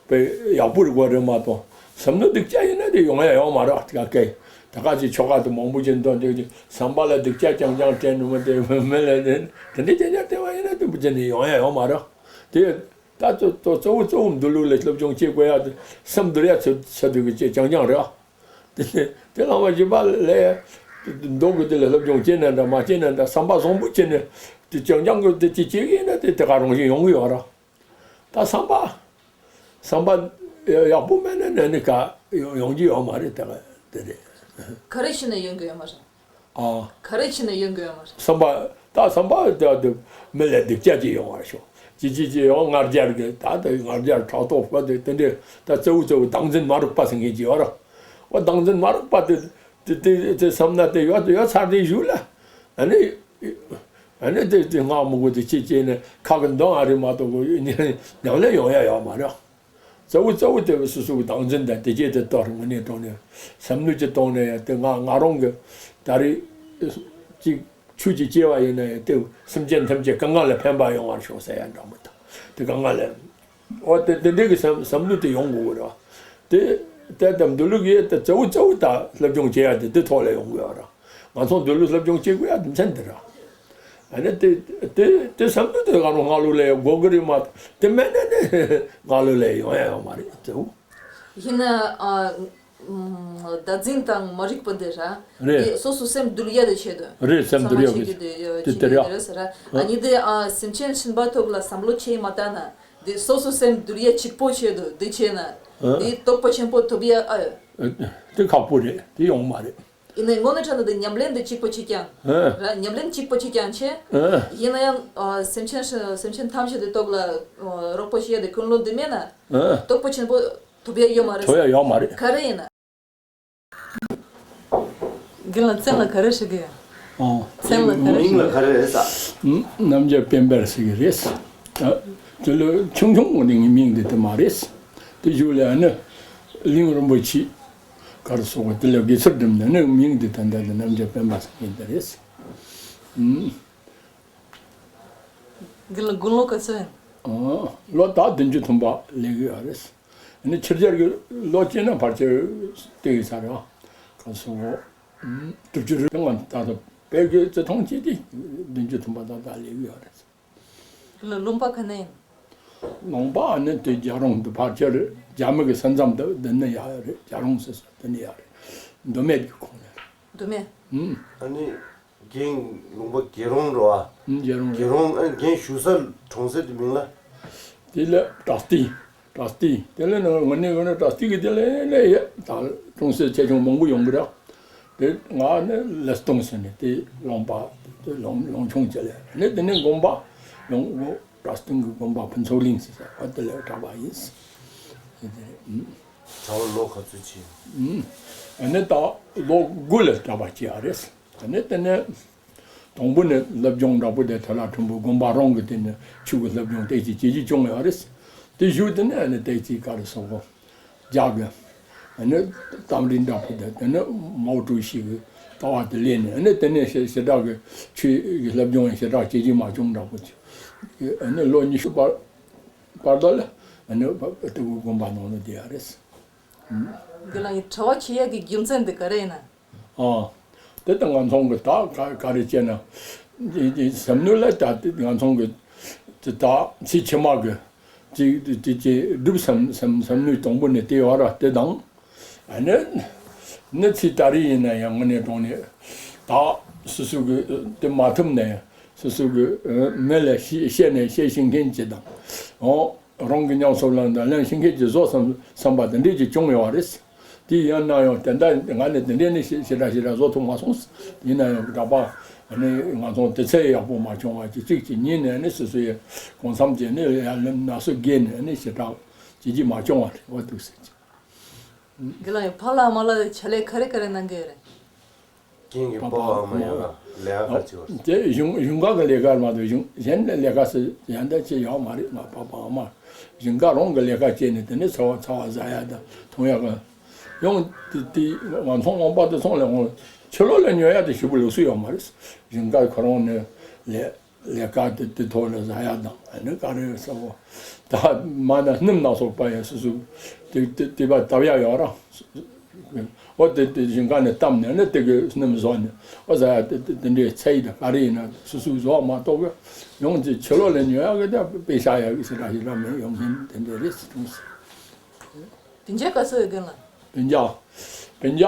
དཔེ་ཡག་པོ་རེད་དགོས་རེད་མ་གཏོགས། བསམ་བློ་སྡུག་ཅག་ཡིན་ན་དེ་ཡོང་ཡ་ཡོད་མ་རེད་ད་ག་གས། ད་ག་ཅིག་ཆོ་ག་དེ་མང་པོ་ཅིག་འདོན་དུས་ཀྱི་བསམ་པ་ལ་སྡུག་ཅག་རྐྱང་རྐྱང་དྲན་ནུས་མ་དེ་མི་ལ་དེ་དེ་འདྲའི་རྐྱང་རྐྱང་དྲན་པ་ཡིན་ན་དེ་འབུ་ཅན་ནས་ཡོང་ཡ་ཡོད་མ་རེད། དེ་ད་གཙོ་གཙོ་གཙོ་བོ་གཙོ་བོ་མདོ་ལུགས་ལ་སློབ་སྦྱོང་བྱེད་དགོས་ཡ་དེ་སེམས་འདུལ་ཡ་ཚོ་ཚོ་དུས་ཀྱི་རྐྱང་རྐྱང་རེད། དེ་དེ་བླ་མ་བརྒྱུད་པ་ལས་མདོ་གི་དེ་ལ་སློབ་སྦྱོང་བྱས་ན་འདྲ་མ་བྱས་ན་འདྲ། བསམ་པ་བཟང་པོ་བྱས་ནས་དེ་རྐྱང་རྐྱང་གི་དེ་ཅི་བྱེད་ཀྱི་ཡིན་ན་དེ་དེ་ག་རང་བཞིན་ཡོང་གི་ཡོད་ར། ད་བསམ་པ་བསམ་པ་ཡག་པོ་མེད་ན་ནི་ནི་ག་ཡོང་ཡོང་རྒྱུ་ཡོད་མ་རེད། དེ་ག་དེ་རེད། ག་རེ་བྱས་ནས་ཡོང་གི་ཡོད་མ་རེད། ཨ། ག་རེ་བྱས་ནས་ཡོང་གི་ཡོད་མ་རེད། བསམ་པ་ད་བསམ་པ་དེ་དེ་མི་ལ་སྡུག་ཅག་ཅིག་ཡོང་བར་ཤོག་ཅི་ཅི་ཅི་ཡོང་ང་རྒྱལ་གི་ད་དེ་ང་རྒྱལ་ཕྲག་དོག་པ་དེ་དེ་འདྲས་ད་གཙོ་བོ་གཙོ་བོ་བདག་འཛིན་མ་རིག་པ་ཟེར་མཁན་ཅིག་ཡོད་ར། འོ་བདག་འཛིན་མ་རིག་པ་དེ་དེ་དེ་དེ་བསམ་ན་དེ་ཡོད་ཡོད་ཚར་དེ་གཞུག་ལ་ཨ་ནི་ཨ་ནི་དེ་དེ་སྔགས་མང་པོ་དེ་ཅི་བྱས་ནས་ཁ་གི་འདོན་ཨ་རི་མ་གཏོགས་ཉམས་ལེན་ཡོང་ཡ་ཡོད་མ་རེད། གཙོ་བོ་གཙོ་བོ་དེ་སོ་སོའི་བདག་འཛིན་དང་དེ་རྗེས་དེ་གཏོར་དངོས་གནས་དྲང་གནས་བསམ་བློ་ཅིག་གཏོང་ནས་ཡང་དེ་ང་ང་རང་གི་ད་རེས་ཅིག་ཆོས་ཅིག་སྐྱེ་བ་ཡིན་ན་ཡང་དེ་སེམས་ཅན་ཐམས་ཅད་གང་ག་ལ་ཕན་པ་ཡོང་བར་ཤོག་ཟེར་ཡ་འདྲ་མོ་དང་དེ་གང་ག་ལ་འོ་དེ་དེ་འདྲའི་གི་བསམ་བསམ་བློ་དེ་ཡོང་དགོས་རེད་བ། དེ་དེ་ལྟར་མདོ་ལུགས་ཀྱི་དེ་གཙོ་བོ་གཙོ་བོ་ད་སློབ་སྦྱོང་བྱེད་ཡ་དེ་དེ་ཐོག་ལ་ཡོང་དགོས་ར། ང་ཚོ་འདི་ལོ་སློབ་སྦྱོང་བྱེད་དགོས་ཡ་དེ་མཚན་འདི་ར། ཨ་ནི་དེ་དེ་དེ་བསམ་བློ་དེ་ག་རུ་སྔ་ལོ་ལས་དགོས་གི་རེད་མ་གཏོགས་དེ་མེད་ན་ནི་སྔ་ལོ་ལས་ཡོང་ཡ་ཡོད་མ་རེད་དེ། ཡིན་ན་ཨ་བདག་འཛིན་དང་མ་རིག་པ་འདི་ར། རེད། དེ་སོ་སོ་སེམས་འདུལ་ཡ་དེ་བྱེད་དོ། རེད། སེམས་འདུལ་ཡ་གི་དེ་དེ་དེ་ར། རེད་ཟེར་ར། ཨ་ནི་དེ་ཨ་སེམས་ཅན་གཞན་པ་ཐོག་ལ་བསམ་བློ་ཆེ་མ་བཏང་ན་དེ་སོ་སོ་སེམས་འདུལ་ཡ་གཅིག་པོ་བྱེད་དོ། དེ་བྱས་ན་དེ་རྟོགས་པ་ཆེན་པོ་ཐོབ་ཡ་ཨ་ཡོད། དེ་ཁག་པོ་རེད། དེ་ཡོང་མ་རེད། ཡིན་ནའི་དངོས་གནས་དྲང་གནས་དེ་ཉམས་ལེན་དེ་གཅིག་པ་གཅིག་རྐྱང་། ཨ། ར་ཉམས་ལེན་གཅིག་པ་གཅིག་རྐྱང་བྱས། ཨ། ཡིན་ན་ཡང་ཨ་སེམས་ཅན་སེམས་ཅན་ཐམས་ཅད་དེ་ཐོག་ལ་ཨ་རོགས་པ་བྱེད་ཡ་དེ་ཀུན་སློང་དེ་མེད་ན། ཨ། རྟོགས་པ་ཆེན་པོ་ཐོབ་ཡ་ཡོད་མ་རེད། ཐོབ་ཡ་ཡོད་མ་རེད། ག་རེ་ཡིན་ན། རྒན་ལགས་མཚན་ལ་ག་རེ་ཞུ་གི་ཡོད། ཨོ། མཚན་ལ་ག་རེ་མིང་ལ་ག་རེ་རེད་ཟེར། ཨུམ། རྣམ་རྒྱལ་སྤེན་པ་ཟེར་གི་རེད། ད་དེ་ལོ་ཆུང་ཆུང་ངོ་ནས་ངའི་མིང་འདི་དེ་མ་རེད། དེ་གཞུག་ལ་ཨ་ནི་གླིང་རིན་པོ་ཆེ་གར་སོགས་པ་དེ་ལ་དགེ་ཚུལ་སྒྲུབ་ནས་ནི་མིང་འདི་ད་ལྟ་དེ་རྣམ་རྒྱལ་སྤེན་པ་ཟེར་གི་འདི་རེད། ཨུམ། རྒན་ལགས་དགུང་ལོ་ག་ཚོད་ཡིན། ཨོ། ལོ་ད་བདུན་ཅུ་ཐམ་པ་སླེབས་ཀྱི་ཡོད་རེད། ཨ་ནི་ཕྱི་རྒྱལ་གྱི་ལོ་སྐྱེས་ན་ཕལ་ཆེར་དེ་ཡི་ས་རེད། ག་སོ། དྲུག་ཅུ་རེ་ལྔ་ད་ལྟ་བོད་ཀྱི་བརྩི་མཐོང་བྱས་ཏེ་བདུན་ཅུ་ཐམ་པ་ད་ལྟ་སླེབས་ཀྱི་ཡོད་རེད། རྒན་ལགས་ལུང་པ་ག་ནས་ཡིན། ལུང་པ་ཨ་ནི་དེ་རྒྱལ་རོང་དུ་ཕལ་ཆེར་རྒྱ་མི་གི་ས་མཚམས་དུ་འདི་ནས་ཡར་རེད། རྒྱལ་རོང་ཟེར་ས་འདི་ནས་ཡར་རེད། མདོ་སྨད་ཀྱི་ཁོངས་ནས་རེད། མདོ་སྨད། ཨུམ། ཨ་ནི། རྒན་ལུང་པ་དགེ་རོང་རེད་བ། ཨུམ། དགེ་རོང་རེད། དགེ་རོང་ཨ་རྒན་བཞུགས་ས་གྲོང་གསེབ་དེ་མིང་ལ། དེ་ལ་བྲག་སྟེང་། བྲག་སྟེང་། དེ་ལ་ནི་ངོ་ནས་ངོ་ནས་བྲག་སྟེང་གི་དེ་ལ་ལས་ཡ་ད་གྲོང་གསེབ་ཆེ་ཆུང་མང་པོ་ཡོང་གི་རེད། དེ་ང་ནི་ལ་སྟོང་ཟེར་ནས་དེ་ལུང་པ་དེ་ལུང་ལུང་ཆུང་ཅིག་ལ་ནི་དེ་ནས་དགོན་པ་ཡོང་བྲག་སྟེང་གི་དགོན་པ་ཕུན་ཚོགས་གླིང་ཟེར་ས་དེ་ལ་གྲགས་པ་ཡིན། དེ་དེ་རེད། ཨུམ། གྲྭ་པ་ལོ་ག་ཚོད་ཕྱིན། ཨུམ། ཨ་ནི་ད་ལོ་དགུ་ལ་གྲྭ་པ་བྱས་པ་རེད། ཨ་ནི་དེ་ནས་དང་པོ་ནས་སློབ་སྦྱོང་འདྲ་པོ་དེ་དེ་ལ་ཁྲིམས་དཔོན་དགོན་པ་རང་གི་དེ་ནས་ཆོས་ཀྱི་སློབ་སྦྱོང་ཏོག་ཙམ་བྱེད་རྒྱུ་བྱུང་ཡོད་རེད། དེ་བཞུགས་དེ་ནས་ཨ་ནི་ཏོག་ཙམ་ག་རེ་ཟེར་དགོས། རྒྱ་གི་ཨ་ནི་རྟ་མགྲིན་འདྲ་པོ་དེ་དེ་ནས་མའོ་ཀྲུའུ་ཞི་གི་ལྟ་བ་དེ་ལེན་ནས་ཨ་ནི་དེ་ནས་ཞེ་ཞེ་དྲག་གི་ཆོས་ཀྱི་སློབ་སྦྱོང་ཡང་ཞེ་དྲག་བྱེད་རྒྱུ་མ་བྱུང་འདྲ་པོ་བྱས། ཨ་ནི་ལོ་ཉི་ཤུ་བར་བར་དོ་ལ་ཨ་ནི་ཏི་གུ་དགོན་པ་ནང་ལ་བསྡད་ཡ་རེད། འདི་ལ་ཡི་གྲྭ་པ་བྱེད་ཡ་གི་རྒྱུ་མཚན་འདི་ག་རེ་ཡིན་ན། ཨ། དེ་ལྟ་ང་ཚོ་གི་ད་ག་ག་རེ་བྱས་ན། འདི་འདི་བསམ་མནོ་ལ་ད་དེ་ང་ཚོ་གི་དེ་ད་ཚེ་ཕྱི་མ་གི་ཅིག་དེ་དེ་ཅིག་སྒྲུབ་བསམ་བསམ་བསམ་མནོའི་དང་པོ་ནས་དེ་ཡོད་ར་དེ་དང་། ཨ་ནི་ནི་ཚེ་ད་རེས་ཡིན་ན་ཡང་དངོས་གནས་དྲང་གནས་ད་སོ་སོ་གི་དེ་མ་ཐུབ་ནས་སོ་སོ་གི་མི་ལ་བཤད་བཤད་ནས་བཤད་ཤེས་མཁན་ཅིག་དང་། འོ། རང་གི་ཉམས་སུ་བླངས་དང་ལེན་ཤེས་མཁན་གྱི་བཟོ་བསམ་བསམ་པ་དེ་འདྲས་ཀྱི་བྱུང་ཡོད་རེད། དེ་ཡིན་ན་ཡང་དེ་འདྲ་ང་ནི་དེ་འདྲས་ནི་ཞེ་ཞེ་དྲག་ཞེ་དྲག་བཟོ་ཐུབ་མ་སོང་། ཡིན་ན་ཡང་གྲྭ་པ་ནི་ང་ཚོ་དེ་ཚེ་ཡག་པོ་མ་བྱུང་བ་ཅི་གཅིག་གཅིག་ཉིན་ནས་ནི་སོ་སོའི་གང་འཚམ་གྱི་ནི་ཡར་ལམ་ན་སོ་བརྒལ་ནས་ནི་ཞེ་དྲག་བྱེད་ཀྱི་མ་བྱུང་བ་རེད་བ་འདུག་ཟེར་གྱི། དགེ་ལགས་ཡང་ཕ་ལ་མ་ལ་ཕྱག་ལས་ག་རེ་ག་རེ་གནང་གི་ཡོད་རེད། རྒན་གྱི་པ་ཕ་ཨ་མ་ཡོད་ལ་ལས་ཀ་ག་ཅི་བར། དེ་གཞུང་གཞུང་ཁ་གི་ལས་ཀ་མ་གཏོགས་གཞུང་གཞན་ལས་ལས་ཀ་སི་གཞན་དག་ཅི་ཡོད་མ་རེད། ང་པ་ཕ་ཨ་མ་གཞུང་ཁ་རང་གི་ལས་ཀ་བྱས་ནས་དེ་ནས་ཚ་བ་ཚ་བ་ཟ་ཡ་དང་འཐུང་ཡ་གི་ཡང་དེ་དེ་ང་ཚོ་ངོ་པ་དེ་ཚོ་ལས་ངོ་ཕྱི་ལོགས་ལ་ཉོ་ཡ་དེ་ཞེ་པོ་ལུགས་སྲོལ་ཡོད་མ་རེད། གཞུང་ཁ་ཁོ་རང་ནས་ལས། ལས་ཀ་དེ་དེ་ཐོག་ལ་ཟ་ཡ་དང་ཨ་ནི་ག་རེ་ཟེར་བ། ད་མ་ན་སྣུམ་སྣ་ཚོགས་པ་ཡ་སོ་སོ་དེ་དེ་དེ་བ་བཏབ་ཡ་ཡོད་ར། འོ་དེ་དེ་ཞིང་ཁ་ནས་བཏབ་ནས་ནི་དེ་གི་སྣུམ་བཟོ་ནས་འོ་ཟ་ཡ་དེ་དེ་དེ་འདྲའི་ཚ་ཡི་དང་ག་རེ་ཡིན་ན་སོ་སོ་བཟོ་བ་མ་གཏོགས་གི་ཡོང་ཅི་ཕྱི་ལོགས་ལ་ཉོ་ཡ་གི་ད་དཔེ་ཤ་ཡ་གི་ཞེ་དྲག་ཞེ་དྲག་མེད། ཡོང་མཁན་དེ་འདྲ་རེད་ཟེར་གྱི་འདུག་དེ་འཇག་ག་ཚོད་ཡོད་མཁན་ལ། དེ་འཇག་དེ་འཇག་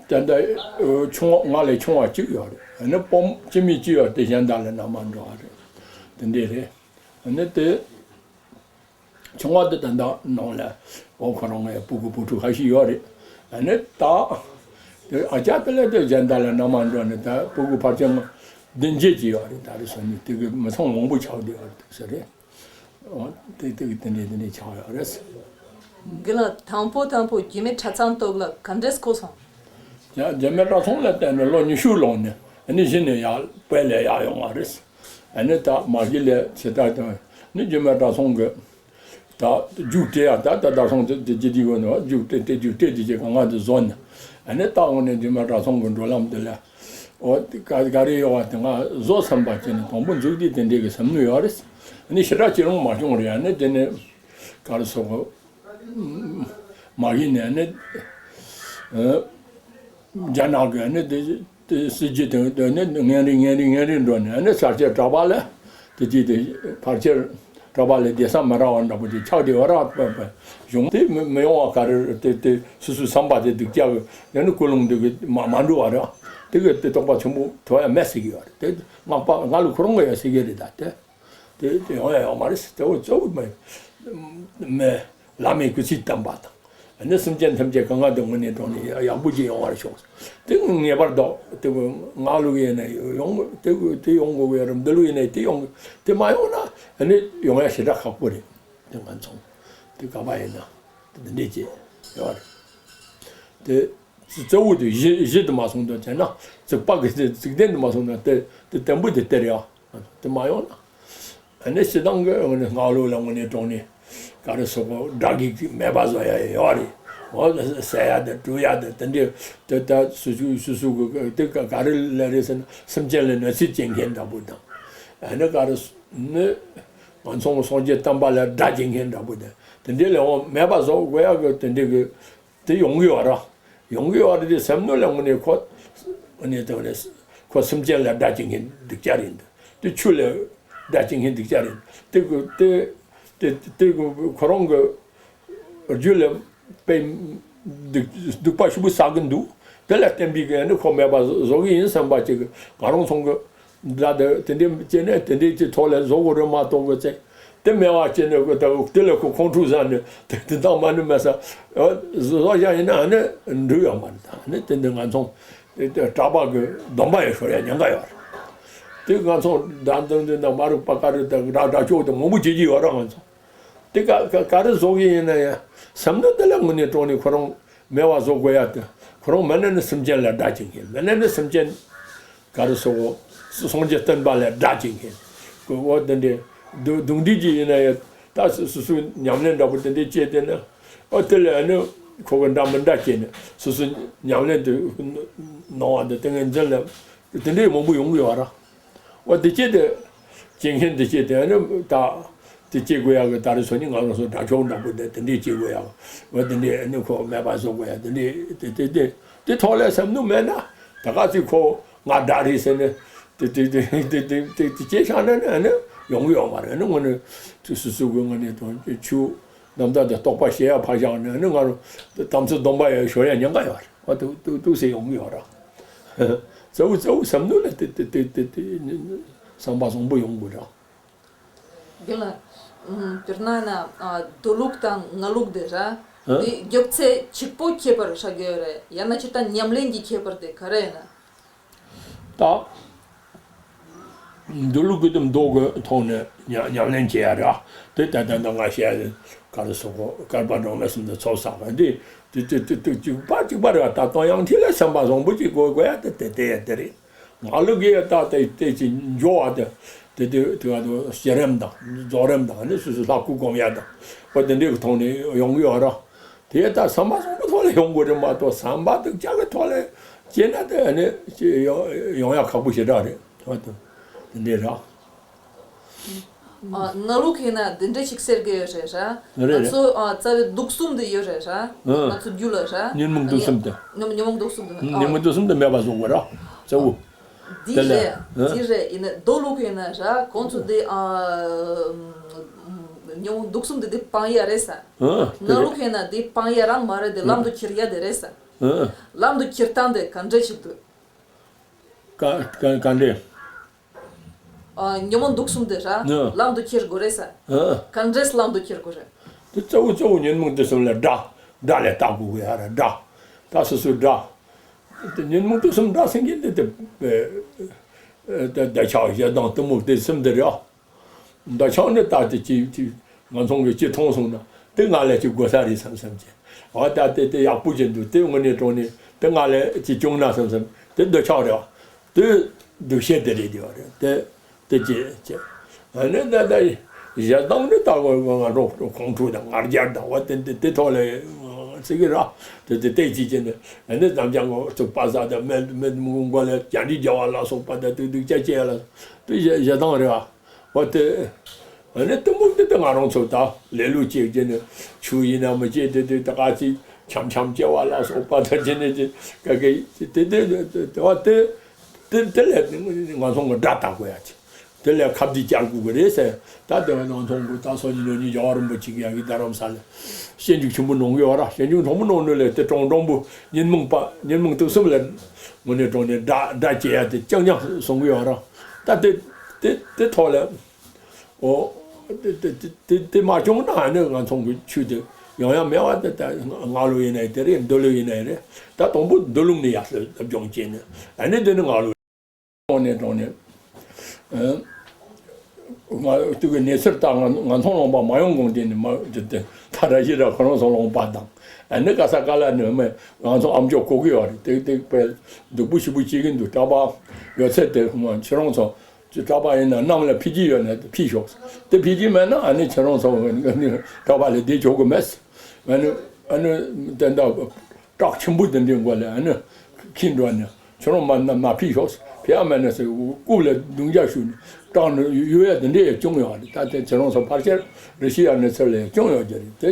དེ་འདྲ་ཆུང་བ་ང་ལས་ཆུང་བ་གཅིག་ཡོད་རེད། ཨ་ནི་སྤོམ་སྤྱི་མི་གཅིག་ཡོད་དེ་གཞན་དག་ལ་མནའ་མ་འགྲོ་བ་རེད། དེ་འདྲས་རེད། ཨ་ནི་དེ་ཆུང་བ་དེ་ད་ལྟ་ནང་ལ་འོ་ཁོ་རང་ངའི་སྤུ་གུ་བུ་ཕྲུག་ཁ་ཤས་ཡོད་རེད། ཨ་ནི་ད་དེ་ཨ་ཅག་དེ་ལ་དེ་གཞན་དག་ལ་མནའ་མ་འགྲོ་ནས་ད་སྤུ་གུ་ཕལ་ཆེར་བདུན་བརྒྱད་ཅིག་ཡོད་རེད། ད་རེས་སོང་ནས་དེ་གི་མི་ཚང་མང་པོ་ཆགས་བསྡད་ཡོད་རེད་ཟེར་རེད། འོ་དེ་དེ་གི་དེ་འདྲས་དེ་འདྲས་ཆགས་ཡོད་རེད། དགེ་ལགས་དང་པོ་དང་པོ་རྒྱུད་སྨད་གྲྭ་ཚང་ཐོག་ལ་ག་འདྲས་གོ་སོང་། ཡང་རྒྱུད་སྨད་གྲྭ་ཚང་ལ་བསྡད་ནས་ལོ་ཉི་ཤུ་ལོན་ནས་ཨ་ནི་གཞི་ནས་ཡར་བོད་ལ་ཡར་ཡོང་བ་རེད། ཨ་ནི་ད་མ་གཞི་ལས་ཇི་ལྟར་དང་ནི་རྒྱུད་སྨད་གྲྭ་ཚང་གི་ད་རྒྱུགས་སྤྲད་ཡ་ད་ད་གྲྭ་ཚང་དེ་དེ་ཇི་དེ་གོ་ནས་རྒྱུགས་སྤྲད་དེ་རྒྱུགས་སྤྲད་དེ་ཅིག་གང་ག་དེ་བཟོ་ནས་ཨ་ནི་ད་འོང་ནས་རྒྱུད་སྨད་གྲྭ་ཚང་གི་འགྲོ་ལམ་དེ་ལ་འོ་དེ་ག་ག་རེ་ཡོད་བ་དེ་ང་བཟོ་བསམ་པ་བྱས་ནས་དང་པོ་འཛུགས་དེ་དེ་འདྲའི་གི་བསམ་མནོ་ཡོད་རེད། ཨ་ནི་ཞེ་དྲག་ཅི་རུང་མ་བྱུང་རེད། ཨ་ནི་དེ་ནས་ག་རེ་ཟེར་དགོས། མ་གཞི་ནས་ནི། རྒྱ་ནག་གི་ནི་དེ་དེ་སྲིད་ཇུས་དེ་དེ་ནི་ངན་རིགས་ངན་རིགས་ངན་རིགས་འགྲོ་ནས་ནི་ས་སྐྱའི་གྲྭ་པ་ལ་དེ་དེ་དེ་ཕལ་ཆེར་གྲྭ་པ་ལ་བསྡད་ས་མ་རག་པ་འདྲ་པོ་ཅིག་ཆགས་བསྡད་པ་རག་པ་པ་བྱུང་། དེ་མི་མི་ཡོང་བ་ག་རེ་རེད། དེ་དེ་སོ་སོའི་བསམ་པ་དེ་སྡུག་ཅག་གི་ཡང་ནི་ཀུན་སློང་འདི་གི་མ་མ་འགྲོ་བ་རེད། དེ་གི་དེ་རྟོགས་པ་ཆེན་པོ་ཐོབ་ཡ་མེད་ཟེར་གི་ཡོད་རེད། དེ་སྔགས་པ་ང་ལ་ཁོ་རང་གི་ཡ་ཟེར་གི་རེད། ད་དེ། དེ་དེ་ཡོང་ཡ་ཡོད་མ་རེད། གཙོ་བོ་གཙོ་བོ་མི་མི་བླ་མའི་སྐུ་ཚེ་བརྟན་པ་དང་། ཨ་ནི་སེམས་ཅན་ཐམས་ཅད་གང་ག་དུ་དངོས་གནས་དྲང་གནས་ཡག་པོ་ཅིག་ཡོང་བར་ཤོག། དེ་ངེས་པར་དུ་དེ་ང་ལུགས་ཡིན་ན་ཡོང་དེ་དེ་ཡོང་དགོས་ཀྱི་རེད། འདི་ལུགས་ཡིན་ན་དེ་ཡོང་དེ་མ་ཡོང་ན་ཨ་ནི་ཡོང་ཡ་ཞེ་དྲག་ཁག་པོ་རེད། དེ་ང་ཚོ་དེ་ག་པ་ཡིན་ན་དེ་འདྲས་ཅིག་ཡོད་རེད། དེ། གཙོ་བོ་དེ་གཞི་གཞི་དེ་མ་སོང་དུས་བྱས་ན་རྩིག་པ་གི་རྩིག་གདན་དེ་མ་སོང་ན་དེ་དེ་བརྟན་པོ་དེ་སྟེར་ཡ་དེ་མ་ཡོང་ན། ཨ་ནི་སྤྱི་བཏང་གི་ངོས་ནས་སྔགས་ལུགས་ལ་དངོས་གནས་དྲང་གནས་ག་རེ་ཟེར་གོ་དགྲ་བགེགས་མེད་པ་བཟོ་ཡ་ཡོད་རེད། འོ་བསད་ཡ་དང་བཀྲུ་ཡ་དང་དེ་འདྲའི་དེ་ད་སོ་སོ་སོ་སོ་གི་དེ་ག་ག་རེ་ལབ་རེད་ཟེར་ན་སེམས་ཅན་ལ་གནོད་འཚེ་བྱེད་མཁན་འདྲ་པོ་དང་། ཨ་ནི་ག་རེ་ནི་ང་ཚོ་སངས་རྒྱས་བསྟན་པ་ལ་དགྲ་བྱེད་མཁན་འདྲ་པོ་དང་དེ་འདྲའི་ལས་དབང་མེད་པ་བཟོ་དགོས་ཡ་གི་དེ་འདྲའི་གི་དེ་ཡོང་གི་ཡོད་ར། ཡོང་གི་ཡོད་རེད་དེ་སེམས་ནང་ལ་དངོས་གནས་ཁོ་དངོས་གནས་དེ་ནས་ཁོ་སེམས་ཅན་ལ་དགྲ་བྱེད་མཁན་སྡིག་ཅག་རེད་འདུག་དེ་ཆོས་ལ་དགྲ་བྱེད་མཁན་སྡིག་ཅག་རེད་འདུག་དེ་གི་དེ་དེ་དེ་གི་ཁོ་རང་གི་རྒྱུད་ལ་དཔེ་སྡིག་སྡིག་པ་ཞེ་པོ་བསགས་ཀྱི་འདུག་དེ་ལ་བརྟེན་པའི་གི་ནི་ཁོ་མེད་པ་བཟོ་གི་ཡིན་བསམ་པ་ཅིག་ང་རང་ཚོ་གི་ད་དེ་དེ་འདྲའི་བྱས་ནས་དེ་འདྲའི་ཅིག་ཐོག་ལ་བཟོ་དགོས་རེད་མ་གཏོགས་གི་ཚེ། དེ་མེད་པ་བྱས་ནས་ཁོ་ད་དེ་ལས་ཁོ་ཁོང་ཁྲོ་ཟ་ནས་དེ་དེ་དག་མ་ནུས་མེད་ས་བཟོ་བཞག་ཡིན་ན་ཨ་ནི་འགྲིག་ཡོད་མ་རེད། ད་ཨ་ནི་དེ་འདི་ང་ཚོ་དེ་དེ་གྲྭ་པ་གི་སྡོམ་པ་ཡང་ཤོར་ཡ་ཉེན་ཁ་ཡོད་རེད། དེ་ང་ཚོ་དགྲ་འདུལ་འདི་ན་མ་རིག་པ་ག་རེ་དང་དགྲ་དགྲ་ཕྱོགས་དེ་མང་པོ་བྱེད་ཀྱི་ཡོད་རེད་ང་ཚོ། དེ་ག་ག་ག་རེ་བཟོ་གི་ཡིན་ན་ཡང་སེམས་ནང་དེ་ལ་དངོས་གནས་དྲང་གནས་ཁོ་རང་མེད་པ་བཟོ་དགོས་ཡ་དེ་ཁོ་རང་མེད་ན་ནི་སེམས་ཅན་ལ་དགྲ་བྱེད་མཁན་མེད་ན་ནི་སེམས་ཅན་ག་རེ་ཟེར་གོ་སངས་རྒྱས་བསྟན་པ་ལ་དགྲ་བྱེད་མཁན་གོ་འོ་དེ་འདྲའི་སྡུག་སྡུག་འདི་ཅིག་ཡིན་ན་ཡང་ད་སོ་སོའི་ཉམས་ལེན་འདྲ་པོ་དེ་འདྲའི་བྱས་དེ་ནི་འོ་དེ་ལ་ནི་ཁོ་གི་འདྲ་མི་འདྲ་བྱས་ནས་སོ་སོའི་ཉམས་ལེན་དུ་གནང་བ་འདི་ཏིང་ངེ་འཛིན་ལ་དེ་འདྲའི་མང་པོ་ཡོང་གི་ཡོད་ར། འོ་དེ་སྐྱེས་ཏེ། སྐྱེ་མཁན་དེ་སྐྱེས་ཏེ་ཨ་ནི་ད། དེ་སྐྱེ་དགོས་ཡག་གི་ད་རེས་སོ་ནི་ང་རང་ཚོ་དགྲ་ཕྱོགས་འདྲ་པོ་དེ་དེ་འདྲས་སྐྱེ་དགོས་ཡག་འོ་དེ་འདྲས་ཨ་ནི་ཁོ་མེད་པ་བཟོ་དགོས་ཡག་དེ་འདྲས་དེ་དེ་དེ་དེ་ཐོག་ལ་སེམས་ནུས་མེད་ན་ད་ག་ཚོད་ཁོ་ང་དགྲ་རེད་ཟེར་ནས་དེ་དེ་དེ་དེ་དེ་དེ་དེ་སྐྱེ་བཞག་ན་ནི་ཨ་ནི་ཡོང་གི་ཡོད་མ་རེད། ཨ་ནི་དངོས་གནས་དེ་སོ་སོ་གི་དངོས་གནས་དང་ཆུ་རྣམ་དག་དེ་རྟོགས་པ་ཤེས་ཡག་ཕར་བཞག་ནས་ཨ་ནི་ང་རང་དམ་ཚིག་སྡོམ་པ་ཡང་ཤོར་ཡག་ཉེན་ཁ་ཡོད་རེད། འོ་དེ་དེ་དེ་ཟེར་ཡོང་གི་ཡོད་རེད། གཙོ་བོ་གཙོ་བོ་བསམ་བློ་ལ་དེ་དེ་དེ་དེ་དེ་བསམ་པ་བཟང་པོ་ཡོང་དགོས་ར། རྒན་ལགས། ཨུམ། དཔེར་ན་ན་ཨ་མདོ་ལུགས་དང་སྔགས་ལུགས་དེ་ར། ཨ། དེ་རྒྱུ་མཚན་གཅིག་པོ་ཁྱད་པར་ཧྲ་གི་ཡོད་རེད། ཡང་ན་སྤྱིར་བཏང་ཉམས་ལེན་གྱི་ཁྱད་པར་དེ་ག་རེ་ཡིན་ན། ད། མདོ་ལུགས་ཀྱི་དེ་མདོ་གི་ཐོག་ནས་ཉམས་ཉམས་ལེན་བྱེད་ཡ་ར། དེ་ད་ལྟ་ད་ང་བཤད་ཡ་ག་རེ་ཟེར་གོ་བསྐལ་པ་གྲངས་མེད་གསུམ་དུ་ཚོགས་བསགས་པ་འདི་དེ་དེ་དེ་དེ་གཅིག་པ་གཅིག་པ་རེད་བ། ད་དོན་ཡང་ཐིག་ལ་སེམས་པ་བཟང་པོ་ཅིག་དགོས་དགོས་ཡ་དེ་དེ་དེ་ཡ་དེ་རེད། ང་ལུགས་ཀྱི་ཡ་ད་དེ་དེ་ཅིག་འཇོག་བ་དེ་དེ་དེ་དེ་བ་དེ་བསྐྱེད་རིམ་དང་རྫོགས་རིམ་དང་ནི་སོ་སོ་ལྷ་སྐུ་སྒོམ་ཡ་དང་བ་དེ་འདྲའི་གི་ཐོག་ནས་ཡོང་གི་ཡོད་ར། དེ་ད་བསམ་པ་བཟང་པོ་ཐོག་ལ་ཡོང་དགོས་རེད་མ་གཏོགས་བསམ་པ་སྡུག་ཅག་གི་ཐོག་ལ་སྐྱེས་ན་དེ་ནི་ཡོང་ཡོང་ཡག་ཁག་པོ་ཞེ་དྲག་རེད། ཧོ་དེ་དེ་འདྲས་ར། ཨ། སྔགས་ལུགས་ཡིན་ན་འདི་འདྲ་ཞིག་ཟེར་གི་ཡོད་རེད་ར། རེད་རེད། ང་ཚོ་ཨ་རྩ་བའི་དུག་གསུམ་དེ་ཡོད་རེད་ར། ཨ། ང་ཚོ་རྒྱུད་ལ་ར། ཉོན་མོངས་དུག་གསུམ་དེ། ཉོན་ཉོན་མོངས་དུག་གསུམ་དེ། ཨ། ཉོན་མོངས་དུག་གསུམ་དེ་མེད་པ་བཟོ་དགོས་ར། གཙོ་བོ། འདི་དེ་ལ། རེད། ཨ། འདི་རེད། ཡིན་ན་མདོ་ལུགས་ཡིན་ན་ར་ཁོང་ཚོ་འདི་ཨ་ཉོན་མོངས་དུག་གསུམ་དེ་འདི་སྤང་ཡ་རེད་ས། ཨ། དེ་རེད། སྔགས་ལུགས་ཡིན་ན་འདི་སྤང་ཡ་རང་མ་རེད། དེ་ལམ་དུ་ཁྱེར་ཡ་དེ་རེད་ས། ཨ། ལམ་དུ་ཁྱེར་སྟངས་དེ་ག་འདྲས་ཞིག་འདུག་ག་ག་ག་འདྲས། ཨ། ཉོན་མོངས་དུག་གསུམ་དེ་ར། ཨ། ལམ་དུ་ཁྱེར་དགོས་རེད་ས། ཨ། ག་འདྲས་ལམ་དུ་ཁྱེར་དགོས་རེད། དེ་གཙོ་བོ་གཙོ་བོ་ཉོན་མོངས་དུག་གསུམ་ལ་དགྲ། དགྲ་ལ་བལྟ་དགོས་ཀྱི་ཡ་ར་དགྲ། ད་སོ་སོའི་དགྲ། དེ་ཉོན་མོངས་དུག་གསུམ་དགྲ་ཟེར་མཁན་དེ་དེ་དེ་འདོད་ཆགས་ཞེ་སྡང་གཏི་མུག་དེ་གསུམ་དེ་རེད། འདོད་ཆགས་ནི་ད་དེ་ཅི་ཅི་ང་ཚོ་གི་ཅི་མཐོང་སོང་ན་དེ་ང་ལ་ཅི་དགོས་ས་རེད་བསམ་བསམ་གྱི། འོ་ད་དེ་དེ་ཡག་པོ་ཅིག་འདུག་དེ་དངོས་གནས་དྲང་གནས་དེ་ང་ལ་ཅི་བྱུང་ན་བསམ་བསམ་དེ་འདོད་ཆགས་རེད་བ། དེ་སྡུག་བཤད་དེ་རེད་དེ་བ་རེད་དེ་དེ་ཅི་ཅི། ཨ་ནི་ད་ད་ཞེ་སྡང་ནི་ད་ང་ང་རོ་ཁོང་ཁྲོ་དང་ང་རྒྱལ་དང་བ་དེ་དེ་དེ་ཐོག་ལ་ཚིག་གི་ར་དེ་དེ་དེ་ཅི་ཅི་ནི་ཨ་ནི་ཙམ་ཅང་ངོ་ཚུགས་པ་ཟ་དང་མེད་མེད་མུག་མགོ་ལ་རྒྱ་འདྲི་རྒྱ་བ་ལ་སོགས་པ་དང་དུག་དུག་ཅ་ཅེ་ལ་དེ་ཞེ་སྡང་རེད་བ། འོ་དེ། ཨ་ནི་གཏི་མུག་དེ་དེ་ང་རང་ཚོ་ད་ལས་ལུགས་ཅིག་བྱས་ནས་ཆུ་ཡིན་ན་མི་སྐྱེ་དེ་དེ་ད་ག་ཅིག་འཁྱམ་འཁྱམ་སྐྱེ་བ་ལ་སོགས་པ་ད་བྱས་ནས་ཅིག་ག་གེ་དེ་དེ་དེ་བ་དེ་དེ་དེ་ལས་ང་ཚོ་ང་དགྲ་བལྟ་དགོས་ཡ་ཅིག་དེ་ལས་ཁ་བདེ་བསྐྱལ་དགོས་ཀྱི་རེད་ཟེར། ད་དེ་བ་ནང་ཚོང་གི་ད་སོ་ཉིན་ལོ་ཉིན་རྒྱལ་བ་རིན་པོ་ཆེ་གི་ཡ་གི་རྡ་རམ་ས་ལ་སྤྱན་འཇུག་ཆེན་པོ་གནང་གི་ཡོད་ར། སྤྱན་འཇུག་གྲོང་མོ་གནང་ནོ་ལས་དེ་གྲོང་གྲོང་པོ་ཉོན་མོངས་པ་ཉོན་མོངས་དུག་གསུམ་ལ་དངོས་གནས་དྲང་གནས་དགྲ་དགྲ་བྱེད་ཡ་དེ་རྐྱང་རྐྱང་གསུང་གི་ཡོད་ར། ད་དེ་དེ་དེ་ཐོག་ལ། ཨོ། དེ་དེ་དེ་དེ་མ་བྱུང་ན་ཨ་ནི་ང་ཚོ་གི་ཆོས་དེ་ཡོང་ཡ་མེད་པ་དེ། ད་སྔགས་ལུགས་ཡིན་ནའི་དེ་རེད། མདོ་ལུགས་ཡིན་ནའི་རེད། ད་དང་པོ་མདོ་ལུགས་ནས་ཡར་སླེབས་སླེབས་སྦྱོང་བྱས་ནས་ཨ་ནི་དེ་ནི་སྔགས་ལུགས་དྲང་གནས་དྲང་གནས། ཨ། ང་དུས་ཀྱི་གནས་ཚུལ་ལྟར་ང་ང་ཚོ་ལུང་པ་མ་ཡོང་གོང་དེ་ནི་མ་དེ་དེ་ད་ར་ཞི་ར་ཁོ་རང་ཚོ་ལུང་པ་དང་། ཨ་ནི་ག་ས་ག་ལ་ནི་མི་ང་ཚོ་ཨམ་ཅོག་གོ་གི་ཡོད་རེད། དེ་དེ་དཔེ་སྡུག་པོ་ཞེ་པོ་བྱེད་ཀྱི་འདུག་གྲྭ་པ་ཡོད་ཚད་དེ་ཁོ་མ་ཁྱེད་རང་ཚོ་ཅི་གྲྭ་པ་ཡིན་ན་གནམ་ལ་ཕུད་ཀྱི་ཡོད་ན་ཕུད་ཤོག་དེ་ཕུད་ཀྱི་མེད་ན་ཨ་ནི་ཁྱེད་རང་ཚོ་གྲྭ་པ་ལ་བསྡད་ཆོག་གི་མེད། ཨ་ནི་ཨ་ནི་དེ་འདྲ། བྲག་ཆེན་པོ་དེ་འདྲའི་མགོ་ལ་ཨ་ནི་འཁྱེར་འགྲོ་ནས་ཁྱོད་རང་མ་མ་ཕུད་ཤོག་ཕུད་ཡ་མེད་ན་ཟེར་རྐུབ་ལ་རྡུང་རྒྱག་ཞུ་ནས་བྲག་ནས་གཡུག་ཡ་དེ་འདྲའི་ཡང་བྱུང་ཡོད་རེད། ད་དེ་ཁྱེད་རང་ཚོ་ཕལ་ཆེར་རི་ཤི་ཡ་ནས་ཚུར་ལ་ཡང་བྱུང་ཡོད་ཀྱི་རེད། དེ་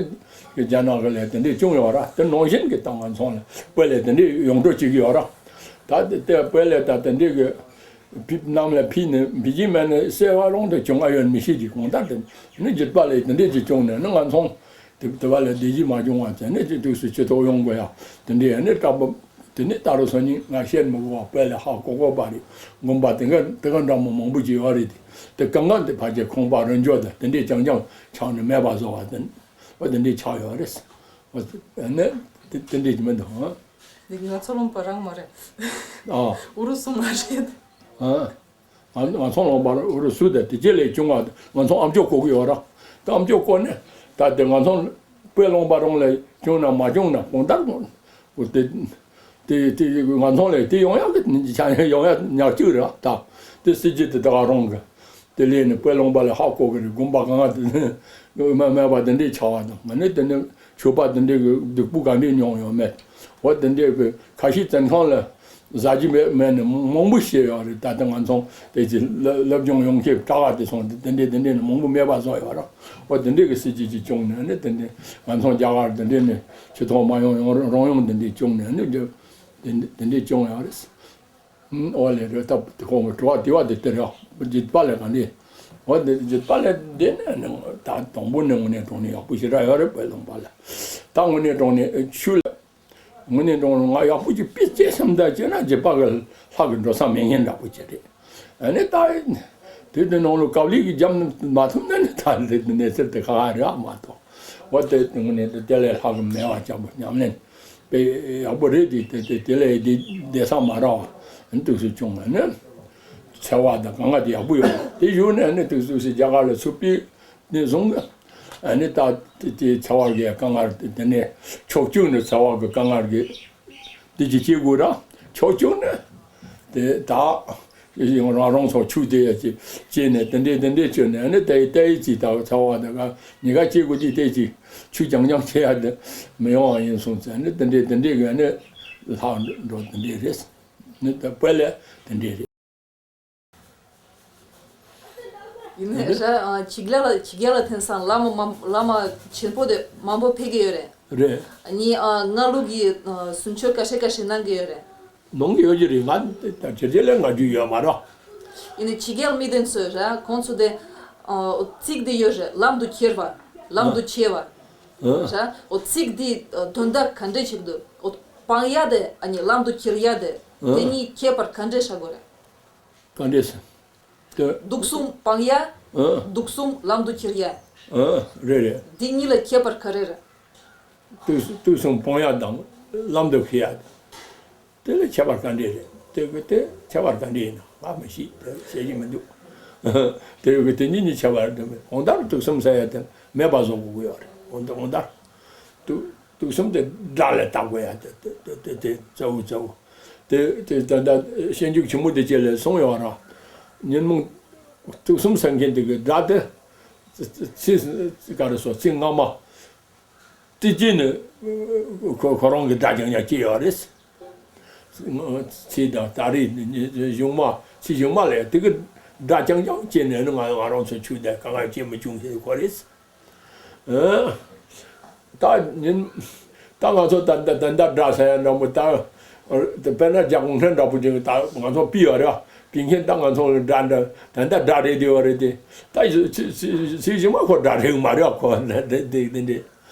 རྒྱ་ནག་གི་ལས་དེ་འདྲའི་བྱུང་ཡོད་ར། དེ་ནང་བཞིན་གྱི་ད་ང་ཚོ་ལ་དཔེ་ལས་དེ་འདྲའི་ཡོང་འགྲོ་བྱེད་ཀྱི་ཡོད་ར། ད་དེ་དེ་དཔེ་ལས་ད་དེ་འདྲའི་གི་ཕི་གནམ་ལ་ཕུད་ནས་ཕུད་ཀྱི་མེད་ནས་གསལ་བ་རང་དུ་བྱུང་ང་ཡོད་མི་ཤེས་ཀྱི་གང་ལྟར་དེ་ནི་རྒྱུད་པ་ལས་དེ་འདྲའི་ཅིག་བྱུང་ནས་ནི་ང་ཚོ། དེ་དེ་བ་ལས་བདེ་སྐྱིད་མ་བྱུང་བ་བྱས་ནས་ཅི་དུས་སུ་ཅི་ཐོག་ཡོང་དགོས་ཡ། དེ་འདྲའི་ཡ་ནི་སྐྲག་པ། དེ་ནི་ད་རུང་སང་ཉིན་ང་བཤད་མི་དགོས་པ་དཔེ་ལས་ཧ་གོ་གོ་པ་རེད། དགོན་པ་དེ་ག་དེ་ག་འདྲ་མོ་མང་པོ་ཅིག་ཡོད་རེད། དེ་དེ་གང་གང་དེ་ཕལ་ཆེར་ཁང་པ་རི་འཇོག་དང་དེ་འདྲའི་རྐྱང་རྐྱང་ཆགས་ནས་མེད་པ་བཟོ་བ་དེ་འོ་དེ་འདྲའི་ཆགས་ཡོད་རེད། འོ་དེ་ནི་དེ་དེ་འདྲའི་ཅི་མི་འདུག་ཨང་། འདི་ང་ཚོ་ལུང་པ་རང་མ་རེད། ཨ། ཨུ་རུ་སུ་མ་རེད། ཨ། ང་ང་ཚོ་ལུང་པ་རུ་སུ་དེ་དེ་རྗེས་ལས་བྱུང་བ་ང་ཚོ་ཨམ་ཅོག་གོ་གི་ཡོད་ར། ད་ཨམ་ཅོག་གོ་ནས་ད་དེ་ང་ཚོ་དཔེ་ལུང་པ་རང་ལས་བྱུང་ན་མ་བྱུང་ན་གང་ལྟར་གོ་དེ་དེ་དེ་ང་ཚོ་ལས་དེ་ཡོང་ཡག་གི་ཆ་ཡོང་ཡག་ཉག་གཅིག་རེད། ད་དེ་སྲིད་ཇུས་དེ་ད་ག་རང་གི་དེ་ལས་ནི་དཔེ་ལུང་པ་ལས་ཧ་གོ་གི་རེད། དགོན་པ་གང་ག་དེ་མ་མེད་པ་དེ་འདྲའི་ཆགས་པ་དང་ང་ནི་དེ་ནི་ཆོས་པ་དེ་འདྲའི་གི་སྡུག་པོ་ག་འདྲའི་མྱོང་ཡོད་མེད། འོ་དེ་འདྲའི་གི་ཁ་ཤས་བཙོན་ཁང་ལ། ཟ་རྒྱུ་མེད་མེད་ནས་མང་པོ་བཤད་ཡོད་རེད། ད་ལྟ་ང་ཚོ་དེ་ཅི་སློབ་སྦྱོང་ཡོང་མཁན་དྲག་ག་དེ་སོང་དེ་དེ་འདྲས་དེ་འདྲས་ནས་མང་པོ་མེད་པ་བཟོ་ཡོད་ར། འོ་དེ་འདྲས་ཀྱི་སྲིད་ཇུས་ཅིག་བྱུང་ནས་ནི་དེ་འདྲས་ང་ཚོ་རྒྱ་གར་དེ་འདྲས་ནས་ཕྱི་ཐོག་མ་ཡོང་ཡོང་རོང་ཡོང་དེ་འདྲས་བྱུང་ནས་ནི་དེ་དེ་འདྲས་བྱུང་ཡོད་རེད། འོ་ལས་རེད། ད་དེ་ཁོང་གི་དྲི་བ་དེ་བ་དེ་དེ་རེད། རྒྱུད་པ་ལས་ག་ནས་འོ་དེ་རྒྱུད་པ་ལས་དེ་ནས་ནི་ད་དང་པོ་ནས་དངོས་གནས་དྲང་གནས་ཡག་པོ་ཞེ་དྲག་ཡོད་རེད། དཔེ་ལུང་པ་ལ་ད་དངོས་གནས་དྲང་གནས་ཆུ་ལ། དངོས་གནས་དྲང་གནས་ང་ཡག་པོ་ཅིག་དཔེ་བྱས་སེམས་ད་བྱས་ན་རྗེས་དཔག་གི་ལྷག་གི་འགྲོ་ས་མེད་མཁན་འདྲ་པོ་ཅིག་རེད། ཨ་ནི་ད་དུས་དེ་ནང་ལ་ཀབ་ལི་གི་རྒྱབ་ནས་མ་ཐུབ་ན་ནི་ད་འདི་གནས་ཚུལ་དེ་ཁ་ཁ་རེད་ཨ་མ་གཏོགས། འོ་དེ་དངོས་གནས་དེ་དེ་ལས་ལྷག་གི་མེད་པ་ཅག་པོ་ཉམས་ལེན་དཔེ་ཡག་པོ་རེད། དེ་དེ་དེ་དེ་ལས་དེ་བསྡད་ས་མ་རག་པ་ཨ་ནི་དུས་སུ་བྱུང་ལ་ནི་འཚེ་བ་དང་གང་ག་དེ་ཡག་པོ་ཡོད་དེ་གཞུག་ནས་ཨ་ནི་དུས་སུ་རྒྱ་གར་ལ་ཚུར་ཕེབས། ནས་བཟུང་གི་ཨ་ནི་ད་དེ་དེ་ཚ་བ་གི་དཀའ་ངལ་དེ་དེ་ནས་ཕྱོགས་གཅིག་ནས་ཚ་བ་གི་དཀའ་ངལ་གི་དེ་ཅི་བྱེད་དགོས་ར། ཕྱོགས་གཅིག་ནས་དེ་ད་ཡང་རང་རང་ཚོ་ཆུ་དེ་ཡ་ཅི་བྱས་ནས་དེ་འདྲས་དེ་འདྲས་བྱས་ནས་ཨ་ནི་དེ་དེ་ཡི་ཅི་ད་ཚ་བ་དེ་ག་ཉི་ག་བྱེད་དགོས་དེ་དེ་ཅི་ཆུ་རྐྱང་རྐྱང་བྱེད་ཡ་དེ་མི་ཡོང་བ་ཡིན་སོང་ཙང་ཨ་ནི་དེ་འདྲས་དེ་འདྲས་གི་ཨ་ནི་ལྷག་འགྲོ་དེ་འདྲས་རེད། ནི་ད་དཔེ་ལས་དེ་འདྲས་རེད། ཡིན་ནའི་ར་ཨ་ཕྱི་རྒྱལ་ལ་ཕྱི་རྒྱལ་ལ་ཐོན་སང་བླ་མ་མ་བླ་མ་ཆེན་པོ་དེ་མང་པོ་ཕེབས་ཀྱི་ཡོད་རེད། རེད། ཨ་ནི་ཨ་སྔགས་ལུགས་ཀྱི་ཨ་གསུང་ཆོས་ཁ་ཤས་ཁ་ཤས་གནང་གི་ཡོད་རེད། གནང་གི་ཡོད་ཀྱི་རེད། ང་ད་ཕྱི་རྒྱལ་ལ་ང་རྒྱུས་ཡོད་མ་རེད། ཡིན་ནའི་ཕྱི་རྒྱལ་མི་དེ་ཚོས་ར་ཁོང་ཚོ་དེ་ཨ་ཚིག་དེ་ཡོད་རེད། ལམ་དུ་ཁྱེར་བ། ལམ་དུ་ཨ་ཁྱེར་བ། ཨ་ར་འོ་ཚིག་དེ་ཨ་དོན་དག་ག་འདྲས་ཞིག་འདུག་འོ་སྤང་ཡ་དེ་ཨ་ནི་ལམ་དུ་ཁྱེར་ཡ་དེ་ཨ་དེ་གཉིས་ཁྱད་པར་ག་འདྲས་ཆགས་དགོས་རེད། ག་འདྲས་ཟེར། དེ། དུག་གསུམ་སྤང་ཡ། ཨ། དུག་གསུམ་ལམ་དུ་ཁྱེར་ཡ། ཨ། རེད་རེད། འདི་གཉིས་ལ་ཁྱད་པར་ག་རེ་རེད། དུག་དུག་གསུམ་སྤང་ཡ་དང་ལམ་དུ་ཁྱེར་ཡ། དེ་ལ་ཁྱད་པར་ག་འདྲས་རེད། དེ་གི་དེ་ཁྱད་པར་ག་འདྲས་ཡིན་ན་ང་མི་ཤེས། དེ་བཤད་ཀྱི་མི་འདུག་དེ་གི་དེ་གཉིས་གཉིས་ཁྱད་པར་དུ་མེད། གང་ལྟར་དུག་གསུམ་ཟེར་ཡ་དེ་མེད་པ་བཟོ་དགོས་ཀྱི་ཡོད་རེད། གང་ལྟར་གང་ལྟར་དུག་དུག་གསུམ་དེ་དགྲ་ལ་བཏགས་དགོས་ཡ་དེ་དེ་དེ་དེ་གཙོ་བོ་གཙོ་བོ། དེ་དེ་ད་ལྟ་སྤྱོད་འཇུག་ཆེན་མོ་དེ་ཅིག་ལ་གསུངས་ཡོད་ར། ཉོན་མོངས་དུག་གསུམ་ཟེར་མཁན་དེ་གི་དགྲ་དེ་ཚེ་ག་རེ་ཟེར། ཚེ་སྔ་མ་དེ་ཅི་ནི་ཁོ་ཁོ་རང་གི་དགྲ་རྐྱང་རྐྱང་སྐྱེས་ཡོད་རེད། ཚེ་དང་ད་རེས་གཞུག་མ་ཚེ་གཞུག་མ་ལ་དེ་གི་དགྲ་རྐྱང་རྐྱང་སྐྱེས་ནས་ནི་ང་ང་རང་ཚོ་ཆོས་དད་གང་ཡང་བྱེད་མི་བཅུག་ཟེར་ཁོ་རེད། ཨ། ད་ཉིན། ད་ང་ཚོ་ད་ད་ད་ད་དགྲ་ཟེར་ཡ་འདྲ་པོ་ད། དཔེར་ན་རྒྱ་གུང་ཁྲན་འདྲ་པོ་ཅིག་ད་ང་ཚོ་ཕུད་ཡོད་རེད། ཕུད་མཁན་ད་ང་ཚོ་དགྲ་འདྲ་ད་ད་དགྲ་རེད་དེ་ཡོད་རེད་དེ། ད་ཚེ་ཚེ་ཚེ་ཚེ་གཞུག་མ་ཁོ་དགྲ་རེད་མ་རེད་ཁོ་དེ་དེ་དེ་འདྲས།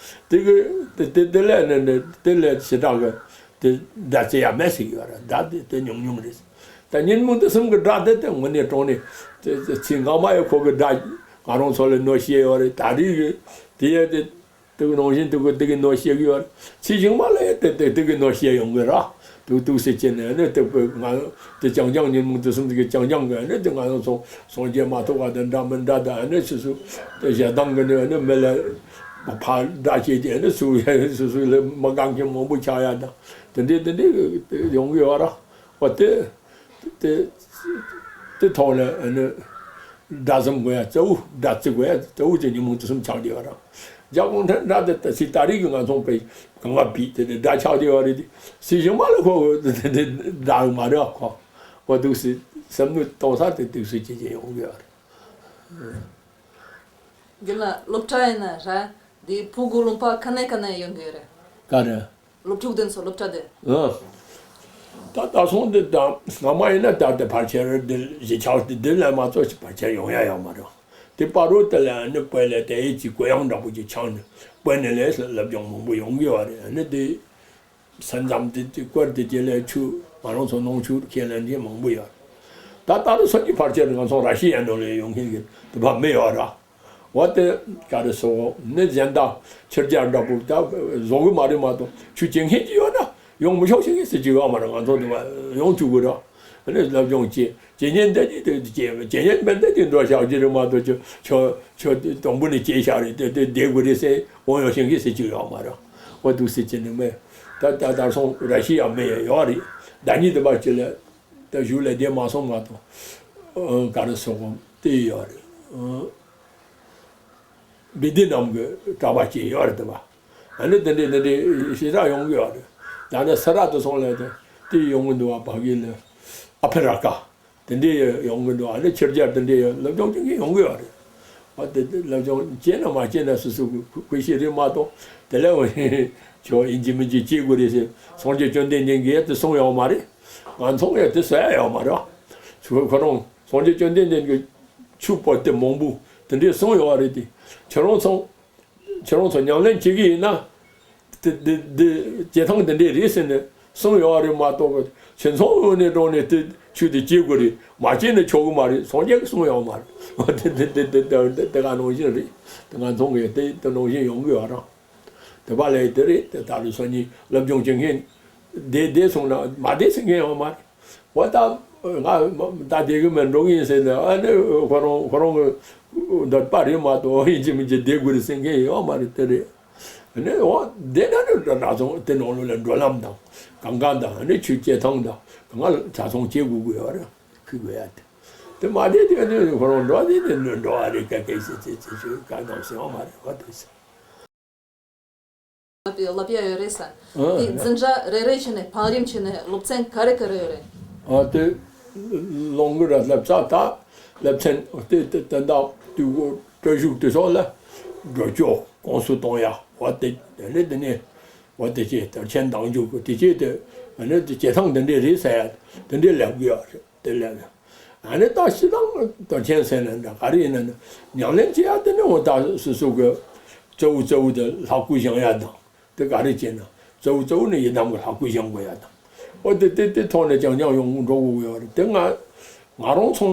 དེ་གི་དེ་དེ་དེ་ལས་ནས་ནས་དེ་ལས་ཞེ་དྲག་གི་དེ་དགྲ་རྩེ་ཡ་མེད་ཟེར་གི་ཡོད་རེད། དགྲ་དེ་དེ་ཉུང་ཉུང་རེད། ད་ཉོན་མོངས་དུག་གསུམ་གྱི་དགྲ་དེ་དེ་དངོས་གནས་དྲང་གནས་དེ་དེ་ཚེ་སྔ་མ་ཡི་ཁོ་གི་དགྲ་ང་རང་ཚོ་ལ་གནོད་བྱས་ཡོད་རེད། ད་རེས་གི་དེ་ཡ་དེ་དེ་གི་ནང་བཞིན་དུ་གི་དེ་གི་གནོད་བྱེད་གི་ཡོད་རེད། ཚེ་གཞུག་མ་ལ་ཡ་དེ་དེ་དེ་གི་གནོད་བྱེད་ཡོང་གི་ར། ཏུག་ཏུག་སེ་བྱས་ནས་ནི་དེ་ང་དེ་རྐྱང་རྐྱང་ཉོན་མོངས་དུག་གསུམ་དེ་གི་རྐྱང་རྐྱང་གི་ནི་དེ་ང་ཚོ་སངས་རྒྱས་མ་ཐོབ་པ་དང་འདྲ་མི་འདྲ་དང་ནི་སོ་སོ་དེ་ཞེ་སྡང་གི་ནི་ནི་མི་ལ་ཕར་དགྲ་བྱས་ཏེ་ནི་སུ་སོ་སོ་ལ་མི་དགའ་མཁན་མང་པོ་ཆགས་ཡ་དང་དེ་འདྲའི་དེ་འདྲའི་ཡོང་གི་ཡོད་ར། འོ་དེ་དེ་དེ་ཐོག་ལ་ནི་དགྲ་བཟུང་དགོས་ཡ་གཙོ་བོ་དགྲ་བརྩི་དགོས་ཡ་གཙོ་བོ་དེ་ཉོན་མོངས་དུག་གསུམ་ཆགས་བསྡད་ཡོད་ར། རྒྱ་གུང་ཁྲན་འདྲ་དེ་ད་སི་ད་རེས་ཀྱི་ང་ཚོ་པའི་གང་བ་བིས་དེ་དེ་དགྲ་ཆགས་བསྡད་ཡོད་རེད་དེ་སི་གཞན་མ་ལ་ཁོ་དེ་དེ་དགྲ་མ་རེད་ཁོ། འོ་འདུག་སེ་བསམ་བློ་གཏོང་ས་དེ་འདུག་སེ་ཅི་ཅི་ཡོང་གི་ཡོད་རེད། རྒན་ལགས་སློབ་གྲྭ་ཡིན་ན་ར་འདི་ཕྲུ་གུ་ལུང་པ་ག་ནས་ག་ནས་ཡོང་གི་ཡོད་རེད། ག་རེ། སློབ་ཕྲུག་དེ་ཚོ་སློབ་གྲྭ་དེ། ཨ། ད་ད་སོང་དེ་ད་སྔ་མ་ཡིན་ན་ད་དེ་ཕལ་ཆེར་དེ་གཞིས་ཆགས་དེ་དེ་ལས་མ་གཏོགས་ཕལ་ཆེར་ཡོང་ཡ་ཡོད་མ་རེད། དེ་བར་དུ་དེ་ལ་ནི་བོད་ལ་དེ་ཡི་ཅིག་གུ་ཡངས་འདྲ་པོ་ཅིག་ཆགས་ནས་བོད་ནས་ལས་སློབ་སྦྱོང་མང་པོ་ཡོང་གི་ཡོད་རེད། ནི་དེ་ས་མཚམས་དེ་དེ་སྐོར་དེ་དེ་ལས་ཆུ་ང་རང་ཚོ་ནང་ཆུ་ཁས་ལེན་མཁན་མང་པོ་ཡོད་རེད། ད་ད་དུང་སོ་གཉིས་ཕལ་ཆེར་ང་ཚོ་ར་ཤི་ཡ་ནང་ལ་ཡོང་མཁན་གྱི་དེ་བ་མི་ཡོད་ར། འོ་དེ་ག་རེ་སོ་ནི་གཞན་དག་ཕྱི་རྒྱལ་འདྲ་པོ་ད་བཟོ་གི་མ་རེད་མ་གཏོགས་ཆུ་སྐྱེ་མཁན་ཅིག་ཡོད་ན་ཡོང་མི་ཆོག་ཤེས་མཁན་ཟེར་གྱི་ཡོད་མ་རེད། ང་ཚོ་དེ་བ་ཡོང་བཅུག་གི་རེད། ཨ་ནི་སློབ་སྦྱོང་བྱེད་བྱེད་ཉན་འདི་ནི་དེ་བྱེད་བྱེད་ཉན་མེད་འདི་དེ་འགྲོ་བཞག་གི་རེད་མ་གཏོགས་ཆུ་ཆུ་ཆུ་དང་པོ་ནས་སྐྱེས་བཞག་རེད་དེ་དེ་བསྡད་དགོས་རེད་ཟེར་འོང་ཡོང་ཤེས་མཁན་ཟེར་གྱི་ཡོད་མ་རེད། འོ་འདུག་སེ་བྱས་ནས་མེད་ད་ད་ད་སོང་ར་ཤི་ཡ་མི་ཡོད་རེད། ཟླ་ཉིན་དེ་བ་ཅི་ལ། ད་གཞུག་ལ་བསྡད་མ་སོང་མ་གཏོགས། ཨ། ག་རེ་སོགས་དེ་ཡོད་རེད། ཨ། བི་དི་ནམ་གྱི་གྲྭ་པ་ཅིག་ཡོད་རེད་དེ་བ། ཨ་ནི་དེ་འདྲའི་དེ་འདྲའི་ཞེ་དྲག་ཡོང་གི་ཡོད་རེད། ད་ནི་སི་ར་དུ་སོང་ལ་དེ་དེ་ཡོང་གི་འདུག་བ། ཕ་གི་ལ་ཨ་ཕི་ར་ཀ་དེ་འདྲའི་ཡོང་གི་འདུག་ཨ་ནི་ཕྱི་རྒྱལ་དེ་འདྲའི་སློབ་སྦྱོང་བྱེད་མཁན་ཡོང་གི་ཡོད་རེད། ཨ་དེ་དེ་སློབ་སྦྱོང་བྱས་ན་མ་བྱས་ན་སོ་སོ་གི་ཁུ་ཁུ་ཤེས་རེད་མ་གཏོགས་དེ་ལས་འོ་ཆོ་ཡིན་གཅིག་མིན་གཅིག་བྱེད་དགོས་རེད་ཟེར། སངས་རྒྱས་བཅོམ་ལྡན་འདས་ཀྱིས་དེ་གསུངས་ཡོད་མ་རེད། ང་ཚོ་ཡང་དེ་ཟེར་ཡ་ཡོད་མ་རེད། ཁོ་ཁོ་རང་སངས་རྒྱས་བཅོམ་ལྡན་འདས་ཀྱིས་ཆོས་པོ་དེ་མང་པོ་དེ་འདྲའི་གསུངས་ཡོད་རེད་དེ། ཁྱེད་རང་ཚོ་ཁྱེད་རང་ཚོ་ཉམས་ལེན་བྱེད་ཀྱི་ཡིན་ན། དེ་དེ་དེ་བྱེད་སྟངས་དེ་འདྲས་རེད་ཟེར་ནས་གསུངས་ཡོད་རེད་མ་གཏོགས་ཁྱེད་ཚོ་འོ་ནས་འགྲོ་ནས་དེ་ཆོས་དེ་བྱེད་དགོས་རེད། མ་བྱས་ན་ཆོག་གི་མ་རེད། སངས་རྒྱས་ཀྱིས་གསུངས་ཡོད་མ་རེད། དེ་དེ་དེ་དེ་དེ་དེ་ག་ནང་བཞིན་རེད། དེ་ང་ཚོ་གི་དེ་དེ་ནང་བཞིན་ཡོང་གི་ཡོད་རེད། དེ་པ་ལས་དེ་རེད། དེ་ད་ལོ་སང་ཉིན་སློབ་སྦྱོང་བྱེད་མཁན་བསྡད་བསྡད་སོང་ན་མ་བསྡད་ཟེར་མཁན་ཡོད་མ་རེད། འོ་ད་ང་ད་བསྡད་གི་མེད་འགྲོ་གི་ཡིན་ཟེར་ནས་ཨ་ནི་ཁོ་རང་ཁོ་རང་གི་འདོད་པ་རེད་མ་གཏོགས་ཡིན་གཅིག་མིན་གཅིག་བསྡད་དགོས་རེད་ཟེར་མཁན་ཡོད་མ་རེད། དེ་རེད། ཨ་ནི་འོ་བསྡད་ན་ནི་ད་ཚོ་དེ་ནང་ལོགས་ལ་འགྲོ་ལམ་དང་གང་ག་དང་ཨ་ནི་ཆོས་སྐྱེལ་སྟངས་དང་གང་ག་ལ་ཆ་ཚང་བྱེད་དགོས་དགོས་ཡོད་རེད། ཁུལ་དགོས་ཡ་དེ་དེ་མ་བསྡད་དེ་ཨ་ནི་ཁོ་རང་འགྲོ་བསྡད་དེ་འགྲོ་བ་རེད། ག་གེ་ཟེར་ཚེ་ཚེ་ཆོས་ག་ནང་ཟེར་ཡོད་མ་རེད། འོ་དེ་ཟེར། ལབ་ཡ་ལབ་ཡ་ཡོད་རེད་ས། ཨ། དེ་འཛིན་གྲྭ་རེ་རེ་བྱས་ནས་བང་རིམ་བྱས་ནས་སློབ་ཚན་ག་རེ་ག་རེ་ཡོད་རེད། ཨ་དེ་ལོང་གི་ར་སློབ་ཚན་ད་སློབ་ཚན་དེ་དེ་དེ་འདྲ་དུས་འགོ་སྤྲོ་ཤུགས་དེ་སོགས་ལ་འགྲོ་སྐྱོད་གོང་སུ་གཏོང་ཡ་འོ་དེ་དེ་ནས་དེ་ནས་འོ་དེ་ཅེས་དར་ཆེན་འདང་རྒྱུ་གི་དེ་ཅེས་དེ་ཨ་ནི་དེ་བྱེད་སྟངས་དེ་འདྲས་རེད་ཟེར་ཡ་དེ་འདྲས་ལབ་གི་ཡོད་རེད། དེ་ལས་ཨ་ནི་ད་ཕྱི་ནང་དོན་ཆེན་ཟེར་ན་འདྲ་ག་རེ་ཡིན་ན་ནི་ཉམས་ལེན་བྱེད་ཡ་དེ་ནི་འོ་ད་སོ་སོ་གི་གཙོ་བོ་གཙོ་བོ་དེ་ལྷ་སྐུ་བཞེངས་ཡ་དང་དེ་ག་རེ་བྱས་ན་གཙོ་བོ་གཙོ་བོ་ནི་ཡི་དམ་གི་ལྷ་སྐུ་བཞེངས་དགོས་ཡ་དང་། འོ་དེ་དེ་དེ་ཐོག་ནས་རྐྱང་རྐྱང་ཡོང་འགྲོ་དགོས་ཡོད་རེད། དེ་ང་ང་རང་ཚོ་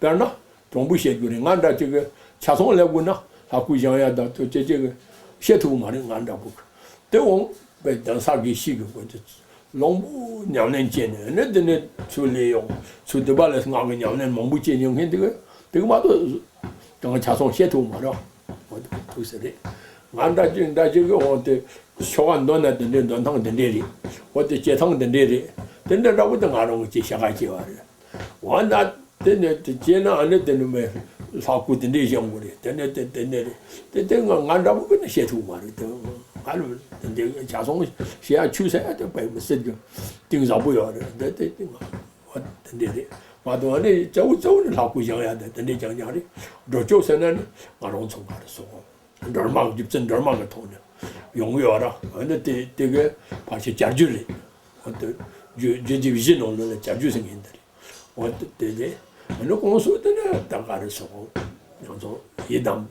དཔེར་ན་དྲང་པོ་བཤད་རྒྱུ་རེད། ང་འདྲ་ཅིག་གི་ཆ་ཚང་སླེབས་དགོས་ན་ལྷ་སྐུ་བཞེངས་ཡ་དང་དེ་ཅི་ཅིག་གི་བཤད་ཐུབ་མ་རེད། ང་འདྲ་པོ་གི་དེ་འོང་པའི་གདན་ས་གི་ཤིག་གི་དགོས་དེ། ལོང་བུ་ཉམས་ལེན་བྱས་ནས་ནི་འདི་ནས་ཚུར་ལས་ཡོང་ཚུར་འདི་པ་ལས་ང་གི་ཉམས་ལེན་མང་པོ་བྱས་མྱོང་མཁན་འདི་གི་འདི་གི་མ་གཏོགས་ཀྱང་ཆ་ཚང་བཤད་ཐུབ་མ་རེད། འོ་དེ་ཐུག་ས་རེད། ང་འདྲ་ཅིག་འདྲ་ཅིག་གི་འོང་དེ་ཆོ་ག་འདོན་ན་འདི་འདྲའི་འདོན་སྟངས་འདི་འདྲའི་རེད། འོ་དེ་བྱེད་སྟངས་འདི་འདྲའི་རེད། དེ་འདྲ་འདྲ་པོ་དེ་ང་རང་གི་ཅིག་བྱ་དགའ་བྱས་པ་རེད། འོ་ན། དེ་ནས་དེ་བྱས་ན་ཨ་ནི་དེ་ནི་མེད་ལྷ་སྐུ་དེ་འདྲས་བཞེངས་དགོས་རེད། དེ་ནས་དེ་དེ་ནས་རེད། དེ་དེ་ང་ང་འདྲ་པོ་ཀུན་ནས་བཤད་ཐུབ་མ་རེད། དེ་ང་ལ་དེ་འདྲས་ཆ་ཚང་བཤད་ཡ་ཆུ་ཟ་ཡ་དེ་དཔེ་མི་སྲིད་གི་གཏིང་ཟབ་པོ་ཡོད་རེད། དེ་དེ་དེ་ང་འོ་དེ་འདྲས་རེད་མ་གཏོགས་ཨ་ནི་གཙོ་བོ་གཙོ་བོ་ནི་ལྷ་སྐུ་བཞེངས་ཡ་དེ་དེ་འདྲས་རྐྱང་རྐྱང་རེད། འགྲོ་སྐྱོད་ཟེར་ན་ནི་ང་རང་ཚོ་ག་རེ་སོང་སྒྲོལ་མ་རྗེ་བཙུན་སྒྲོལ་མ་གི་ཐོག་ནས་ཡོང་གི་ཡོད་ར། ཨ་ནི་དེ་དེ་གའི་ཕལ་ཆེར་བྱ་རྒྱུད་རེད། འོ་དེ་རྒྱུད་རྒྱུད་སྡེ་བཞི་ནང་ལོགས་ལ་བྱ་རྒྱུད་ཟེར་མཁན་དེ་རེད། འོ་དེ་དེ་རེད། ཨ་ནི་ཀོང་སུ་དེ་ནས་ད་ག་རེ་སོང་ང་ཚོ་ཡི་དམ།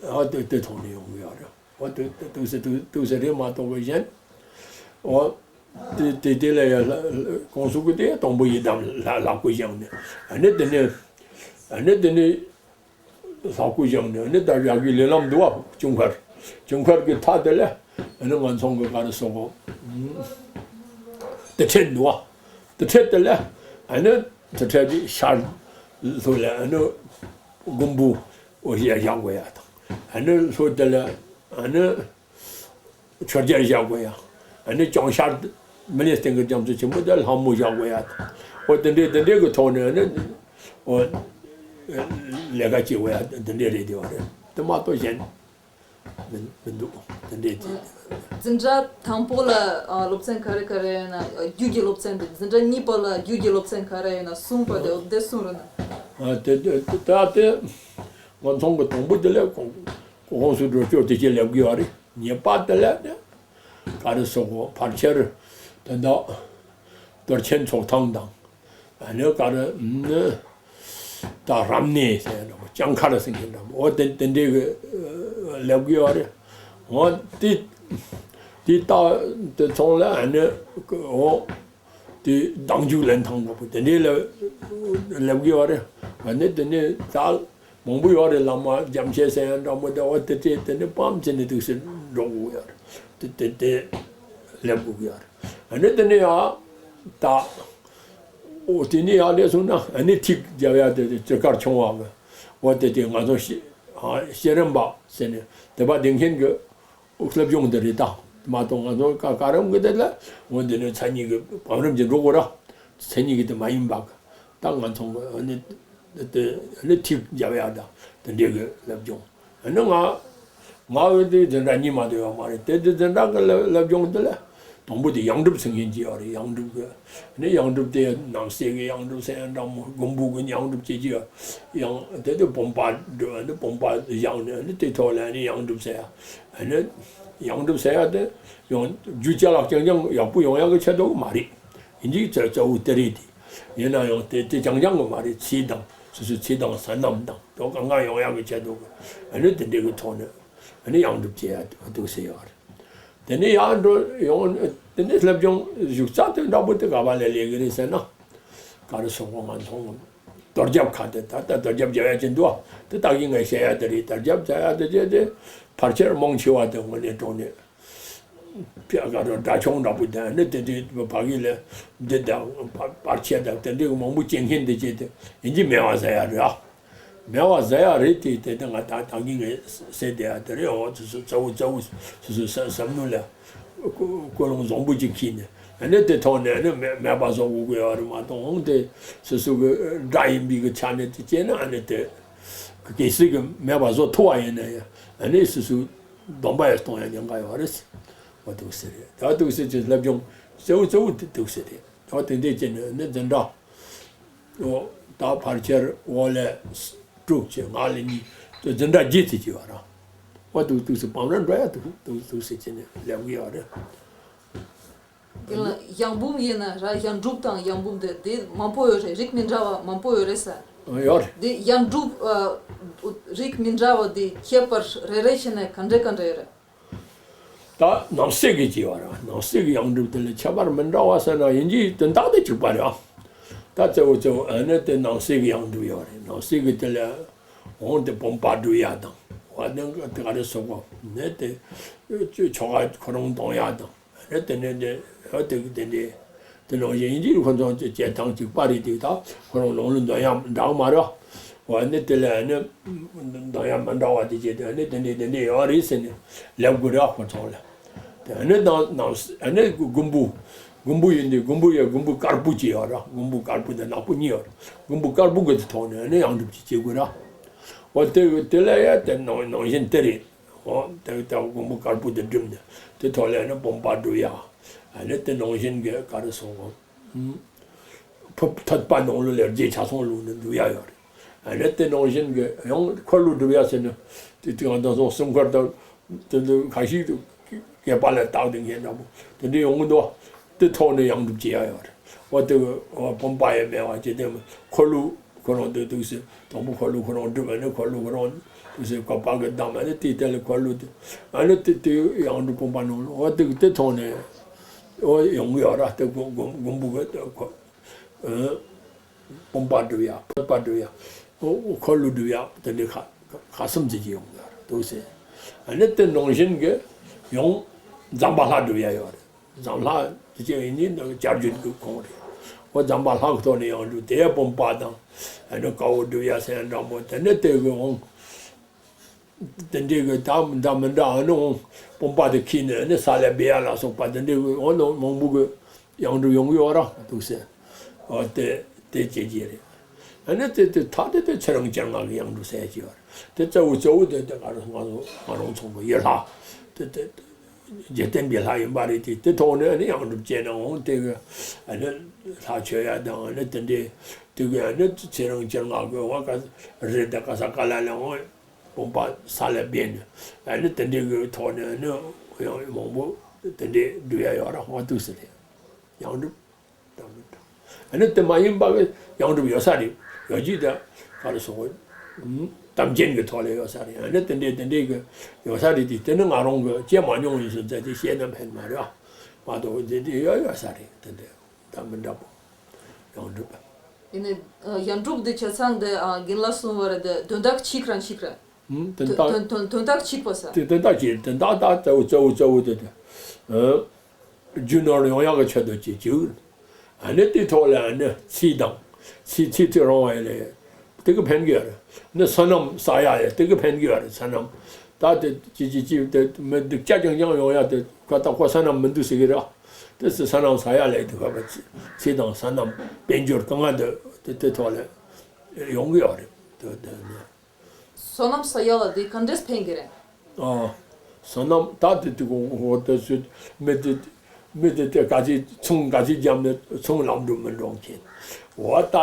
ཨ་དེ་དེ་ཐོག་ནས་ཡོང་གི་ཡོད་རེད། འོ་དེ་དེ་ཐུག་ས་ཐུག་ཐུག་ས་རེད་མ་གཏོགས་པ་གཞན། འོ་དེ་དེ་དེ་ལ་ཡ་ལྷ་ཀོང་སུ་གི་དེ་དང་པོ་ཡི་དམ་ལྷ་ལྷ་སྐུ་བཞེངས་ནས་ཨ་ནི་དེ་ནས་ཨ་ནི་དེ་ནས། ལྷ་སྐུ་བཞེངས་ནས་ནི་ད་ཡ་གི་ལས་ལམ་འདུག་བ། ཅུང་ཁར་ཅུང་ཁར་གྱི་མཐའ་དེ་ལས་ནི་ང་ཚོང་གི་ག་རེ་སོང་གོ། དུར་ཁྲོད་འདུག་བ། དུར་ཁྲོད་དེ་ལ་ཨ་ནི་དུར་ཁྲོད་ཀྱི་ཤར་ལྷོ་ལ་ཨ་ནི་མགོན་པོ་འོ་བཞག་དགོས་ཡ་དང་། ཨ་ནི་ལྷོ་དེ་ལ་ཨ་ནི་ཆོས་རྒྱལ་བཞག་དགོས་ཡ། ཨ་ནི་བྱང་ཤར་མི་ལའི་སྟེང་གི་རྒྱ་མཚོ་ཆེན་པོ་དེ་ལྷ་མོ་བཞག་དགོས་ཡ་དང་། འོ་དེ་འདྲའི་དེ་འདྲའི་གི་ཐོག་ནས་ཨ་ནི་འོ་ལས་ཀ་བྱེད་དགོས་ཡ་དེ་འདྲའི་རེད། དེ་བ་རེད། དེ་མ་གཏོགས་གཞན། མི་མི་འདུག་དེ་འདྲས་ཀྱི། འཛིན་གྲྭ་དང་པོ་ལ་ཨ་སློབ་ཚན་ག་རེ་ག་རེ་ཡོད་ན། རྒྱུད་ཀྱི་སློབ་ཚན་དེ། འཛིན་གྲྭ་གཉིས་པ་ལ་རྒྱུད་ཀྱི་སློབ་ཚན་ག་རེ་ཡོད་ན་གསུངས་པ་དེ་འོ་དེ་གསུངས་རོགས་གནང་། ཨ་དེ་དེ་དེ་ད་དེ་ང་ཚོ་གི་དང་པོ་དེ་ལས་གོང་གོང་སུ་འགྲོ་སྐྱོད་དེ་ཅི་ལེབ་གི་ཡོད་རེད། ཉེས་པ་དེ་ལས་ནི་ག་རེ་སོགས་གོ་ཕལ་ཆེར་དོན་དག་རྡོ་རྗེ་ཚོགས་ཐང་དང་། ཨ་ནི་ག་རེ་ནི་ད་རབ་གནས་ཟེར་ཡ་འདྲ་མོ། ལྕང་མཁར་ཟེར་མཁན་འདྲ་མོ། འོ་དེ་དེ་འདྲའི་གི་ལེབ་གི་ཡོད་རེད། འོ་དེ་དེ་ད་དེ་ཚོང་ལ་ཨ་ནི་འོ་དེ་བདག་འཇུག་ལེན་ཐང་འདྲ་པོ་དེ་འདྲའི་ལེབ་ལེབ་གི་ཡོད་རེད། ཨ་ནི་དེ་ནི་ད་མང་པོ་ཡོད་རེད། བླ་མ་རྒྱ་མཚོ་ཟེར་ཡ་འདྲ་མོ་དེ། འོ་དེ་དེ་དེ་ནི་པམ་ཟེར་ནི་འདུག་ཟེར་འགྲོ་གི་ཡོད་རེད། དེ་དེ་དེ་ལེབ་གི་ཡོད་རེད། ཨ་ནི་དེ་ནི་ཡ་ད། འོ་དེ་ནས་ཡར་སླེབས་སོང་ན་ཨ་ནི་ཐིག་རྒྱབ་ཡ་དེ་དེ་སྤྱིར་དཀར་ཆུང་བ་གི། འོ་དེ་དེ་ང་ཚོ་ཤེས་ཨ་ཤེས་རམས་པ་ཟེར་ནས་དེ་པ་དེ་མཁན་གི་སློབ་སྦྱོང་དེ་རེད་ད། མ་གཏོགས་ང་ཚོ་ཀ་ཀ་རམ་གི་དེ་ལ་འོ་འདི་ནས་མཚན་ཉིད་ཀྱི་བང་རིམ་གྱི་འགྲོ་དགོས་ར། མཚན་ཉིད་ཀྱི་དེ་མ་ཡིན་པ་གི། ད་ང་ཚོ་གི་ཨ་ནི་དེ་ཨ་ནི་ཐིག་རྒྱབ་ཡ་ད་དེ་འདྲའི་གི་སློབ་སྦྱོང་། ཨ་ནི་ང་ང་འོས་དེ་འཛིན་གྲྭ་གཉིས་མ་གཏོགས་ཡོད་མ་རེད། དེ་དེ་འཛིན་གྲྭ་གི་སློབ་སློབ་སྦྱོང་དེ་ལ་དང་པོ་དེ་ཡང་སྒྲུབ་ཟེར་མཁན་ཅིག་ཡོད་རེད། ཡང་སྒྲུབ་གི་ནི་ཡང་སྒྲུབ་དེ་ནང་གསེས་ཀྱི་ཡང་སྒྲུབ་ཟེར་ཡ་འདྲ་མོ། མགོན་པོ་གི་ཡང་སྒྲུབ་བྱེད་ཀྱི་ཡང་དེ་དེ་བུམ་པ་སྒྲུབ་ནི་བུམ་པ་བཞག་ནས་ནི་དེ་ཐོག་ལ་ནི་ཡང་སྒྲུབ་ཟེར་ཡ། ནི་ཡང་སྒྲུབ་ཟེར་ཡ་དེ་ཡང་རྒྱུད་ཅ་ལག་རྐྱང་རྐྱང་ཡག་པོ་ཡོང་ཡ་གི་ཆེད་དུ་མ་རེད། ཡིན་གཅིག་གཙོ་གཙོ་བོ་དེ་རེད་དེ། ཡིན་ན་ཡང་དེ་དེ་རྐྱང་རྐྱང་གི་མ་རེད། ཚིག་དང་སོ་སོའི་ཚིག་དང་སོ་ནམ་དང་དོ་གང་ག་ཡོང་ཡག་གི་ཆེད་དུ་གི་ཨ་ནི་དེ་འདྲའི་གི་ཐོག་ནས་ཨ་ནི་ཡང་སྒྲུབ་བྱེད་ཡ་འདུག་ཟེར་ཡོད་རེད། དེ་ནས་ཡང་འགྲོ་ཡོང་དེ་ནས་སློབ་སྦྱོང་བཞུགས་ས་དེ་འདྲ་པོ་དེ་ག་པ་ལ་ལས་གི་རེད་ཟེར་ན། ག་རེ་སོགས་པ་ང་ཚོ་རྡོ་རྒྱབ་ཁ་དེ་ད་ལྟ་རྡོ་རྒྱབ་རྒྱབ་ཡ་ཅིག་འདུག་ཨ། དེ་ད་གིན་ངས་བཤད་ཡ་དེ་རེད། རྡོ་རྒྱབ་རྒྱབ་ཡ་དེ་བྱས་ཏེ་ཕལ་ཆེར་མང་ཆེ་བ་དེ་དངོས་གནས་དྲང་གནས། ཕྱི་ཁ་རུ་དགྲ་ཆུང་འདྲ་པོ་དང་ནི་དེ་དུས་ཕ་གི་ལ་འདི་དང་བར་ཆད་དང་དེ་འདྲའི་མང་པོ་སྐྱེ་མཁན་དེ་བྱས་ཏེ་ཡིན་གྱི་མེད་པ་ཟེར་ཡ་རེད་ཨ། མེད་པ་ཟེར་ཡ་རེད་དེ། དེ་དེ་ང་ད་ད་གིན་ངས་ཟེར་བསྡད་ཡ་དེ་རེད། འོ་སོ་སོ་གཙོ་བོ་གཙོ་བོ་སོ་སོ་ས་བསམ་ནུ་ལ་ཀུ་ཀུན་སློང་བཟང་པོ་ཅིག་འཁྱེར་ནས་ཨ་ནི་དེ་ཐོག་ནས་ཨ་ནི་མེད་མེད་པ་བཟོ་དགོས་ཀྱི་ཡོད་རེད་མ་གཏོགས། འོང་དེ་སོ་སོ་གི་དགྲ་ཡིན་པའི་གི་ཆ་ནས་དེ་བྱས་ན་ཨ་ནི་དེ་གལ་སྲིད་གི་མེད་པ་བཟོ་ཐུབ་པ་ཡིན་ན་ཡང་ཨ་ནི་སོ་སོ། སྡོམ་པ་ཡང་གཏོང་ཡ་ཉེན་ཁ་ཡོད་རེད། འོ་འདུག་ཟེར་རེད། ད་འདུག་ཟེར་གྱི་སློབ་སྦྱོང་གཙོ་བོ་གཙོ་བོ་དེ་འདུག་ཟེར་རེད། འོ་དེ་འདྲས་བྱས་ནས་ནི་འཛིན་གྲྭ། འོ་ད་ཕལ་ཆེར་འོག་ལ་དྲུག་བྱས། ལྔ་ལ་གཉིས། འཛིན་གྲྭ་བརྒྱད་ཙམ་བྱས་པ་ར། འོ་འདུག་འདུག་ཟེར་བང་རིམ་འགྲོ་ཡ་འདུག་འདུག་འདུག་ཟེར་བྱས་ནས་སླེབས་ཀྱི་ཡོད་རེད། དེ་ལ་ཡང་འབུམ་ཡིན་ན་ར་ཡང་སྒྲུབ་དང་ཡང་འབུམ་དེ་དེ་མང་པོ་ཡོད་རེད། རིགས་མི་འདྲ་བ་མང་པོ་ཡོད་རེད་ཟེར། ཡོད་རེད། དེ་ཡང་སྒྲུབ་ཨ་རིགས་མི་འདྲ་བ་དེ་ཁྱད་པར་རེ་རེ་བྱས་ནས་ག་འདྲ་ག་འདྲ་ཡོད་རེད། ད་ནང་གསེས་ཀྱི་བྱས་པ་ར། ནང་གསེས་ཀྱི་ཡང་སྒྲུབ་དེ་ལ་ཁྱད་པར་མི་འདྲ་བ་ཟེར་ན་ཡིན་གྱི་དོན་དག་དེ་གཅིག་པ་རེད་ཨ། ད་གཙོ་བོ་གཙོ་བོ་ཨ་ནི་དེ་ནང་གསེས་ཀྱི་ཡང་སྒྲུབ་ཡོད་རེད། ནང་གསེས་ཀྱི་དེ་ལ་འོང་དེ་བུམ་པ་སྒྲུབ་ཡ་དང་། བ་ནི་དེ་ག་རེ་སོགས་པ་ནི་དེ་ཆོ་ག་ཁོ་རང་གཏོང་ཡ་དང་། རེད། དེ་ནས་དེ་ཨ་དེ་དེ་འདྲའི་དེ་ནང་བཞིན་ཡིན་གྱི་ཁོ་ཚོ་བྱེད་སྟངས་གཅིག་པ་རེད། དེ་ད་ཁོ་རང་ནང་ལ་འདོན་ཡ་འདྲ་མ་རེད། འོ་ནི་དེ་ལ་ནི་འདོན་ཡ་མི་འདྲ་བ་དེ་བྱས་ཏེ་ནི་དེ་འདྲའི་དེ་འདྲའི་ཡོད་རེད་ཟེར་ནས་ལབ་དགོས་རེད་ཁོ་ཚོ་ལ། དེ་ནི་ནང་ནང་ནི་མགོན་པོ་མགོན་པོ་ཡིན་དུས་མགོན་པོ་ཡ་མགོན་པོ་དཀར་པོ་གཅིག་ཡོད་རེད། མགོན་པོ་དཀར་པོ་དང་ནག་པོ་གཉིས་ཡོད་རེད། མགོན་པོ་དཀར་པོ་གི་དེ་ཐོག་ནས་ནི་ཡང་སྒྲུབ་ཅིག་བྱེད་དགོས་རེད། འོ་དེ་དེ་ལ་ཡ་དེ་ནང་ནང་བཞིན་དེ་རེད། འོ་དེ་ལྟ་བུ་མགོན་པོ་དཀར་པོ་དེ་བསྒྲུབས་ནས་དེ་ཐོག་ལ་ནི་བུམ་པ་སྒྲུབ་ཡ། ཨ་ནི་དེ་ནང་བཞིན་གྱི་ག་རེ་སོང་ངམ། ཕུབ་ཐོད་པ་ནང་ལོགས་ལ་རྗེས་ཆ་ཚང་བླུགས་ནས་འདུག་ཡ་ཡོད་རེད། ཨ་ནི་དེ་ནང་བཞིན་གྱི་ཡང་འཁོར་ལོ་སྒྲུབ་ཡ་ཟེར་ནས་དེ་དུས་ང་དང་སོང་སྲུང་འཁོར་དང་དེ་འདུག་ཁ་ཤས་དུ་སྐེད་པ་ལ་བཏགས་ཏེ་ངས་འདྲ་པོ་དེ་འདྲ་ཡོང་གི་འདུག་དེ་ཐོག་ནས་ཡང་སྒྲུབ་བྱེད་ཡ་ཡོད་རེད། འོ་དེ་འོ་བུམ་པ་ཡང་མེད་པ་བྱས་ཏེ་འཁོར་ལོ། ཁོ་རང་དེ་འདུག་སེ་དང་པོ་འཁོར་ལོ་ཁོ་རང་སྒྲུབ་པ་ནི་འཁོར་ལོ་ཁོ་རང་འདུག་སེ་བཀོད་པ་གི་བསྡམས་པ་ནི་དེའི་སྟེང་ལ་འཁོར་ལོ་དེ་ཨ་ནི་དེ་དེ་ཡང་སྒྲུབ་བུམ་པ་ནང་ལ་འོ་དེ་དེ་ཐོག་ནས་འོ་ཡོང་གི་ཡོད་ར། དེ་མགོན་མགོན་མགོན་པོ་གི་དེ་ཁོ་བུམ་པ་སྒྲུབ་ཡ་ཐོད་པ་སྒྲུབ་ཡ་འོ་འཁོར་ལོ་སྒྲུབ་ཡ་དེ་འདྲའི་ཁ་ཁ་གསུམ་ཙམ་ཅིག་ཡོང་གི་ཡོད་ར་འདུག་སེ། ཨ་ནི་དེ་ནང་བཞིན་གྱི་ཡང་ཛམ་བྷ་ལ་སྒྲུབ་ཡ་ཡོད་རེད། ཛམ་ལྷ་ དེ་ཅི་ཡིན་ནི་ན་བྱ་རྒྱུད་ཀྱི་ཁོངས་རེད། འོ་ཛམ་བྷ་ལྷ་གི་ཐོག་ནས་ཡང་འགྲུབ་དེ་ཡ་བུམ་པ་དང་། ཨ་ནི་དཀའ་བ་སྒྲུབ་ཡ་ཟེར་ཡ་འདྲ་མོ་དེ་ནི་དེ་གི་འོང་། དེ་འདྲའི་གི་ད་འདྲ་མི་འདྲ་ཨ་ནི་འོང་བུམ་པ་དེ་ཁྱེར་ནས་ཨ་ནི་ས་ལ་སྦས་ཡ་ལ་སོགས་པ་དེ་འདྲའི་གི་འོང་ནོ་མང་པོ་གི་ཡང་འགྲུབ་ཡོང་གི་ཡོད་ར་འདུག་ཟེར། འོ་དེ་དེ་བྱེད་ཀྱི་རེད། ཨ་ནི་དེ་དེ་ཐ་དེ་དེ་ཚེ་རིང་སྤྱན་སྔ་གི་ཡང་འགྲུབ་ཟེར་གྱི་ཡོད་རེད། དེ་གཙོ་བོ་གཙོ་བོ་དེ་དེ་ང་རང་ང་རང་ང་རང་ཚོ་གི་ཡུལ་ལྷ་དེ་དེ་འཇིག་རྟེན་པའི་ལྷ་ཡིན་པ་རེད། དེ་དེ་ཐོག་ནས་ཨ་ནི་ཡང་འགྲུབ་བྱས་ན་འོང་དེ་གི་ཨ་ནི་ལྷ་མཆོད་ཡ་དང་ཨ་ནི་དེ་འདྲའི་དེ་གི་ཨ་ནི་ཚེ་རིང་སྤྱན་སྔ་གི་འོ་ག་རི་དེ་ག་ས་ག་ལ་ལ་འོང་བུམ་པ་ས་ལ་སྦས་ནས་ཨ་ནི་དེ་འདྲའི་གི་ཐོག་ནས་ཨ་ནི་ཡང་མང་པོ་དེ་འདྲའི་འགྲུབ་ཡ་ཡོད་ར་འོ་འདུག་ཟེར་ཏེ་ཡང་འགྲུབ། ཨ་ནི་དེ་མ་ཡིན་པ་གི་ཡང་འགྲུབ་ཡོད་ས་རེད། ཡོད་རྒྱུ་དེ་ག་རེ་ཟེར་དགོས། དམ་ཅན་གྱི་ཐོག་ལ་ཡོད་ས་རེད། ཨ་ནི་དེ་འདྲའི་དེ་འདྲའི་གི་ཡོད་ས་རེད་དེ་དེ་ནི་ང་རང་གི་བྱས་མ་མྱོང་ཡིན་ཟེར་ཚེ་དེ་བཤད་ན་ཕན་མ་རེད་ཨ། མ་གཏོགས་དེ་འདྲའི་ཡོད་ཡོད་ས་རེད། དེ་འདྲའི་ད་མི་འདྲ་པོ་ཡང་འགྲུབ་པ། ཡིན་ནའི་ཡང་འགྲུབ་དེ་བྱས་ཙང་དེ་རྒན་ལགས་གསུངས་པ་རེད་དེ་དོན་དག་གཅིག་རང་གཅིག་རེད། དོན་དོན་དོན་དོན་དག་གཅིག་པ་ས། དེ་དོན་དག་གཅིག་དོན་དག་ད་གཙོ་བོ་གཙོ་བོ་གཙོ་བོ་དེ་དེ། རྒྱུ་ནོར་ཡོང་ཡག་གི་ཆེད་དུ་བྱེད་རྒྱུ། ཨ་ནི་དེའི་ཐོག་ལ་ཨ་ནི་ཚེ་དང་། ཚེ་ཚེ་ཚེ་རིང་བ་ཡིན་ལ་དེ་གི་ཕན་གི་ཡོད་རེད། ཨ་ནི་བསོད་ནམས་བསགས་ཡག་ཡ་དེ་གི་ཕན་གི་ཡོད་རེད། བསོད་ནམས་ད་དེ་ཅི་ཅི་ཅི་དེ་མི་འདུག་ཅ་ཅང་ཅང་ཡོང་ཡག་དེ་ཁ་ད་ཁོ་བསོད་ནམས་མི་འདུག་ཟེར་གི་རེད། དེ་སུ་བསོད་ནམས་བསགས་ཡག་ལ་དེ་ཁ་བ་ཚེ་དང་བསོད་ནམས་དཔལ་འབྱོར་གང་ག་དེ་དེ་དེ་ཐོག་ལ་ཡོང་གི་ཡོད་རེད། དེ་དེ་ནི། བསོད་ནམས་བསགས་ཡག་ལ་དེ་ག་འདྲས་ཕན་གི་རེད། ཨ། བསོད་ནམས་ད་དེ་དེ་གོ་འོ་དེ་སུ་མི་དེ་མི་དེ་དེ་ག་ཚོད་ཚོང་ག་ཚོད་བརྒྱབ་ནས་ཚོང་ལམ་འགྲོ་མི་འགྲོ་མཁན། འོ་ད་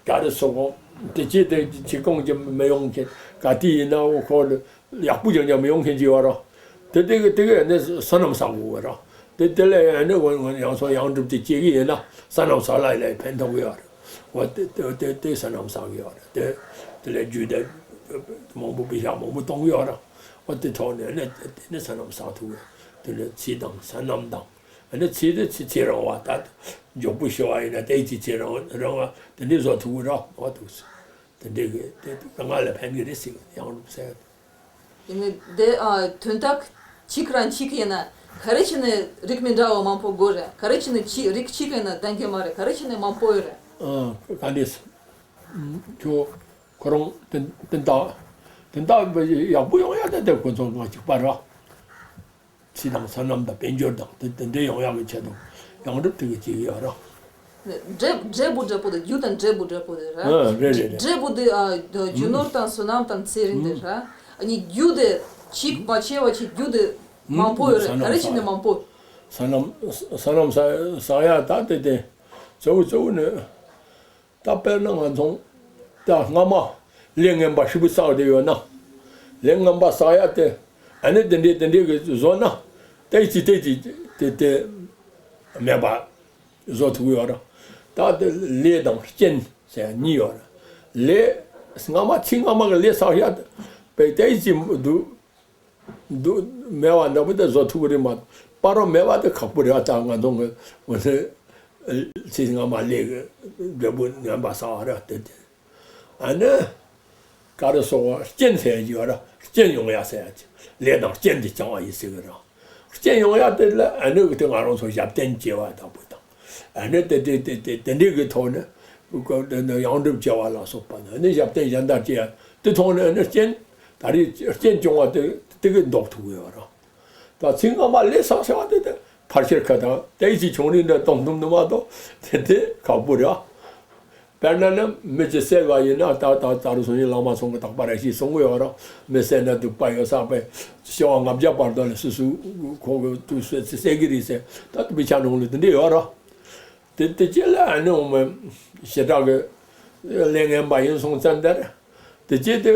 ག་རེ་སོ་གོ་དེ་ཅི་དེ་ཅི་གང་ཅི་མི་ཡོང་མཁན་ག་དེ་ཡིན་ན་འོ་ཁོ་ལ་ཡག་པོ་ཅང་ཅང་མི་ཡོང་མཁན་ཅི་ཡོད་རོ། དེ་དེ་གི་དེ་གི་ནི་བསོད་ནམས་བསགས་དགོས་རོ། དེ་དེ་ལས་ནི་འོ་ཡང་སོང་ཡང་འགྲུབ་དེ་སྐྱེ་གི་ཡིན་ན་བསོད་ནམས་བསགས་ལ་ལས་ཕན་ཐོགས་ཡོད་རོ། འོ་དེ་དེ་དེ་དེ་བསོད་ནམས་བསགས་ཡོད་རེད། དེ་དེ་ལས་རྒྱུ་དེ་མང་པོ་པི་ཤག་མང་པོ་གཏོང་ཡོད་རེད། འོ་དེ་ཐོག་ནས་ནི་དེ་ནི་བསོད་ནམས་བསགས་ཐུབ་ཡོད། དེ་ནི་ཚེ་དང་བསོད་ནམས་དང་ཨ་ནི་ཚེ་དེ་ཚེ་ཚེ་རིང་བ་ད་མགྱོགས་པོ་ཤི་བ་ཡིན་ན་དེའི་ཚེ་ཚེ་རིང་རིང་བ་དེ་འདྲའི་བཟོ་ཐུབ་ཀྱི་རེད། འོ་འདུག་ཟེར། དེ་འདྲའི་གི་དེ་ང་ལ་ཕན་གི་རེད་ཟེར་ཡང་རུབ་ཟེར། ཡིན་ནི་དེ་ཨ་དོན་དག་གཅིག་རང་གཅིག་ཡིན་ན་ག་རེ་བྱས་ནས་རིགས་མི་འདྲ་བ་མང་པོ་དགོས་རེད། ག་རེ་བྱས་ནས་གཅིག་རིགས་གཅིག་ཡིན་ན་ལྡང་གི་མ་རེད། ག་རེ་བྱས་ནས་མང་པོ་ཡོད་རེད། ཨ་ག་འདྲས་ཁྱོད་ཁོ་རང་དེ་དེ་འདྲ་དེ་འདྲ་ཡག་པོ་ཡོང་ཡ་དེ་དེ་ཁོ་ཚོ་ང་གཅིག་པ་རེད། ཚེ་དང་བསོད་ནམས་དང་དཔལ་འབྱོར་དང་དེ་དེ་འདྲའི་ཡོང་ཡག་གི་ཆེད་དུ་ཡང་འགྲུབ་དེ་གི་ཅིག་ཡོད་རེད། འབྲས་འབྲས་བུ་འབྲས་བུ་དེ་རྒྱུ་དང་འབྲས་བུ་འབྲས་བུ་དེ་རེད། ཨ་རེད་རེད་རེད། འབྲས་བུ་དེ་ཨ་རྒྱུ་ནོར་དང་བསོད་ནམས་དང་ཚེ་རིང་དེ་རེད། ཨ་ནི་རྒྱུ་དེ་གཅིག་མ་ཆེ་བ་ཆེ་རྒྱུ་དེ་མང་པོ་ཡོད་རེད། ག་རེ་བྱས་ནས་མང་པོ། བསོད་ནམས་བསོད་ནམས་བསགས་བསགས་ཡག་ད་དེ་དེ་གཙོ་བོ་གཙོ་བོ་ནི། ད་དཔེར་ན་ང་ཚོ་ད་སྔ་མ་ལས་ངན་པ་ཧྲིལ་པོ་བསགས་བསྡད་ཡོད་ན། ལས་ངན་པ་བསགས་ཡ་དེ་ཨ་ནི་དེ་འདྲས་དེ་འདྲས་ཀྱི་བཟོ་ན་ཏོག་ཙམ་ཏོག་ཙམ་དེ་དེ་མེད་པ་བཟོ་ཐུབ་ཡོད་ར། ད་དེ་ལས་དང་རྐྱེན་ཟེར་ཡ་གཉིས་ཡོད་ར། ལས་སྔ་མ་ཚེ་སྔ་མ་གི་ལས་བསགས་ཡ་དེ་དཔེ་ཏོག་ཙམ་འདུག་འདུག་མེད་པ་འདྲ་པོ་དེ་བཟོ་ཐུབ་ཀྱི་རེད་མ་གཏོགས་བར་མེད་པ་དེ་ཁག་པོ་རེད། ད་ང་ཚོ་གི་འོ་ཚེ་ཚེ་སྔ་མ་ལས་ཀྱི་འབྲས་བུ་ངན་པ་བསགས་པ་རེད་དེ་དེ། ཨ་ནི་ག་རེ་ཟེར་བ་རྐྱེན་ཟེར་ཡ་ཅིག་ཡོད་ར། རྐྱེན་ཡོང་ཡ་ཟེར་ཡ་ཅིག་ལས་དང་རྐྱེན་དེ་བྱུང་བ་ཡིན་ཟེར་གི་ར། རྐྱེན་ཡོང་ཡ་དེ་ལ་ཨ་ནི་གི་དེ་ང་རང་ཚོ་ཞབས་བརྟན་བྱེད་པ་དང་པོ་དང་། ཨ་ནི་དེ་དེ་དེ་དེ་དེ་འདྲའི་གི་ཐོག་ནས་ཡང་འགྲུབ་བྱེད་པ་ལ་སོགས་པ་ནི་ཨ་ནི་ཞབས་བརྟན་གཞན་དག་བྱེད་ཡ་དེ་ཐོག་ནས་ཨ་ནི་རྐྱེན་ད་རེས་རྐྱེན་བྱུང་བ་དེ་དེ་གི་ལྡོག་ཐུབ་ཡོད་ར། ད་ཚིག་སྔ་མ་ལས་བསགས་བྱ་བ་དེ་དེ་ཕལ་ཆེར་ཁ་དང་དེ་ཅིག་བྱུང་རིགས་འདྲ་གཏོང་ཐུབ་ནི་མ་གཏོགས་དེ་དེ་ཁག་པོ་རེད། དཔེར་ན་ནི་མི་ཅིག་བསད་པ་ཡིན་ན་ད་ད་ད་རུ་སོང་ཡིན་བླ་མ་ཚང་གི་དག་པ་རེ་ཞིག་གསུང་གི་ཡོད་ར། མི་བསད་ན་སྡིག་པ་ཡོད་ས་པས་སྐྱེ་བ་ལྔ་བརྒྱ་བར་དུ་ལ་སུ་སུ་ཁོ་གི་དུས་སུ་བསད་ཀྱི་རེད་ཟེར་ད་དུ་མི་ཆ་ནང་ལ་དེ་འདྲ་ཡོད་ར། དེ་དེ་ཅི་ལ་ཨ་ནི་འོ་མ་ཞེ་དྲག་གི་ལས་ངན་པ་ཡིན་སོང་ཙང་དེར་དེ་ཅི་དེ་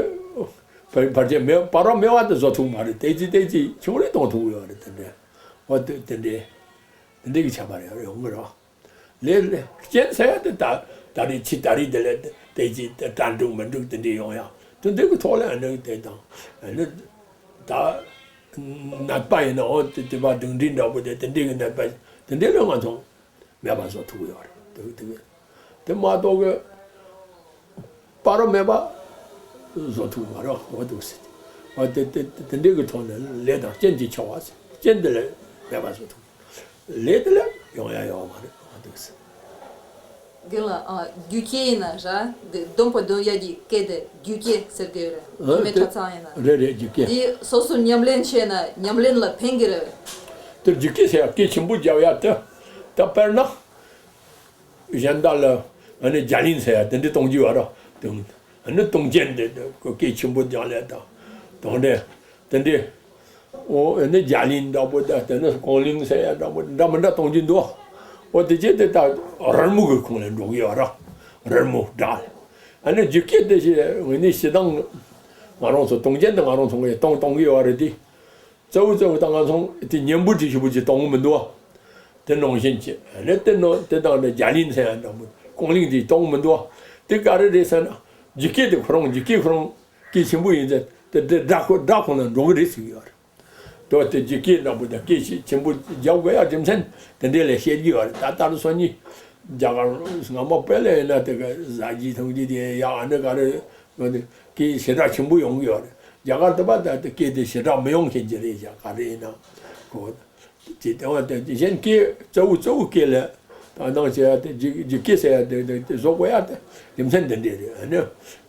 བར་བར་ཆད་མེད་བར་རོ་མེད་པ་དེ་བཟོ་ཐུབ་མ་རེད། དེ་ཅི་དེ་ཅི་ཆུང་རེ་གཏོང་ཐུབ་ཡོད་རེད། དེ་འདྲ་འོ་དེ་དེ་འདྲ་དེ་འདྲ་གི་ཁྱད་པར་ཡོད་ཡོང་གི་རེད། ལས་ལས་རྐྱེན་ཟེར་ཡ་དེ་ད་ད་རེས་ཕྱི་ད་རེས་དེ་ལས་དེ་ཅི་དེ་གྲ་འགྲིག་མི་འགྲིག་དེ་འདྲ་ཡོང་ཡ་དེ་འདྲ་གི་ཐོག་ལ་ཨ་ནི་དེ་དང་ཨ་ནི་ད་ནད་པ་ཡིན་ན་འོ་དེ་དེ་བ་སྒྲིང་སྒྲིང་འདྲ་པོ་དེ་དེ་འདྲ་གི་ནད་པ་དེ་འདྲ་ལས་ང་ཚོ། མེད་པ་བཟོ་ཐུབ་ཀྱི་ཡོད་རེད། དེ་དེ་དེ་མ་གཏོགས་ཀྱི་བར་རོ་མེད་པ་བཟོ་ཐུབ་མ་རེད། འོ་འདུག་ཟེར། འོ་དེ་དེ་དེ་འདྲའི་གི་ཐོག་ནས་ལས་དང་རྐྱེན་གྱིས་ཆོག་པ་ཟེར། རྐྱེན་དེ་ལས་མེད་པ་བཟོ་ཐུབ། ལས་དེ་ལས་ ཡོང་ཡ་ཡོད་མ་རེད་འདུག་ཟེར། རྒན་ལགས། ཨ། རྒྱུད་སྐྱེས་ཡིན་ན་ར། འདི་སྡོམ་པ་འདོན་ཡ་གི་སྐད་དེ་རྒྱུད་སྐྱེས་ཟེར་གི་ཡོད་རེད། ཨ། རྒྱུད་སྨད་དེ་གྲྭ་ཚང་ཡིན་ན། རེད་རེད། རྒྱུད་སྐྱེས། འདི་སོ་སོ་ཉམས་ལེན་བྱས་ན་ཉམས་ལེན་ལ་ཕན་གི་རེད། དེ་རྒྱུད་སྐྱེས་ཟེར་ཡ་སྐད་ཆེན་པོ་རྒྱབ་ཡ་དེ། ད་དཔེར་ན། གཞན་དག་ལ་ཨ་ནི་རྒྱ་གླིང་ཟེར་ཡ་དེ་འདྲ་གཏོང་རྒྱུ་ཡོད་ར། དེ་ཨ་ནི་གཏོང་ཅན་དེ་སྐད་ཆེན་པོ་རྒྱག་ལས་དང་། གཏོང་འདྲེ་དེ་འདྲ། འོ། ཨ་ནི་རྒྱ་གླིང་འདྲ་པོ་དང་། དེ་ནི་ཀོང་གླིང་ཟེར་ཡ་འདྲ་པོ་འདྲ་མི་འདྲ་གཏོང་རྒྱུ་འདུག་འོ། དེ་རྗེས་དེ་ད་རི་མོ་གི་ཁོངས་ལ་འགྲོ་གི་ཡོད་ར། རི་མོ་འདྲ། ཨ་ནི་རྒྱུད་སྐྱེས་དེ་ཞེས་ཨ་ནི་སྤྱིར་བཏང་ང་རང་ཚོ་གཏོང་ཅན་དེ་ང་རང་ཚོ་གིས་གཏོང་གཏོང་གི་ཡོད་རེད་དེ། གཙོ་བོ་གཙོ་བོ་ད་ང་ཚོ་དེ་གཉན་པོ་དེ་ཞེ་པོ་ཅིག་གཏོང་གི་མི་འདུག་བ། དེ་ནང་བཞིན་གྱི་ཨ་ནི་དེ་ནང་དེ་དང་ནི་རྒྱ་གླིང་ཟེར་ཡ་འདྲ་པོ་ཀོང་གླིང་དེ་གཏོང་གི་མི་འདུག་བ། དེ་ག་རེ་རེད་ཟེར་ན། རྒྱུད་སྐྱེས་དེ་ཁོ་རང་རྒྱུད་སྐྱེས་ཁོ་རང་སྐད་ཆེན་པོ་ཡིན་ཟེར། དེ་དེ་སྒྲ་ཁོ་སྒྲ་ཁོ་ན་འགྲོ་གི་རེད་ཟེར་གི་ཡོད་རེད། དོ་དེ་རྒྱུད་སྐྱེས་འདྲ་པོ་དང་སྐད་ཆེ་ཆེན་པོ་རྒྱག་དགོས་ཡ་རྒྱུ་མཚན་དེ་འདྲས་ལ་བཤད་ཀྱི་ཡོད་རེད། ད་ལྟར་སོ་གཉིས་རྒྱ་གར་སྔ་མ་དཔེ་ལ་ཡིན་ན་དེ་ག་ཟ་རྒྱུ་འཐུང་རྒྱུ་དེ་ཡ་ཨ་ནི་ག་རེ་ཡོད་དེ་སྐད་ཞེ་དྲག་ཆེན་པོ་ཡོང་གི་ཡོད་རེད། རྒྱ་གར་དུ་བ་ད་དེ་སྐད་དེ་ཞེ་དྲག་མི་ཡོང་མཁན་ཅིག་རེད། རྒྱ་གར་རེད་ན་གོ། དེ་ལྟ་བ་དེ་གཞན་སྐད་གཙོ་བོ་གཙོ་བོ་སྐད་ལ་དོ་སྣང་བྱེད་ཡ་དེ་རྒྱུད་རྒྱུད་སྐྱེས་ཟེར་ཡ་དེ་དེ་དེ་བཟོ་དགོས་ཡ་དེ་རྒྱུ་མཚན་དེ་འདྲས་རེད། ཨ་ནི་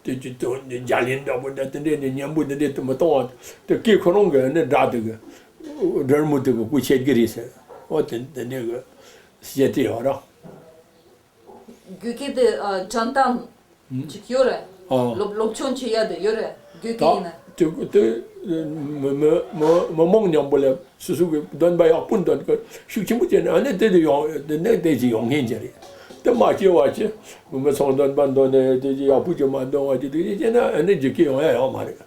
དེ་རྒྱུད་དེ་རྒྱ་གླིང་འདྲ་པོ་འདྲ་དེ་འདྲས་ནི་གཉན་པོ་དེ་འདྲས་དེ་མི་གཏོང་བ་དེ་སྐད་ཁོ་རང་གི་ཨ་ནི་སྒྲ་དེ་གི་སྒྲ་མོ་དེ་གི་སྐུ་ཆད་ཀྱི་རེད་ཟེར། འོ་དེ་དེ་འདྲས་གི་བཤད་དེ་ཡོད་ར། རྒྱུད་སྐྱེས་དེ་ཨ་དྲན་སྟངས་ཅིག་ཡོད་རེད། ཨ། སློབ་སློབ་སྦྱོང་བྱེད་ཡ་དེ་ཡོད་རེད། རྒྱུད་སྐྱེས་ཡིན་ན། དེ་དེ་མི་མི་མི་མི་མང་མཉམ་པོ་ལ་སོ་སོ་གི་འདོན་པ་ཡག་པོ་འདོན་གི་ཤུགས་ཆེན་པོ་བྱས་ནས་ཨ་ནི་དེ་དེ་ཡོང་དེ་ནས་དེ་ཅིག་ཡོང་མཁན་ཅིག་རེད། དེ་མ་སྐྱེ་བ་ཅི་མི་མི་ཚང་འདོན་པ་འདོན་ནས་དེ་ཅིག་ཡག་པོ་ཅིག་མ་འདོན་བ་ཅིག་དེ་ཅིག་བྱས་ན་ཨ་ནི་རྒྱུད་སྐྱེས་ཡོང་ཡ་ཡོད་མ་རེད།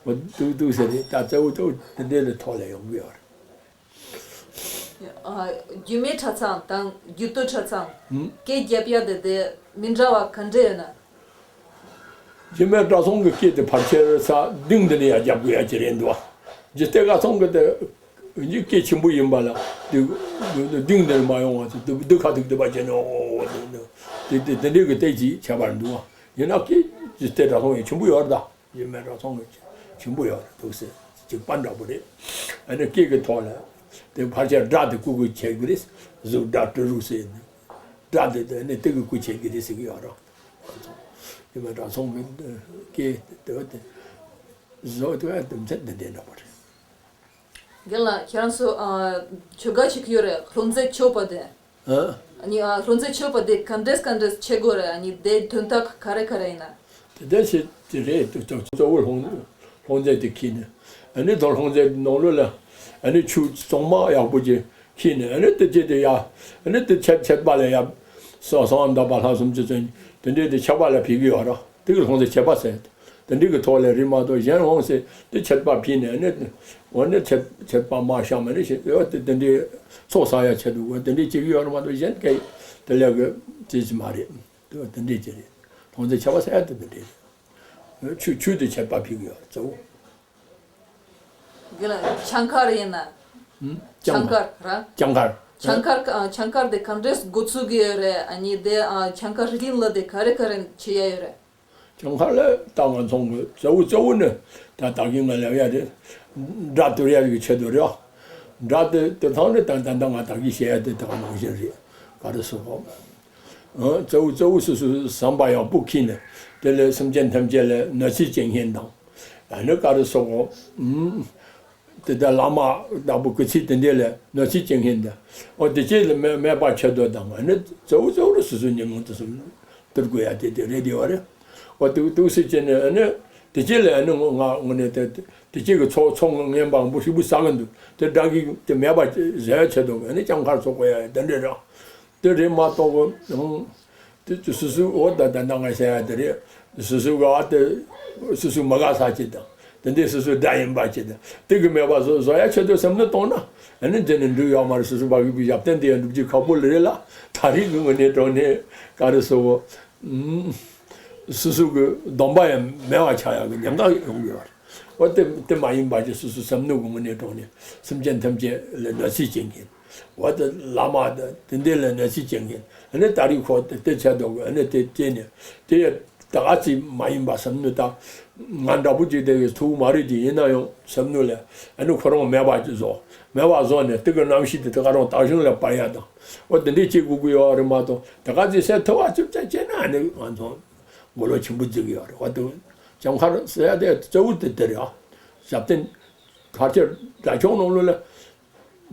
འོ་འདུག་འདུག་ཟེར་ནས་ད་གཙོ་བོ་གཙོ་བོ་དེ་འདྲའི་ཐོག་ལ་ཡོང་གི་ཡོད་རེད། ཨ། རྒྱུད་སྨད་གྲྭ་ཚང་དང་རྒྱུད་སྟོད་གྲྭ་ཚང་། ཧུམ། སྐད་རྒྱབ་ཡ་དེ་དེ་མི་འདྲ་བ་ག་འདྲ་ཡོད་ན། རྒྱུད་སྨད་གྲྭ་ཚང་གི་སྐད་དེ་ཕལ་ཆེར་ས་སྡིངས་འདི་ནས་ཡར་རྒྱབ་དགོས་ཡ་ཅིག་རེད་འདུག་བ། རྒྱུད་སྟོད་གྲྭ་ཚང་གི་དེ་སྐད་ཆེན་པོ་ཡིན་པ་ལ་དེ་སྡིངས་འདི་ནས་མ་ཡོང་བ་དེ་སྡུག་སྡུག་ཁ་ཐུག་སྡུག་པ་བྱས་ནས་འོ་འོ་འདུག་འདུག་དེ་དེ་འདྲའི་གི་སྟེགས་ཅིག་ཁྱད་པར་འདུག་བ། ཡིན་ན་སྐད་རྒྱུད་སྟོད་གྲྭ་ཚང་ཡང་ཆེན་པོ་ཡོད་རེད་ད། རྒྱུད་སྨད་གྲྭ་ཚང་གི་ཆེན་པོ་ཡོད་རེད་འདུག་ཟེར། གཅིག་པ་འདྲ་པོ་རེད། ཨ་ནི་སྐད་ཀྱི་ཐོག་ལ་དེ་ཕལ་ཆེར་སྒྲ་དེ་ཀུ་ཀུ་ཆད་ཀྱི་རེད། གཟུགས་སྒྲ་དྲི་རོ་ཟེར་ནས་སྒྲ་དེ་དེ་ནི་དེ་གི་ཀུ་ཆད་ཀྱི་རེད་ཟེར་གི་ཡོད་རེད། རྒྱུད་སྨད་གྲྭ་ཚང་གི་སྐད་དེ་དེ་བཟོ་དེ་བ་དེ་མཚན་དེ་འདྲའི་འདྲ་པོ་རེད། རྒན་ལགས། ཁྱེད་རང་ཚོ་ཨ་ཆོ་ག་ཞིག་ཡོད་རེད། ལྷུང་བཟེད་མཆོད་པ་དེ། ཨ། ཨ་ནི་ཨ་ལྷུང་བཟེད་མཆོད་པ་དེ་ག་འདྲས་ག་འདྲས་བྱེད་དགོས་རེད། ཨ་ནི་དེའི་དོན་དག་ག་རེ་ག་རེ་ཡིན་ན། དེ་འདྲས་བྱེད་དེ་རེད། དུ་དུ་གཙོ་བོ་ལྷུང་ལྷུང་བཟེད་དེ་ཁྱེར་ནས་ཨ་ནི་དོ་ལྷུང་བཟེད་ནང་ལོགས་ལ་ཨ་ནི་ཆུ་གཙང་མ་ཡག་པོ་ཅིག་ཁྱེར་ནས་ཨ་ནི་དེ་རྗེས་དེ་ཡ་ཨ་ནི་དེ་ཆད་ཆད་པ་ལ་ཡ་ས་སང་འདབ་པ་ལྷ་སུམ་ཅུ་ཚོན་དེ་འདྲས་དེ་ཆད་པ་ལ་ཕུལ་གི་ཡོད་ར། དེ་གི་ལྷུང་བཟེད་ཆད་པ་ཟེར། དེ་འདྲི་གི་ཐོག་ལས་རི་མ་གཏོགས་གཞན་འོང་ཟེར་དེ་ཆད་པ་ཕུལ་ནས་ནི། འོ་ནི་ཆད་ཆད་པ་མ་བཤམས་མ་ནི་ཞེས་འོ་དེ་དེ་འདྲི་ཚོགས་བསགས་ཡ་ཆེད་དུ་འོ་དེ་འདྲི་བྱེད་ཀྱི་ཡོད་རེད་མ་གཏོགས་གཞན་གའི་དེ་ལས་གི་དེ་ཅི་མ་རེད། དེ་འོ་དེ་འདྲི་ཅི་རེད། ལྷུང་བཟེད་ཆད་པ་ཟེར་ཡ་དེ་དེ་འདྲི་རེད། ཆུ་ཆུ་དེ་ཆད་པ་ཕུལ་གི་ཡོད་རེད་གཙོ་བོ། དེ་ལ་ཆང་ཁར་ཡིན་ན། ཧུམ། ཆང་ཁར་ར། ཆང་ཁར། ཆང་ཁར་ཨ་ཆང་ཁར་དེ་ག་འདྲས་འགོ་ཚུགས་ཀྱི་ཡོད་རེད། ཨ་ནི་དེ་ཨ་ཆང་ཁར་རིན་ལ་དེ་ག་རེ་ག་རེ་བྱེད་ཡ་ཡོད་རེད། ཆང་ཁར་ལ་ད་ང་ཚོ་གི་གཙོ་བོ་གཙོ་བོ་ནི་ད་ད་གིན་ང་ལབ་ཡ་རེད། སྒྲ་དོར་ཡ་གི་ཆེད་དུ་རེད། སྒྲ་དེ་དེ་ཐང་ནི་ད་ད་ད་ང་ད་གིན་བཤད་ཡ་དེ་ད་ག་ནང་བཞིན་རེད། ག་རེ་ཟེར་གོ། ཨ་གཙོ་བོ་གཙོ་བོ་སོ་སོའི་བསམ་པ་ཡག་པོ་ཁྱེར་ནས་དེ་ལས་སེམས་ཅན་ཐམས་ཅད་ལ་གནོད་འཚེ་བྱེད་མཁན་དང་། ཨ་ནི་ག་རེ་ཟེར་གོ། ཨུམ། དེ་ལྟར་བླ་མ་བདག་པོ་སྐུ་ཚེ་དེ་འདྲས་ལ་གནོད་འཚེ་བྱེད་མཁན་དེ། འོ་དེ་ཅིག་ལ་མེད་མེད་པ་ཆེད་དུ་དང་ཨ་ནི་གཙོ་བོ་གཙོ་བོ་རུ་སོ་སོའི་ཉོན་མོངས་དེ་ཚོ་བཏུལ་དགོས་ཡ་དེ་དེ་རེད་དེ་བ་རེད། འོ་དུ་དུ་སྲིད་ཅེ་ནི་ཨ་ནི་དེ་ཅིག་ལ་ཨ་ནི་ང་ངོ་ནས་དེ་དེ་ཅིག་གི་ཚོགས་ཚོགས་ངན་པ་མང་པོ་ཞིག་པོ་བསགས་གི་འདུག་དེ་དགྲ་གིས་དེ་མེད་པ་བཟོ་ཡ་ཆེད་དུ་ཨ་ནི་ལྕགས་མཁར་ཚོགས་དགོས་ཡ་དེ་འདྲས་རེད། དེ་རེད་མ་གཏོགས་གི། དེ་ཚོ་སོ་སོའི་འོ་ད་ད་ད་ང་བཤད་ཡ་དེ་རེད། སོ་སོའི་ག་བ་དེ་སོ་སོའི་མི་དགའ་ས་ཅིག་དང་། དེ་འདྲའི་སོ་སོའི་དགྲ་ཡིན་པ་ཅིག་དང་། དེ་གི་མེད་པ་བཟོ་བཟོ་ཡ་ཆེད་དུ་བསམ་བློ་གཏོང་ན་ཨ་ནི་དེ་ནི་འགྲིག་ཡོད་མ་རེད། སོ་སོ་བ་གི་བུ་ཞབས་བརྟན་དེ་ཡང་འགྲུབ་རྒྱུ་ཁག་པོ་རེད་ལ། ད་རེས་ཀྱི་ངོས་ནས་དྲང་ནས་ག་རེ་ཟེར་བོ། སོ་སོ་གི་སྡོམ་པ་ཡང་མེད་པ་ཆགས་ཡག་གི་ཉམས་ཐག་ཡོང་གི་ཡོད་རེད། འོ་དེ་དེ་མ་ཡིན་པ་ཅིག་སོ་སོའི་བསམ་བློ་གི་ངོས་ནས་དྲང་ནས་སེམས་ཅན་ཐམས་ཅད་ལ་གནོད་འཚེ་བྱེད་མཁན། འོ་དེ་བླ་མ་དང་དེ་འདྲས་ལ་གནོད་འཚེ་བྱེད་མཁན། ཨ་ནི་ད་རེས་ཁོ་དེ་དེ་བྱས་འདུག་ཨ་ནི་དེ་བྱས་ནས་དེ་ ད་ག་ཚིག་མ་ཡིན་པ་བསམ་ནུས་ད། ང་འདྲ་པོ་ཅིག་དེ་གི་ཐུག་མ་རེད་དེ། ཡིན་ན་ཡང་བསམ་ནུས་ལས་ཨ་ནི་ཁོ་རང་མེད་པ་ཅིག་བཟོ། མེད་པ་བཟོ་ནས་དེ་གི་རྣམ་ཤེས་དེ་དེ་ག་རང་དག་ཞིང་ལ་སྤར་ཡ་དང་། འོ་དེ་འདྲས་བྱེད་དགོས་ཀྱི་ཡོད་རེད་མ་གཏོགས། ད་ག་ཚིག་ཟེར་ཐུབ་པ་ཅིག་ཅིག་བྱས་ན་ཨ་ནི་ང་ཚོ་མགོ་ལོག་ཆེན་པོ་འཛུལ་གི་ཡོད་རེད། འོ་དེ་ལྕམ་མཁར་ཟེར་ཡ་དེ་གཙོ་བོ་དེ་དེ་རེད་ཨ། ཞབས་བརྟན་ཕལ་ཆེར་དགྲ་ཕྱོགས་ནང་ལོགས་ལ་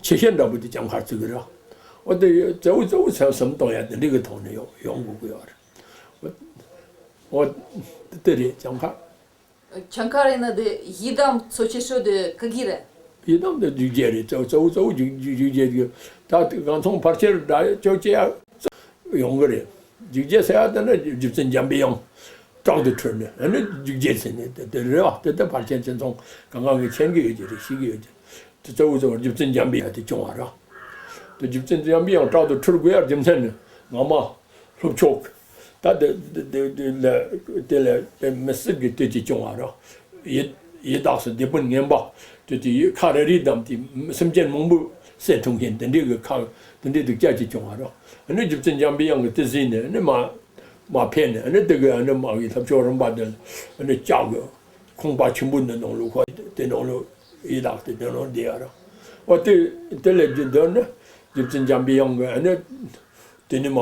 ཆེ་ཤོས་འདྲ་པོ་དེ་ལྕམ་མཁར་བརྩི་གི་རེད། འོ་དེ་གཙོ་བོ་གཙོ་བོ་ཚོ་བསམ་གཏོང་ཡ་དེ་འདྲ་གི་ཐོག་ནས་ཡོང་ཡོང་དགོས་ཀྱི་ཡོད་རེད། འོ་དེ་རེད་ལྕམ་མཁར། ལྕམ་མཁར་ཡིན་ན་དེ་ཡི་དམ་གཙོ་ཆེ་ཤོས་དེ་ག་གི་རེད། ཡི་དམ་དེ་འཇིགས་བྱེད་རེད། གཙོ་གཙོ་བོ་གཙོ་བོ་འཇིགས་འཇིགས་འཇིགས་བྱེད་ཀྱི། ད་དེ་གང་ཚང་ཕལ་ཆེར་དགྲ་ཕྱོགས་ཅི་ཡ་ཡོང་གི་རེད། འཇིགས་བྱེད་ཟེར་ཡ་དེ་ནི་རྗེ་བཙུན་འཇམ་པའི་དབྱངས་དྲག་ཏུ་ཁྲོས་ནས་ཨ་ནི་འཇིགས་བྱེད་ཟེར་ནས་དེ་དེ་རེད་བ། དེ་ལྟར་ཕལ་ཆེར་ཁྱེད་ཚོ་གང་གང་གིས་མཁྱེན་གྱི་ཡོད་ཀྱི་རེད། ཤེས་ཀྱི་ཡོད་ཀྱི་རེད། དེ་གཙོ་བོ་གཙོ་བོ་རྗེ་བཙུན་འཇམ་པའི་དབྱངས་དེ་བྱུང་བ་རེད། དེ་རྗེ་བཙུན་འཇམ་པའི་དབྱངས་དྲག་ཏུ་ཁྲོས་དགོས་ཡ་རྒྱུ་མཚན་ནི་ངོ་མ་ལྷོ་ཕྱོགས་ད་དེ་དེ་དེ་དེ་ལ་དེ་ལ་དེ་མི་སྲིད་ཀྱི་དུས་ཀྱི་བྱུང་བ་རེད། ཡི་ཡི་དྭགས་སུ་སྡེ་དཔོན་ངན་པ་དེ་དེ་ཡི་ཁ་རལ་གྲི་བསྡམས་ཏེ་སེམས་ཅན་མང་པོ་བསད་ཐུབ་མཁན་དེ་འདྲའི་གི་ཁ་དེ་འདྲའི་སྡུག་ཅག་ཅིག་བྱུང་བ་རེད། ཨ་ནི་རྗེ་བཙུན་འཇམ་པའི་དབྱངས་ཀྱིས་དེ་གཟིགས་ནས་ཨ་ནི་མ་མ་ཕེབས་ནས་ཨ་ནི་དེ་གི་ཨ་ནི་མ་གི་ལྷོ་ཕྱོགས་རིམ་པ་དེ་ལ་ཨ་ནི་ལྕགས་ཀྱི་ཁང་པ་ཆེན་པོ་འདི་ནང་ལོགས་ཁོ་དེ་ནང་ལོགས་ཡི་དྭགས་དེ་དེ་ནང་བསྡད་ཡ་རེད། འོ་དེ་དེ་ལས་རྒྱུ་མཚན་ནི་རྗེ་བཙུན་འཇམ་པའི་དབྱངས་ཀྱིས་ཨ་ནི་དེ་ནི་མ།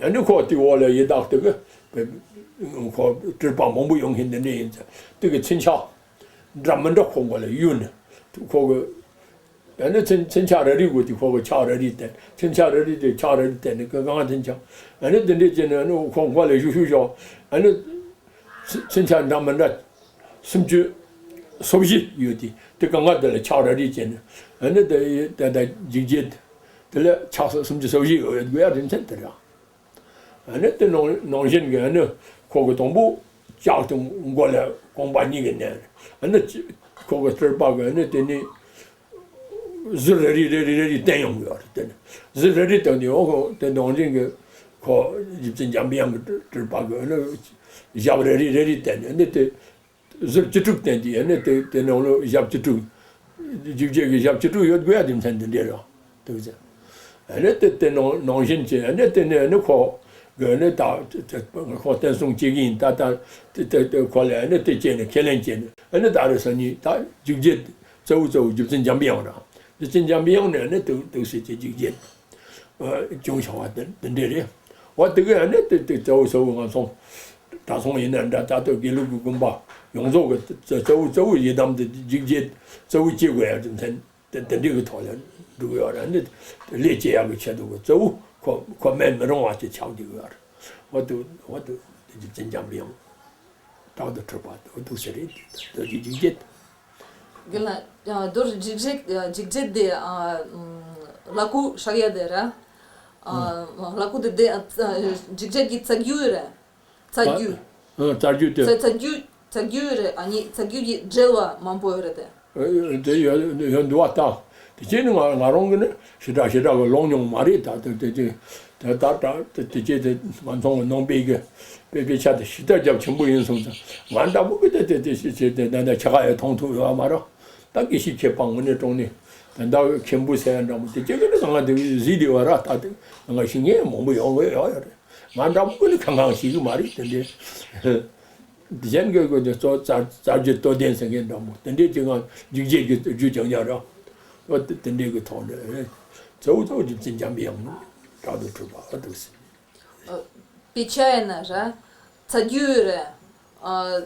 ཨ་ནི་ཁོ་དེའི་འོག་ལ་ཡི་དྭགས་དེ་གི་ཁོ་སྤྲུལ་པ་མང་པོ་ཡོང་མཁན་འདི་འདྲ་ཡིན་ཙང་དེ་གི་མཚོན་ཆ་འདྲ་མི་འདྲ་ཁོ་མགོ་ལ་གཡུགས་ནས་ཁོ་གི་ཨ་ནི་མཚོན་མཚོན་ཆ་རལ་གྲི་དགོས་དེ་ཁོ་གི་ཕྱག་རལ་གྲི་བསྟན། མཚོན་ཆ་རལ་གྲི་དེ་ཕྱག་རལ་གྲི་བསྟན་ནས་གང་གང་མཚོན་ཆ་ཨ་ནི་འདི་འདྲ་བྱས་ནས་ཨ་ནི་ཁོ་མགོ་ལ་གཡུག་གཡུག་བཞག་ཨ་ནི་མཚོན་མཚོན་ཆ་འདྲ་མི་འདྲ་སུམ་ཅུ་སོ་བཞི་ཡོད་དེ་དེ་གང་ག་དེ་ལ་ཕྱག་རལ་གྲི་བྱས་ནས་ཨ་ནི་དེ་དེ་དེ་འཇིགས་བྱེད་དེ་ལ་ཕྱག་སོ་སུམ་ཅུ་སོ་བཞི་ཡོད་དགོས་ཡ་རྒྱུ་མཚན་དེ་རེད། ཨ་ནི་དེ་ནང་ནང་བཞིན་གྱི་ཨ་ནི་ཁོ་གི་དང་པོ་ལྕགས་དེ་མགོ་ལ་རྐང་པ་གཉིས་ཀྱིས་མནན། ཨ་ནི་ཅི་ཁོ་གི་སྤྲུལ་པ་གི་ཨ་ནི་དེ་ནི་གཟི་རལ་གྲི་རལ་གྲི་རལ་གྲི་བསྟན་ཡོང་གི་ཡོད་རེད། དེ་ནི་གཟི་རལ་གྲི་བསྟན་དུས་འོ་ཁོ་དེ་ནང་བཞིན་གྱི་ཁོ་རྗེ་བཙུན་འཇམ་པའི་དབྱངས་ཀྱི་སྤྲུལ་པ་གི་ཨ་ནི་ཞབས་རལ་གྲི་རལ་གྲི་བསྟན་ནས་ཨ་ནི་དེ། གཟི་བཅུ་དྲུག་བསྟན་ཏེ་ཨ་ནི་དེ་དེ་ནང་ལོ་ཞབས་བཅུ་དྲུག་འཇིགས་བྱེད་ཀྱི་ཞབས་བཅུ་དྲུག་ཡོད་དགོས་ཡ་དེ་མཚན་དེ་འདྲས་རེད། དེ་ཚེ་ཨ་ནི་དེ་དེ་ནང་ནང་བཞིན་བྱས་ཨ་ནི་དེ་ནས་ཨ་ནི་ཁོ་གི་ཨ་ནི་ད་ཁོ་བསྟན་སྲུང་བྱེད་ཀྱི་ཡིན། ད་ད་དེ་དེ་དེ་ཁོ་ལ་ཨ་ནི་དེ་བྱས་ནས་ཁས་ལེན་བྱས་ནས་ཨ་ནི་ད་རེས་སང་ཉིན་ད་འཇིགས་བྱེད་གཙོ་བོ་གཙོ་བོ་རྗེ་བཙུན་འཇམ་པའི་དབྱངས་རེད། རྗེ་བཙུན་འཇམ་པའི་དབྱངས་ནས་ཨ་ནི་དུག་དུག་སེལ་གྱི་འཇིགས་བྱེད། བྱུང་བྱུང་བ་དེ་དེ་འདྲས་རེད། འོ་དེ་གི་ཨ་ནི་དེ་དེ་གཙོ་བོ་གཙོ་བོ་ང་ཚོ་གྲྭ་ཚང་ཡིན་ན་འདྲ་ད་ལྟ་དགེ་ལུགས་ཀྱི་དགོན་པ་ཡོངས་རྫོགས་ཀྱི་གཙོ་བོ་གཙོ་བོ་ཡི་དམ་དེ་འཇིགས་བྱེད་གཙོ་བོ་བྱེད་དགོས་ཡ་དེ་མཚན་དེ་དེ་འདྲས་ཀྱི་ཐོག་ལ་འགྲོ་གི་ཡོད་རེད། ཨ་ནི་ལས་བྱེད་ཡག་གི་ཆེད་དུ་གི་གཙོ་བོ་ཁོ་ཁོ་མེད་མི་རུང་བ་ཅིག་ཆགས་ཀྱི་ཡོད་རེད། འོ་དེ་འོ་དེ་དེ་རྗེ་བཙུན་འཇམ་པའི་དབྱངས་དྲག་ཏུ་ཁྲོས་པ་འོ་དེ་ཟེར་རེད། དེ་དེ་འཇིགས་བྱེད། རྒན་ལགས། ཨ། མདོར་འཇིགས་བྱེད་འཇིགས་བྱེད་དེ་ཨ་ལ་ཁུ་ཧྲག་ཡ་དེ་ར། ཨ། ལ་ཁུ་དེ་དེ་ཨ་འཇིགས་བྱེད་ཀྱི་རྩ་རྒྱུད་རེད། རྩ་རྒྱུད། ཨ། རྩ་རྒྱུད་དེ། རྩ་རྩ་རྒྱུད་རྩ་རྒྱུད་རེད། ཨ་ནི་རྩ་རྒྱུད་ཀྱི་འབྲེལ་བ་མང་པོ་ཡོད་རེད་དེ། ཨ། དེ་ཡོད་ཡོད་འདུག་བ་ད། དེ་བྱས་ནས་ང་ང་རང་གིས་ནི་ཞེ་དྲག་ཞེ་དྲག་གི་ལོང་མྱོང་མ་རེད། ད་དེ་དེ་དེ་དེ་ད་ད་དེ་དེ་བྱས་དེ་ང་ཚོ་གི་ནང་པའི་གི་དཔེ་དཔེ་ཆ་དེ་ཞེ་དྲག་རྒྱ་ཆེན་པོ་ཡིན་སོང་ཙང་ང་འདྲ་པོ་གི་དེ་དེ་དེ་ཞེ་ཞེ་དེ་ད་ད་ཆ་ག་ཡང་མཐོང་ཐུབ་ཡོད་མ་རེད། ད་དགེ་བཤེས་མཁས་པ་དངོས་གནས་དྲང་གནས་ད་ད་མཁན་པོ་ཟེར་ཡ་འདྲ་མོ་དེ་བྱས་གི་ནི་ང་དེ་གཟིགས་དེ་བ་ར། ད་དེ་ང་ཤེས་མཁན་མང་པོ་ཡོང་གི་ཡོད་ཡོད་རེད། ང་འདྲ་པོ་གི་ནི་གང་གང་ཤེས་གི་མ་རེད། དེ་འདྲའི། གཞན་གྱི་སྐོར་དེ་གཙོ་རྩ་རྩ་རྒྱུད་རྟོགས་ལྡན་ཟེར་མཁན་འདྲ་མོ་དེ་འདྲས་ཀྱི་ངང་འཇིགས་བྱེད་ཀྱི་རྒྱུད་ཀྱང་ཡང་ར། འོ་དེ་དེ་འདྲས་ཀྱི་ཐོག་ནས་གཙོ་བོ་གཙོ་བོ་རྗེ་བཙུན་འཇམ་པའི་དབྱངས་དྲག་ཏུ་ཁྲོས་པ་འོ་འདུག་ཟེར། ཨ། དཔེ་ཆ་ཡིན་ན་ར། རྩ་རྒྱུད་རེད། ཨ།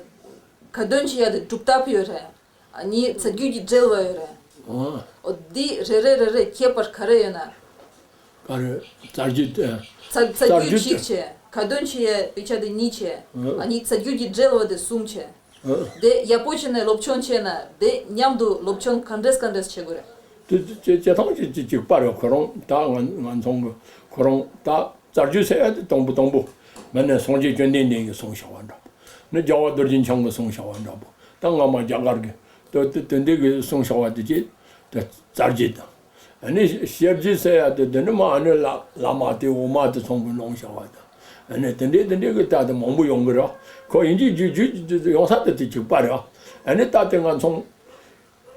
ཁ་འདོན་བྱེད་ཡ་དེ་སྒྲུབ་ཐབས་ཡོད་རེད། ཨ་ནི་རྩ་རྒྱུད་ཀྱི་འགྲེལ་བ་ཡོད་རེད། ཨ། འོ་འདི་རེ་རེ་རེ་རེ་ཁྱད་པར་ག་རེ་ཡོད་ན། ག་རེ། རྩ་རྒྱུད་དེ། རྩ་རྩ་རྒྱུད་རྩ་རྒྱུད་གཅིག་དེ། བྱས། ཁ་འདོན་བྱེད་ཡས་དཔེ་ཆ་དེ་གཉིས་བྱས། ཨ། ཨ་ནི་རྩ་རྒྱུད་ཀྱི་འགྲེལ་བ་དེ་གསུམ་བྱས། ཨ། དེ་ཡག་པོ་བྱས་ནས་སློབ་སྦྱོང་བྱས་ན་དེ་མཉམ་དུ་སློབ་སྦྱོང་ག་འདྲས་ག་འདྲས་བྱེད་དགོས་རེད། དེ་དེ་བྱེད་བྱེད་སྟངས་གཅིག་གཅིག་གཅིག་པ་རེད། ཁོ་རང་ད་ང་ང་ཚོ་གི་ཁོ་རང་ད་རྩ་རྒྱུད་ཟེར་ཡ་དེ་དང་པོ་དང་པོ་མ་ནས་སངས་རྒྱས་བཅོམ་ལྡན་འདས་ཀྱིས་གསུངས་བཞག་པ་འདྲ་པོ། ནི་རྒྱལ་བ་རྡོ་རྗེ་འཆང་གིས་གསུངས་བཞག་པ་འདྲ་པོ། ད་སྔ་མ་རྒྱ་གར་གྱི་དེ་དེ་དེ་འདྲས་ཀྱིས་གསུངས་བཞག་པ་དེ་བྱས་དེ་རྩ་རྒྱུད་དང་། ཨ་ནི་ཤེར་རྒྱུད་ཟེར་ཡ་དེ་དེ་ནི་མ་ཨ་ནི་བླ་བླ་མ་དེ་འོག་མ་དེ་ཚང་གིས་གནང་བཞག་པ་དང་། ཨ་ནི་དེ་འདྲས་དེ་འདྲས་ཀྱི་ད་དེ་མང་པོ་ཡོང་གི་རེད། ཁོ་ཡིན་གྱི་རྒྱུད་རྒྱུད་ཡོང་ས་དེ་དེ་གཅིག་པ་རེད། ཨ་ནི་ད་དེ་ང་ཚོ་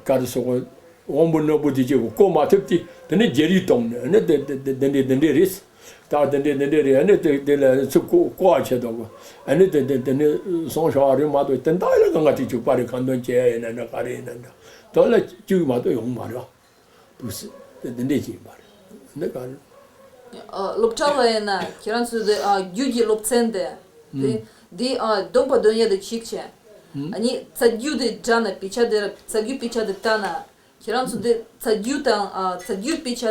ག་རེ་ཟེར་དགོས། དབང་པོ་རྣོན་པོ་དེ་གཅིག་གིས་གོ་མ་ཐུབ་དེ་དེ་ནི་རྒྱལ་རིགས་གཏོང་ནས་ཨ་ནི་དེ་དེ་དེ་དེ་འདྲས་དེ་འདྲས་རེད། ད་དེ་འདྲས་དེ་འདྲས་རེད། ཨ་ནི་དེ་དེ་ལ་ཚུར་བཀོ་བཀོ་བ་བྱེད་དོ། ཨ་ནི་དེ་དེ་དེ་ནི་སོང་ཤོག་ཨ་རེད་མ་གཏོགས་དེ་འདྲ་ལ་གང་ག་དེ་བཅུག་པ་རེད། ཁ་འདོན་བྱས་ཡིན་ན་འདྲ་ག་རེ་ཡིན་ན་འདྲ་དོ་ལ་བཅུག་མ་གཏོགས་ཡོང་མ་རེད། འདུག་སེ་དེ་དེ་འདྲས་ཅིག་ཡིན་པ་རེད། འདི་ག་རེད། ཨ། སློབ་གྲྭ་ལ་ཡིན་ན་ཁྱེད་རང་ཚོའི་དེ་ཨ་རྒྱུད་ཀྱི་སློབ་ཚན་དེ་དེ་དེ་ཨ་འདོན་པ་འདོན་ཡ་དེ་གཅིག་བྱས། ཨ་ནི་རྩ་རྒྱུད་དེ་དྲངས་ནས་དཔེ་ཆ་དེ་རྩ་རྒྱུད་དཔེ་ཆ་དེ་བལྟས་ན་ཁྱེད་རང་ཚོ་དེ་རྩ་རྒྱུད་དང་ཨ་རྩ་རྒྱུད་དཔེ་ཆ་